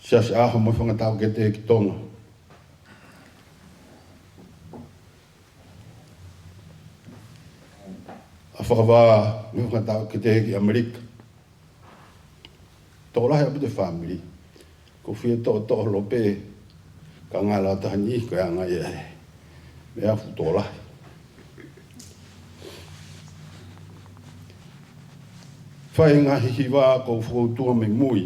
Siasi ʻAho mo e fanga taʻokete ki Tonga. ʻA e fakavā mo e fanga taʻokete ki ʻAmelika. Tokolahi ʻaupito e fāmili. ʻOku ou fie toʻotoʻo holo pē, ka ngalo ʻa Tani, ko e anga ia e meʻa, fuʻu tokolahi. Fai e ngaahi hiva ʻoku ou fokoutua mei mui.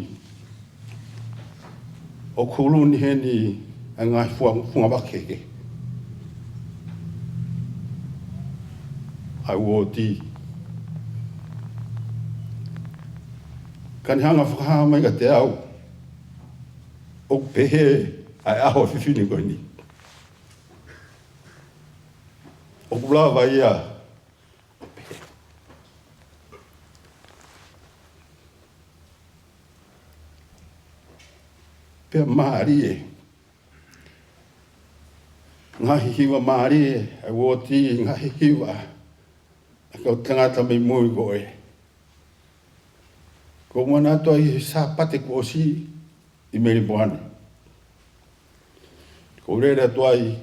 ʻOku hulu ni heni ʻa e ngaahi fua-, fungavaka kehekehe ʻa e uooti. Ka ne hanga ʻo fakahā mai kiate au ʻoku pehē ʻa e ʻaho ʻo e fefine ko eni. ʻOku lava ia ʻo pehē. Pea mālie. Ngaahi hiva mālie ʻa e uooti, ngaahi hiva ʻa e kau tangata mei mui ko ē. ʻOku ou manatu ai he Sāpate kuo ʻosi ʻi Melipoane. ʻOku ou lele atu ai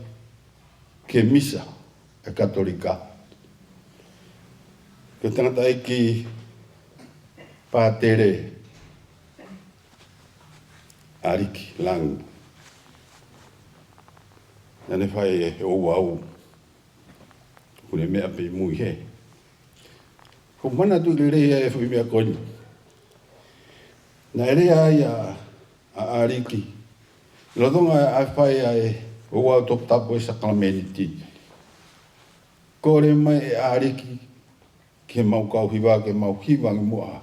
ki he Misa ʻa e Katolika. Ko e tangataʻeiki Pātele ʻAliki Langi. Naʻa ne fai e ouau. Kuo ne meʻa pē mui he. Ko e manatuʻi lelei ʻa e foʻi meʻa ko eni. Naʻe lea ai ʻa, ʻa ʻAliki. Lolotonga ʻa e fai ʻa e ouau toputapu ʻo e sākalamēniti. Kole mai ʻe ʻAliki ke mau kau hiva, ke mau hiva ange muʻa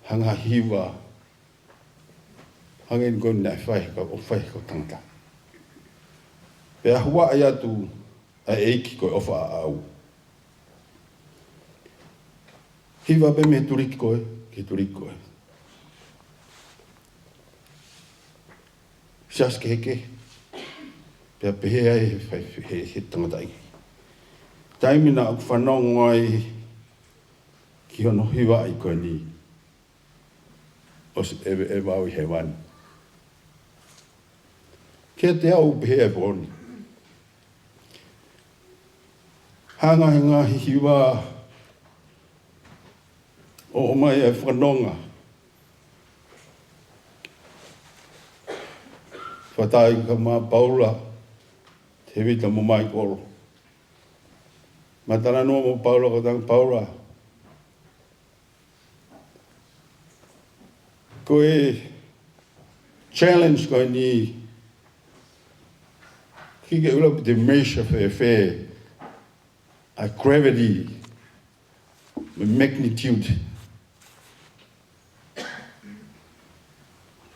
ha ngaahi hiva hangē ko eni naʻe fai he kau, ʻo fai he kau tangata. Pea huaʻi atu ʻa e ʻEiki ko e ʻofa ʻaʻau. Hiva pē mei he tuliki ko ē ki he tuliki ko ē. Siasi kehekehe. Pea pehē ai he fai, he, he tangataʻeiki. Taimi naʻa ku fanongo ai ki hono hivaʻi ko eni, ʻosi ʻeveʻeva au ʻi hēvani. Kiate au pehē ʻa e pō ni. Hanga he ngaahi hiva ʻo ʻomai ʻa e fanongo. Fakatātā kia Paula, Tēvita mo Maikolo. Matalanua mo Paula, ko e tangata Paula. Ko e challenge ko eni, ke ke ʻilo pe te measure fēfē ʻa e gravity, mo e magnitude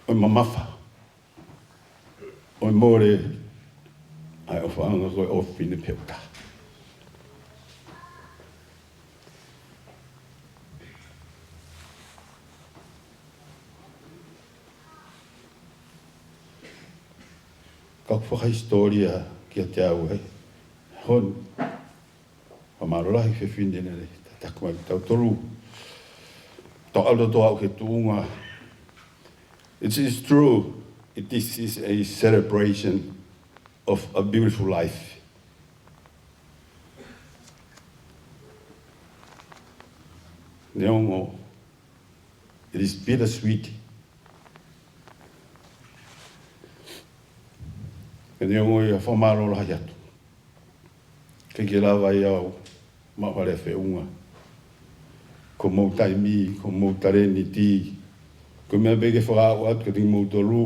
ʻo e mamafa ʻo e mole ʻa e ʻofaʻanga ko e ʻofefine pē ʻoku taha. Ka ʻoku fakahisitōlia kiate au ʻa e ʻaho ni. Fakamālō lahi fefine naʻe tataki mai kitautolu. Tau ʻalu atu ʻo aʻu ki he tuʻunga. It is true, it is, is a celebration of a beautiful life. Neongo, it is bittersweet. Ka neongo ia, fakamālō lahi atu. ʻIkai ke lava ia ʻo maʻu ha lea feʻunga. Ko hoʻomou taimi, ko hoʻomou talēniti, ko e meʻa pē ke fakaaʻu atu kiate kimoutolu,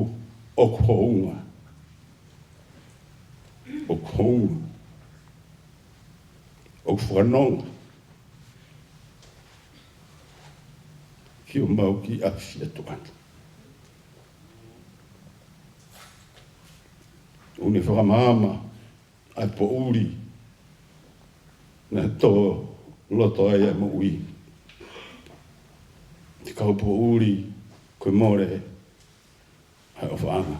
ʻoku hounga. ʻOku hounga. ʻOku fanongo ki homau kiʻi ʻapi ʻi ʻAtuʻana. ʻOku ne fakamaama ʻa e poʻuli naʻe tō loto ai ʻa e moʻui. Te kau poʻuli ko e mole ʻa e ʻofaʻanga.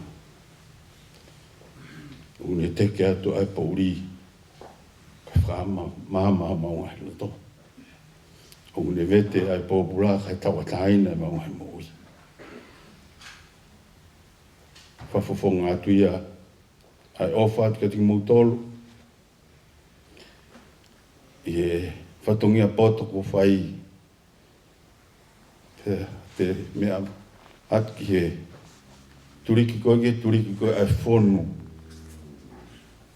ʻOku ne teke atu ʻa e poʻuli kae fakamaama homau ngaahi loto. ʻOku ne vete ʻa e pōpula kae tauʻatāina ʻemau ngaahi moʻui. Fakafofonga atu ia ʻa e ʻofa atu kiate kimoutolu ʻi he fatongia poto kuo fai. Pea te u meʻa atu ki he tuliki ko ē, ki he tuliki ko ē ʻa e fonu.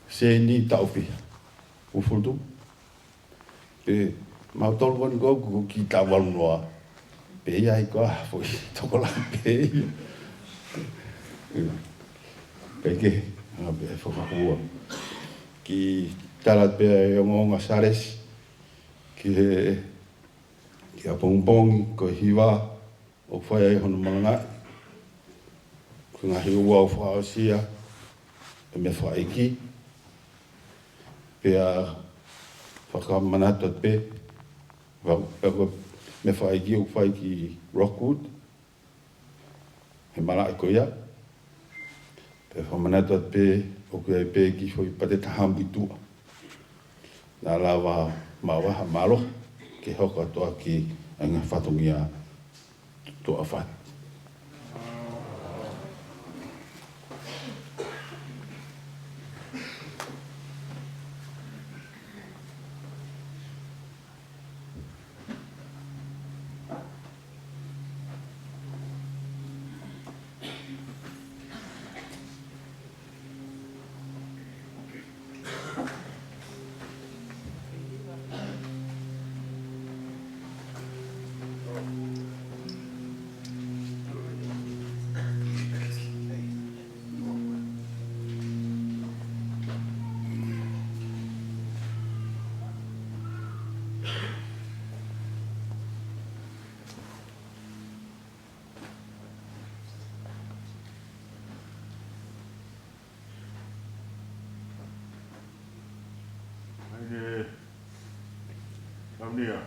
Sēniti taʻu fiha? Uofulu tupu. Pea mautolu ʻoku ʻi ai ko ē ʻoku kiʻi taʻu valu noa. Pea ʻi ai ko ā foʻi tokolahi pē ia. Pea ke, ʻa, pea fakahua. Kiʻi tala pē ʻa e ongoongo ʻa Sālesi ki he, ki he ʻapongipongi, ko e hiva ʻoku fai ai hono malangaʻi. Ko e ngaahi ouau fakaʻosi ia ʻa e meʻafakaʻeiki. Pea fakamanatu atu pē, ʻa, ʻa e meʻafakaʻeiki ʻoku fai ki Rockwood, he malaʻe ko ia. Pea fakamanatu atu pē, ʻoku ʻi ai pē kiʻi foʻi pate tahambu ʻi tuʻa. Naʻa lava maʻu ai ha mālohi ke hoko atu ʻaki ʻa e ngaahi fatongia tuʻa fat. Ia.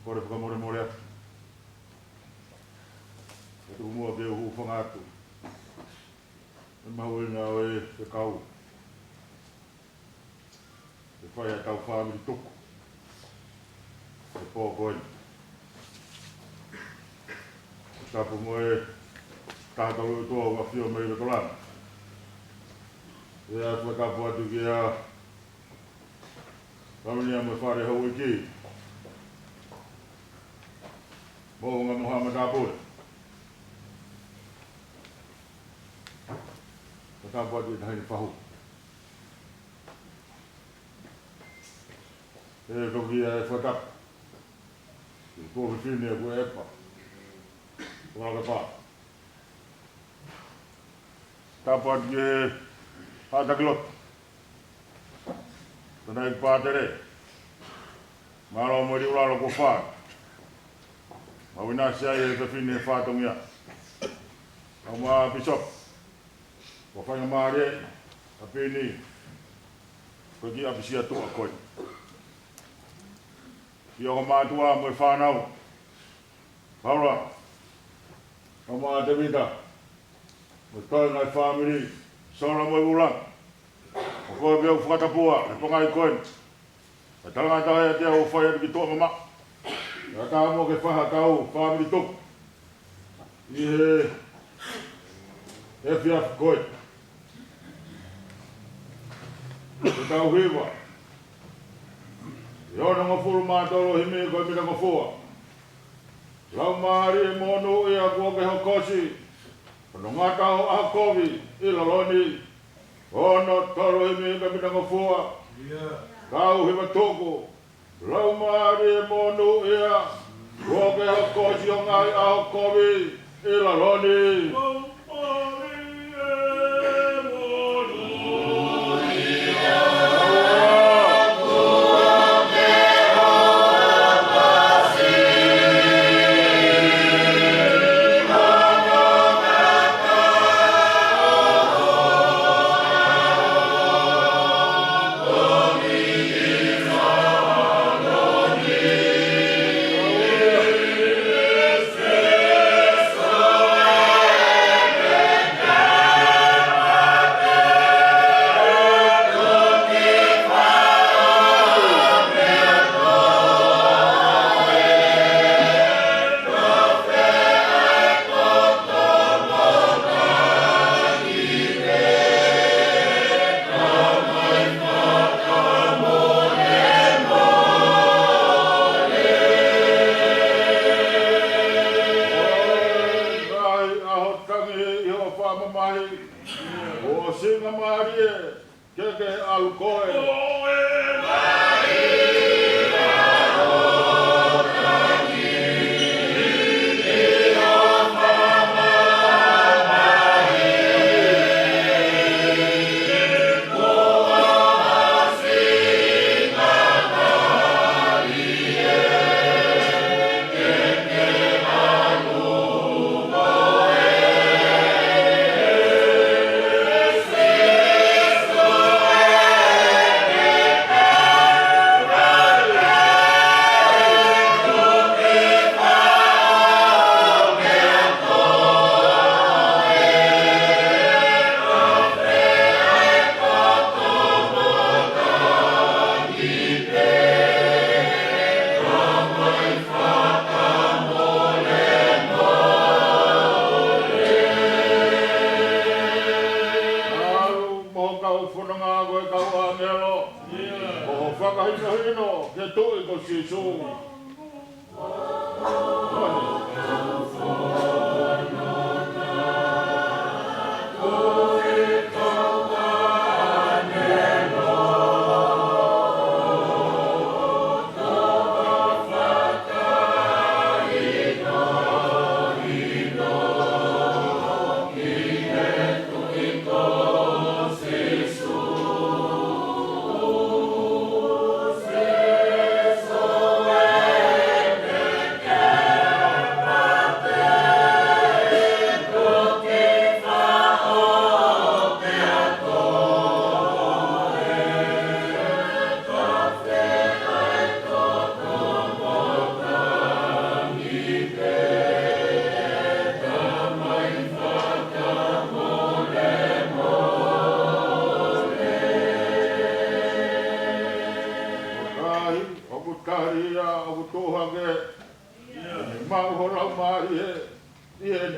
Kole fakamolemole atu. Ka tuku muʻa ke u hūfanga atu he mahuʻinga ʻo e fekau ke fai ʻe heʻetau fāmili tuku he pō ko eni. Tapu mo e taha tolu ʻOtua ʻoku ʻafio mei loto langi. ʻE fakatapu atu kia Lavenia mo e fale houʻeiki, Moʻunga mo haʻa matāpule. Fakatapu atu ki he taʻahine fahu. ʻE toki ʻai e fakatapu ki he tuofefine ʻa Kuepa Tuʻalakapa. Tapu atu ki he haʻa taki lotu, Tanaiki Pātele, mālō mo e liʻulalo kuo fai. Mau ʻinasi ai he fefine fatongia. Mau ma Pīsope, ko e faingamālie ʻa Pini, ko e kiʻi ʻapisia tuʻa ko ē. Ki he ongo mātuʻa mo e fānau, Paula, ʻo ma Tevita, mo e toenga e fāmili, Sola mo e Vula. ʻOku ou pehē ʻoku fakatapua he pongipongi ko eni ʻa e talangataʻa ʻiate au ʻo fai atu ki tuʻa mamaʻo. Ka tau mo ke fai haʻatau fāmili tuku ʻi he efiafi ko ē. Ke tau hiva ʻi he onongofulu mā tolu ʻo e himi ko e Minangofua. Laumālie monūʻia kuo ke hokosi hono ngata ho ʻaho kovi ʻi lalo ni. Ono tolu ʻo e himi ko e Minangofua. Kau hiva tuku. Laumālie monūʻia kuo ke hokosi ho ngaahi ʻaho kovi ʻi lalo ni. Ngaahi ʻaho tangi ʻi hoʻo fakamamahi, ʻo singamālie ke ke ʻalu koe. ʻAlu mo ho kau fononga ko e kau ʻāngelo, mo ho fakahinohino ki he Tuʻi ko Sīsū.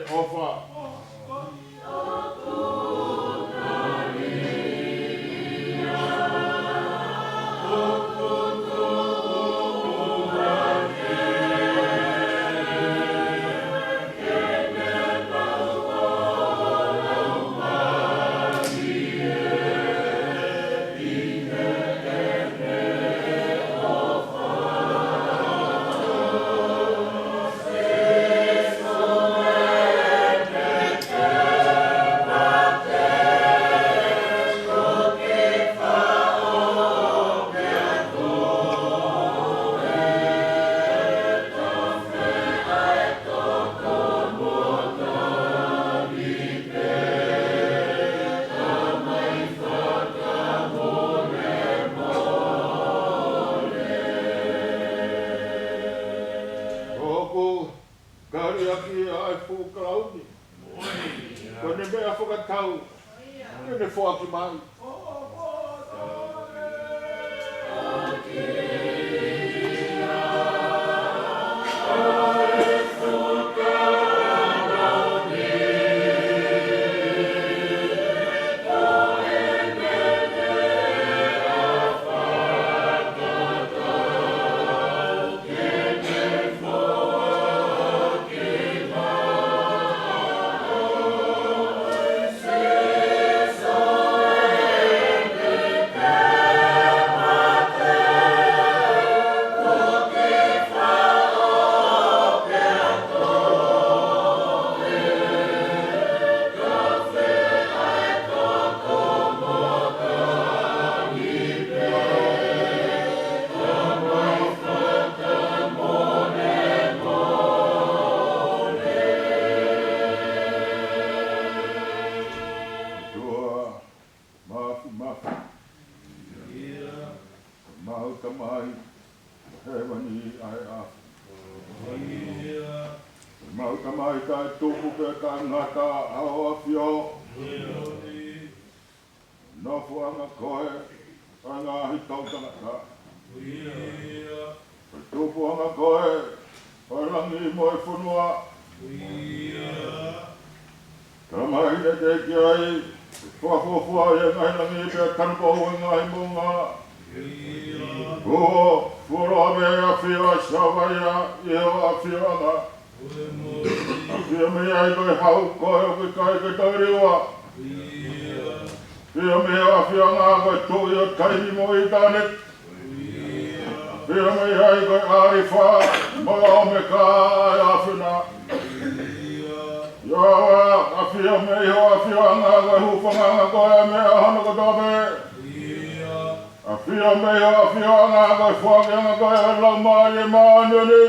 ʻOfa. ʻOku kali ʻaki ʻa e fuʻu kalauni. Ko ʻene meʻa fakatau, ʻene foaki mai. ʻOtua Māfimafi, ʻemau Tamai ʻi hēvani ʻa e ʻAfio. ʻEmau Tamai taʻetupu pea taʻengata, ʻa hoʻo ʻAfio nofoʻanga koe ʻo e ngaahi toʻutangata. Ko e tupuʻanga koe ʻo e langi mo e fonua. Tamai, naʻe teʻeki ai ke fuofua ʻi he ngaahi langi pea tanupou ʻi he ngaahi moʻunga. Kuo fuoloa pē ʻa e ʻafio ʻa Sihova ia ʻi hoʻo ʻafioʻanga. ʻAfio mei ai ko e hau, ko e ʻoku ʻikai ke toe liua. ʻAfio mei hoʻo ʻafioʻanga ko e Tuʻi ʻo taimi mo ʻitāniti. ʻAfio mei ai ko e ʻAlifa mo e ʻOmeka, ʻa e ʻAfiona. ʻIo, ʻafio mei hoʻo ʻafioʻanga ko e hūfangaʻanga ko e meʻa hono kotoa pē. ʻAfio mei hoʻo ʻafioʻanga ko e foakiʻanga ko e Laumālie Māʻoniʻoni.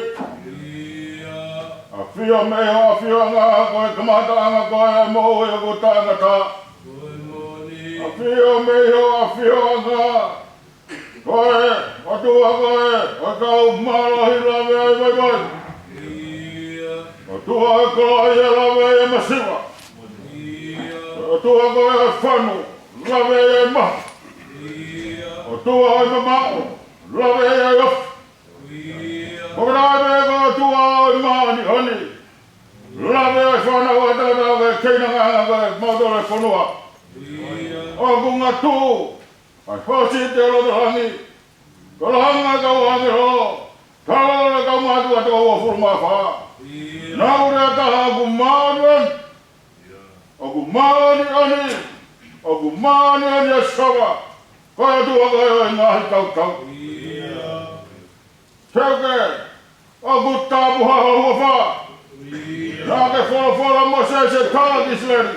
ʻAfio mei hoʻo ʻafioʻanga ko e kamataʻanga ko e moʻui ʻoku taʻengata. ʻAfio mei hoʻo ʻafioʻanga ko e ʻOtua koe ʻo e kau mālohi, lave ʻa e vaivai. ʻOtua ʻo e koloaʻia, lave ʻa e masiva. ʻOtua koe ʻo e fanu, lave ʻa e maha. ʻOtua ʻo e mamaʻo, lave ʻa e ofi. Ko e lave ko e ʻOtua ʻo e māʻoniʻoni, lave ʻa e fānau ʻa e tangata ʻoku keinanga ʻa e mautolu e fonua. ʻOku ngatu ʻa e hoosi ʻi he loto langi, ko e langa ʻa e kau ʻāngelo, talalo ʻa e kau mātuʻa toko uofulu mā fā. Naʻa ku lea taha, ʻoku māʻoniʻoni, ʻoku māʻoniʻoni, ʻoku māʻoniʻoni ʻa Sihova, ko e ʻOtua koe ʻo e ngaahi tautau. Seuke, ʻoku tapuhā ho huafa. Naʻa ke folofola, Mōsese, tala ki ʻIsileli,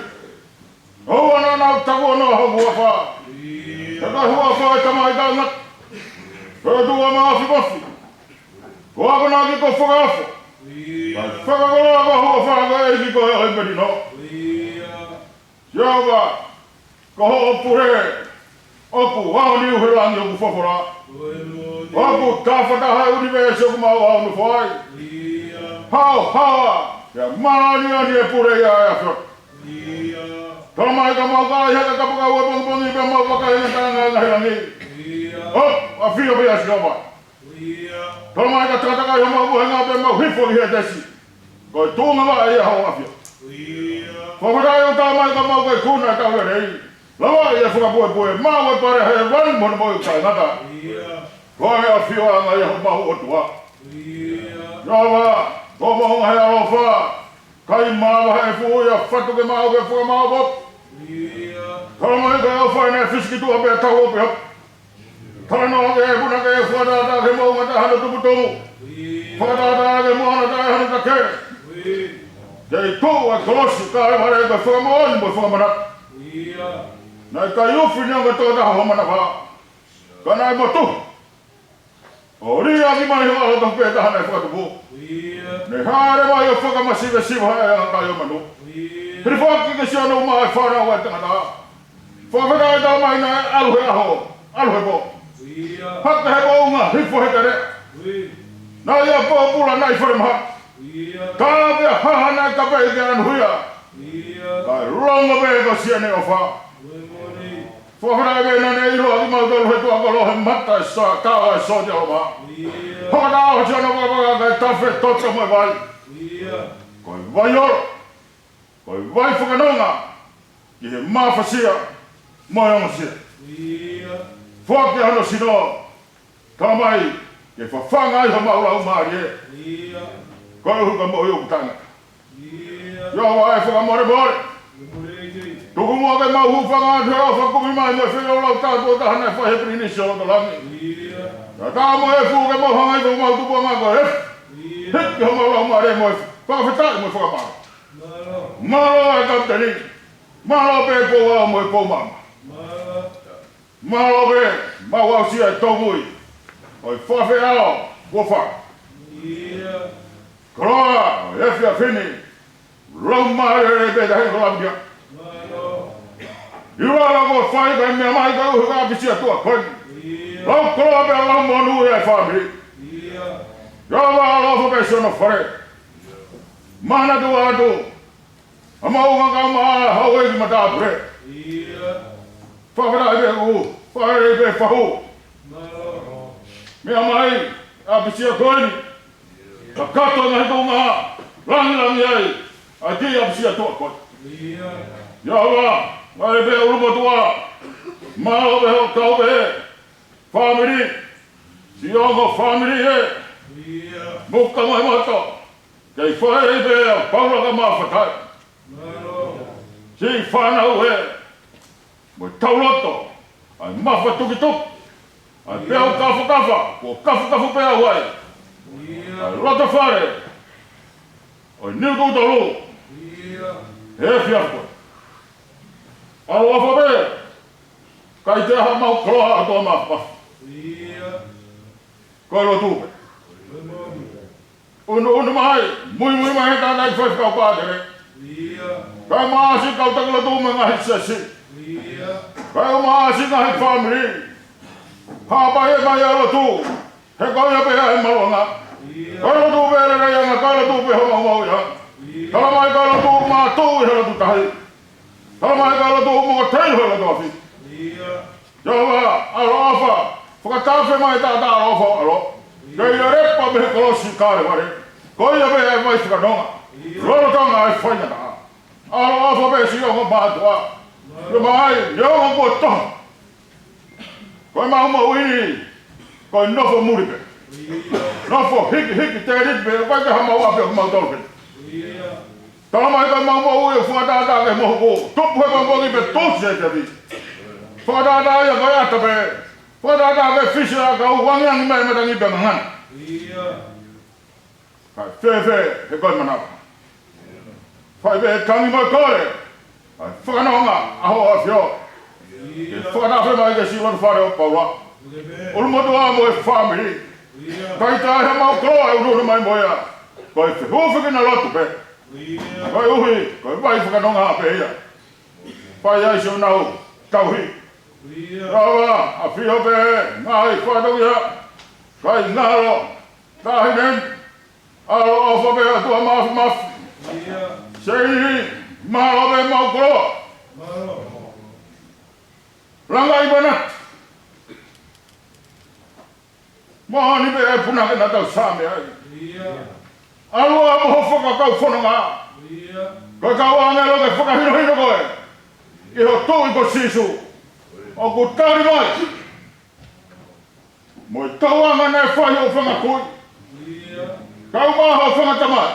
ʻOua naʻa nau takuanoa ho huafa. He ko e huafa ʻo e Tamai Taʻengata, ko e ʻOtua Māfimafi, kuo akonaki kuo fakaofo, kae fakakoloa ko ho huafa, ko e ʻEiki koe ʻo e melino. Sihova, ko hoʻo pule ʻoku aoniu he langi, ʻoku fofola. ʻOku tafataha e ʻunivēsi ʻoku mau aonofo ai. Haohaoa pea māʻoniʻoni e pule ʻa e ʻAfiona. Tala mai ka mau kalaʻi hake kapakau ʻapongipongi pea mau vakai he ngataʻanga ʻo e ngaahi langi, ʻoku ʻafio pē ʻa Sihova. Tala mai ka takatakai homau mohenga pea mau hifo ʻi Hētesi, ko e tuʻunga vaʻe ia hoʻo ʻafio. Fakafetaʻi ʻoku tau mai ka mau ke kuna ʻetau lelei. Lava ia fakapuepue, maʻu e pale hēvani mo hono moʻui taʻengata. Ko e ʻafioʻanga ia homau ʻOtua. Lava, ko homau ngaahi ʻaloʻofa, kai mavahe e fuʻu ia fatu ke mau ke fakamaʻopoʻopo. Tala mai ko e ʻofa ʻene fisi ki tuʻa pea tau ope hapa. Talanoa ke puna ke fakatātā ke moʻunga taʻe hano tuputumu. Fakatātā ke moana taʻe hano take. Kei tuʻu ʻa e kolosi Kalevale ko e fakamoʻoni mo e fakamanatu. Naʻe ʻikai ufi ni ongo tō taha ho manava. Ka naʻe motuhi. ʻO liʻaki mai ho ʻAlo tofu pē taha naʻe fakatupu. Ne hāʻele mai ʻo fakamasivesiva ʻa e anga kai ʻo manu. Hilifoaki ke siʻono uma e fānau ʻa e tangata. Fakafetaʻi Tamai naʻe ʻalu he ʻaho, ʻalu he pō. Hake he moʻunga, hifo he teleʻa. Naʻe ʻi ai e pōpula, naʻe ʻi fale mahaki. Ka pea haha naʻe kapeʻi ke ʻanuhia. Kae longo pē ko siʻene ʻofa. Fakafetaʻi pē naʻa ne ʻiloa kimautolu he tuʻa kolo he mata e sā, tau ʻa e sōtia ʻo mā. Fakataha ʻo siʻono vakavaka kae tafe toto mo e vai. Ko e vai ʻolo. Ko e vai fakanonga ki he mafasia mo e ongosia. Foaki hono sino, Tamai, ke fafanga ai homau laumālie. Koeʻuhi ko e moʻui ʻoku taʻengata. ʻIo, ʻa e fakamolemole. Tuku muʻa ke mau hūfanga atu he ʻofa kumi mai mo e feilaulau tātuʻo taha naʻe fai he Pilinisi ʻo Lotolangi. Ka tā mo e fuʻu ke mau hanga ʻi homau tupuʻanga ko e efu. Hiki homau laumālie mo e fakafetaʻi mo e fakamālō. Mālō e kapiteni. Mālō pē Pouao mo e Poumaama. Mālō pē mau aʻusia e tōmui ʻo e fakafeʻao kuo fai. Koloa ʻo e efiafi ni. Laumālie lelei pē tahi ko Lavinia. ʻIo, ʻa e lau kuo fai kae meʻa mai kae ʻuhi ko e ʻapisia tuʻa ko eni. Lau koloa pē lau monū ʻa e fāmili. ʻIo, ʻa e lau pē siʻono fale. Manatu atu. ʻA e moʻunga kae ʻumaʻā houʻeiki matāpule. Fakafetaʻi pē ʻoku fai lelei pē fahu. Meʻa mai ʻapisia ko eni. Kakato e ngaahi tuʻunga langilangi ai ʻa e kiʻi ʻapisia tuʻa ko eni. ʻIo, ʻa e lau pē ʻulumotuʻa. Mālō pē hoʻo kau pē. Fāmili. Siʻi ongo fāmili ē. Muka mai moto. Kei fai pē ʻa Paula ka mafatai. Siʻi fānau ē. Mo e tauloto. ʻA e mafatukituki. ʻA e peau kafakafa. Kuo kafukafu pē au ai. ʻA e loto fale. ʻO e niu tuʻu tolu. He efiafi ko ē. ʻAloʻofa pē. Kai te aha mau koloa ʻa toa mafafa. Ko e lotu pē. Unuunu mai, muimui mai he tānaki faifekau pātele. Kae ʻumaʻā siʻi kau taki lotu mo e ngaahi siasi. Kae ʻumaʻā siʻi ngaahi fāmili. Hapai e mai ʻa e lotu. He ko ia pē ʻa e maluʻanga. Ko e lotu pē lelei ʻanga, ko e lotu pē homau maʻu ia. Tala mai ko e lotu mātuʻu ʻi he lotu tahi. Tala mai ko e lotu mo teilo he lotu afi. ʻIo, ʻa e ʻaloʻofa, fakatafe mai taʻataʻa ʻaloʻofa ʻo e ʻAlo. Kei lelepa mei he kolosi Kalevale. Ko ia pē ʻa e vai fakanonga. Lolotonga ʻa e faingataʻa. ʻAloʻofa pē siʻi ongo mātuʻa. ʻIo mai, ʻio ongo kuo toho. Ko e mau moʻui, ko e nofo muli pē. Nofo hikihiki tēliki pē, ʻikai ke ʻi ai ha mau ʻapi ʻo kimautolu pē. Tala mai ko e mau moʻui ʻoku fakatātā ke mohuku. Tupu he pongipongi pea tuʻusi he tepi. Fakatātā ia ko e ʻata pē. Fakatātā ke fisi ʻa e kau angiangi mai matangi pea ngangana. Kae fēfē he ko e manava. Fai pē tangi mo e kole. ʻA e fakanonga ʻa hoʻo ʻAfio. Ke fakatafe mai ke siʻi loto fale ʻo Paula. ʻUlumotuʻa mo e fāmili. Kae ʻikai ha mau koloa ʻe unuunu mai mo ia. Ko e fehūfekina lotu pē. Koeʻuhi, ko e vai fakanonga pē ia. Fai ai siʻonau tauhi. Lava, ʻafio pē, ngaahi fatongia. Kai ngalo, tahi nen. ʻAloʻofa pē ʻOtua Māfimafi. Seini, mālō pē mau koloa. Langa i mana. Moʻoni pē ʻe punake naʻa tau saame ai. ʻAlu ā mo ho fakakau fononga. Ko e kau ʻāngelo ke fakahinohino koe ʻi hoʻo Tuʻi ko Sīsū. ʻOku tali mai mo e tauʻanga naʻe fai hoʻo fanga kui, kae ʻumaʻā hoʻo fanga tamai.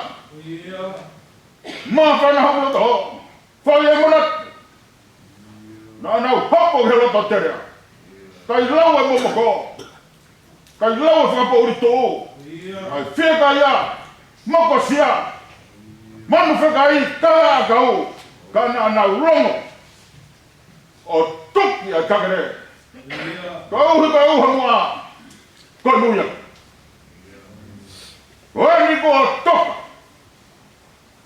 Māfana hoku loto, fai e manatu naʻa nau hopo ki he loto telea, kae lau e momoko, kae lau e fakapoʻuli tuʻu, kae fiekaia, mokosia, manu fekai, kalaʻakau, ka naʻa nau longo ʻo tuki ʻa e kakele. Koeʻuhi ko e ʻuha muʻa ko e muiaki. Ko eni kuo toka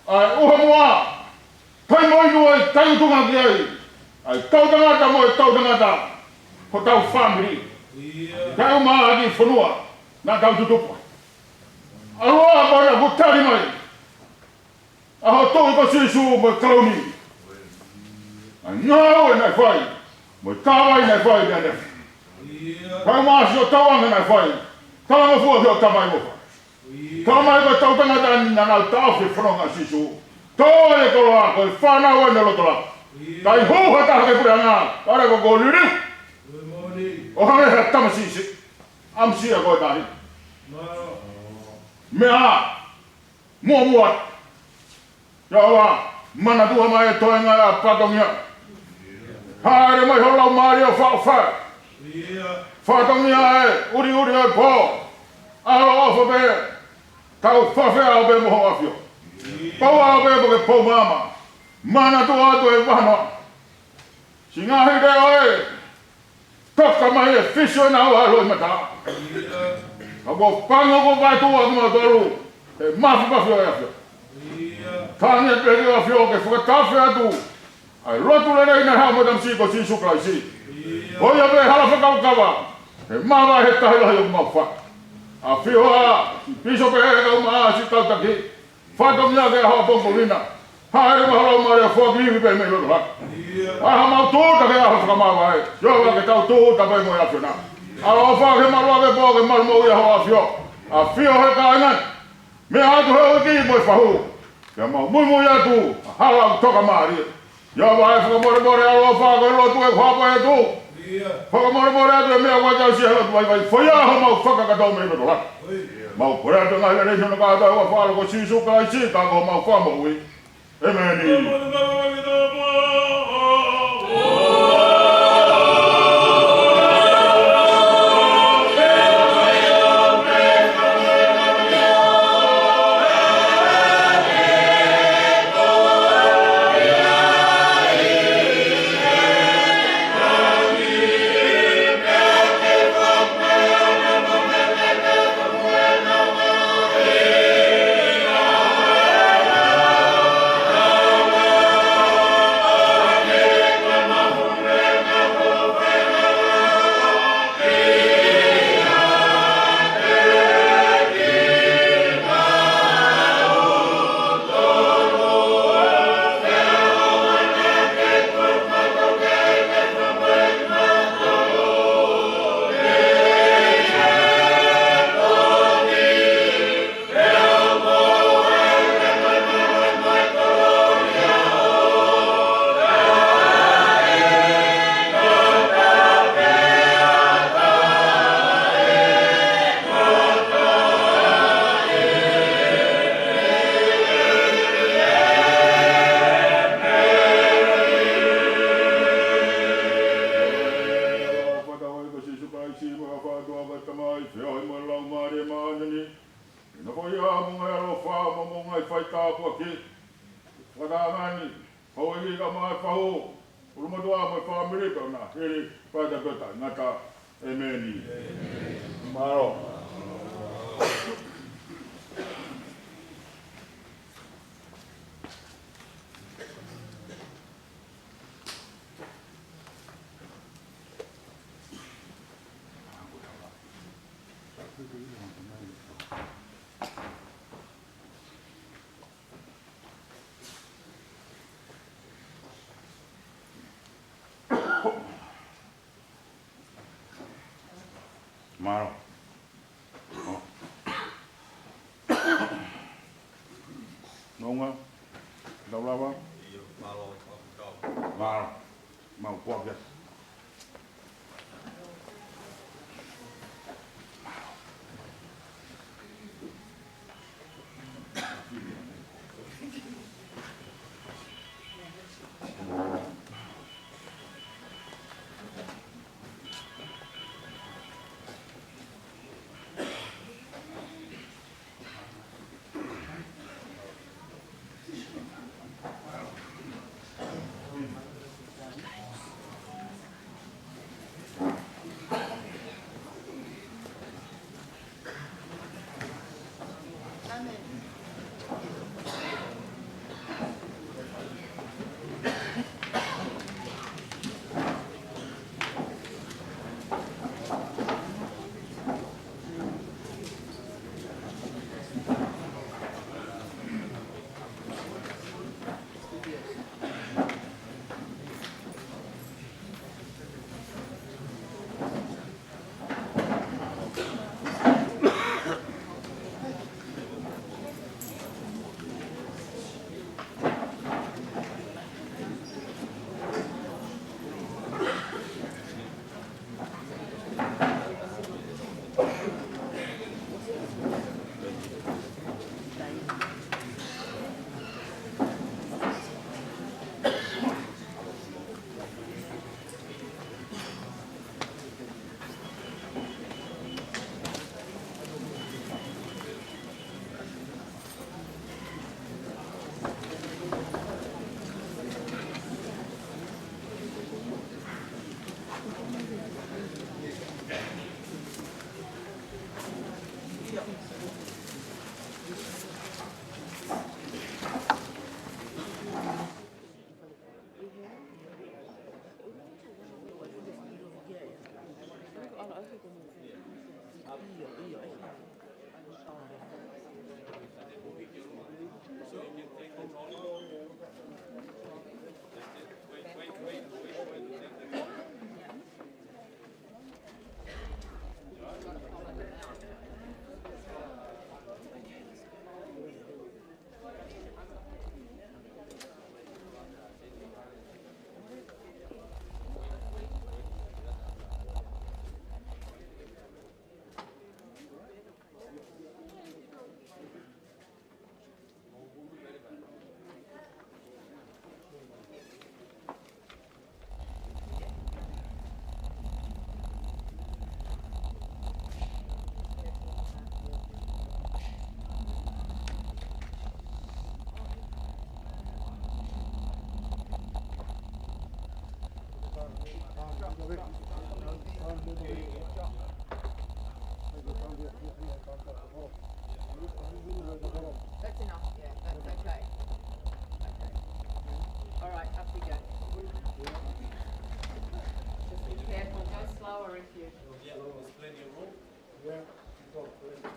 ʻa e ʻuha muʻa, kai mo inu ai, kai utunga ki ai ʻa e tau tangata mo e tau tangata, ko hotau fāmili, kae ʻumaʻā ʻa e kiʻi fonua naʻa tau tutupu ai. ʻAloʻofa ʻoku tali mai ʻa hoʻo Tuʻi ko Sīsū mo e kalauni, ʻa e ngāue naʻe fai mo e kāvai naʻe fai meia Nefi, kae ʻumaʻā siʻo tauʻanga naʻe fai, talangofua ki hoʻo tamai mo e faʻē. Tala mai ko e tau tangata ni naʻa nau taʻofi e fononga ʻa Sīsū, tō e koloa, ko e fānau ʻa e loto lahi. Kae hū ha taha ki he puleʻanga, pea ko e liliu ʻo hangē ha tamasiʻi siʻi. ʻAmusia koe tahi. Meʻa muʻomuʻa. Ia ʻoua, manatua mai e toenga ʻa e fatongia. Hāʻele mai ho Laumālie ʻo faʻofai fatongia ʻa e ʻuliʻuli ʻo e pō. ʻAloʻofa pē, tau fafeʻao pē mo hoʻo ʻAfio. Pou ʻao pē mo ke pou maama. Manatua atu e vahanoa, siʻi ngaahi leʻo ē, toka mai e fisi ʻo e nau ʻa e loʻimata. Ka kuo pango kuo vaetuʻu ʻa kimautolu he mafimafi ʻo e ʻAfio. Tangi pē ki he ʻAfio ke fakatafe atu ʻa e lotu lelei naʻe haʻu mei he tamasiʻi ko Sīsū Kalaisi. Ko ia pē hala fakakaukau, he māvae he tahi lahi ʻoku mau fai. ʻAfio ā siʻi pīsope kae ʻumaʻā siʻi kau taki fatongia ki he ʻaho pongipongi ni. Hāʻele mai ho Laumālie ʻo foaki ivi pē mei loto lahi. ʻAi haʻamau tūʻuta ki he ʻaho fakamāvae. Sio ā ke tau tūʻuta pē mo e ʻAfiona. ʻAloʻofa ke malu ʻa e pō, ke malu moʻui ʻa hoʻo ʻAfio. ʻAfio he kāinga ni, meʻa atu he uiki mo e fahu. Ke mau muimui atu ha hala ʻoku toka mālie. Ia ʻoua ʻe fakamolemole, ʻaloʻofa ko e lotu ʻoku hapo atu. Fakamolemole atu e meʻa ʻoku ʻikai ke aʻusia he lotu vaivai. Foaki ā homau fakakakato mei loto lahi. Mau kole atu e ngaahi lelei ni ʻi he huafa ʻo ho ʻAlo ko Sīsū Kalaisi, ko homau Fakamoʻui. ʻĒmeni. Fakatauange ko Sīsū Kalaisi, mo e ʻofa ʻa e ʻOtua ko e Tamai, feohi mo e Laumālie Māʻoniʻoni, ʻi he nofo ʻi he moʻunga ʻo e ʻaloʻofa mo e moʻunga ʻo e faitāpuaki, fakataha mai ni, houʻeiki kae ʻumaʻā e fahu, ʻulumotuʻa mo e fāmili pea na hili pea taʻengata. ʻĒmeni. Mālō. Mālō. ʻO. Nonga. Mau kuo ke. That's enough. Yeah, that's okay. Okay. All right, up we go. Just be careful. Go slower if you. Yeah, there's plenty of room. Yeah, you've got plenty.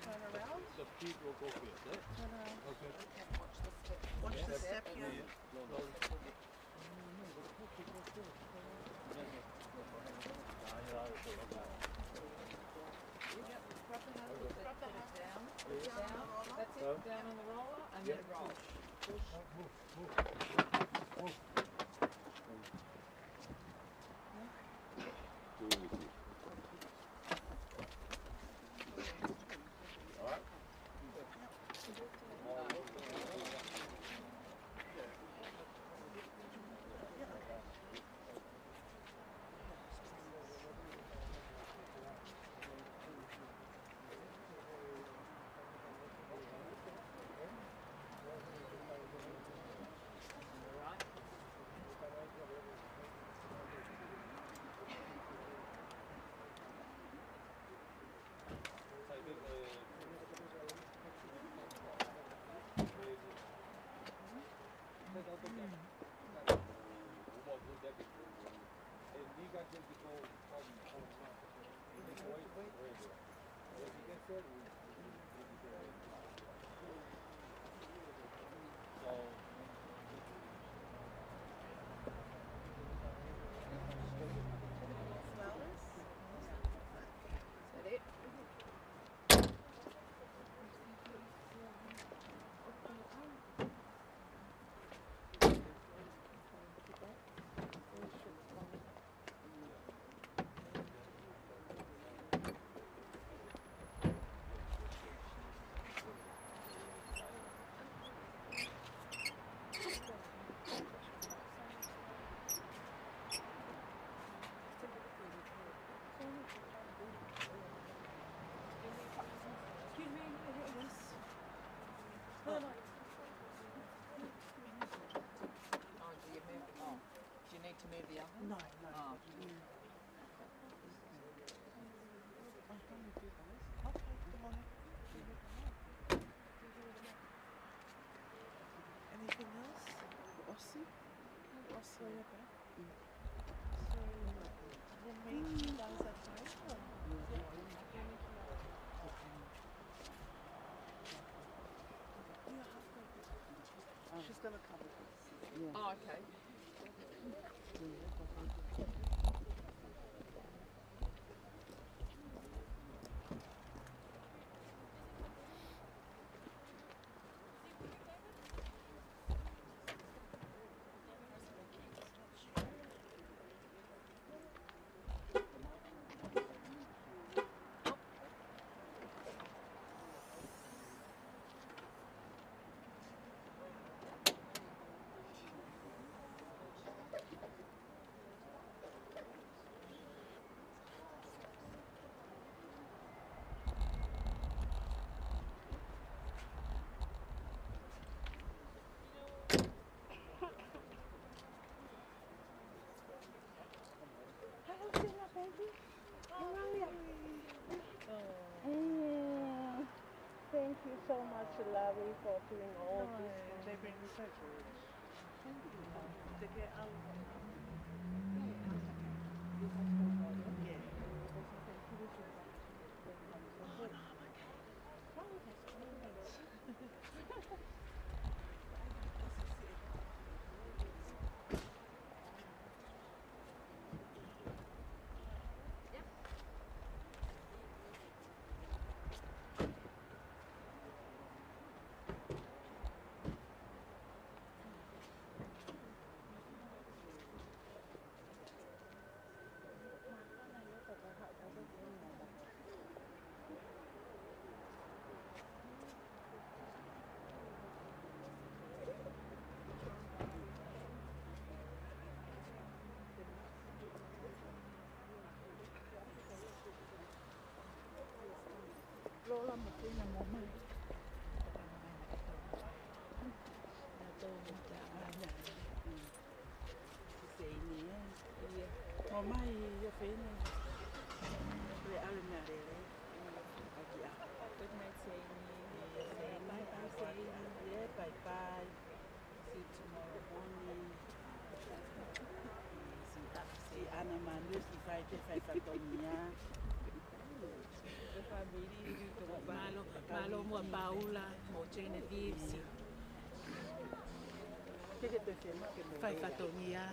Turn around. The feet will go first, eh? Turn around. Okay. Watch the step. Watch the step here. Yeah. Yep, drop the hand, drop the hand down. Down on the roller. That's it, down on the roller, and then roll. Push. All right. Excuse me, yes. Oh, do you move? Oh, do you need to move the oven? No, no. Oh. Mm. Oh, can you do those? Okay, good morning. Anything else? Ossie? Ossie, yeah, babe. So, the main thing does that, right? Or is it, you have to, she's gonna cover this. Oh, okay. Hello, Tina, baby. How are you? Mm, thank you so much, lovey, for doing all this for me. They've been so good. Thank you. Take care. Yeah. Oh, no, I'm okay. Lola mo Tina mo mai. Naʻa tau mo te anga. Seini, ē? ʻIo. Mo mai, ʻio, Seini. Ko e ʻalu meʻa lelei. ʻAki ā. Good night, Seini. Seini, bye bye, Seini. ʻIo, bye bye. See you tomorrow morning. See, see Ana Manu, see Faifai, Fai Fatongia. The family, mālō, mālō muʻa Paula, mo Genevieve, see. Fai Fatongia.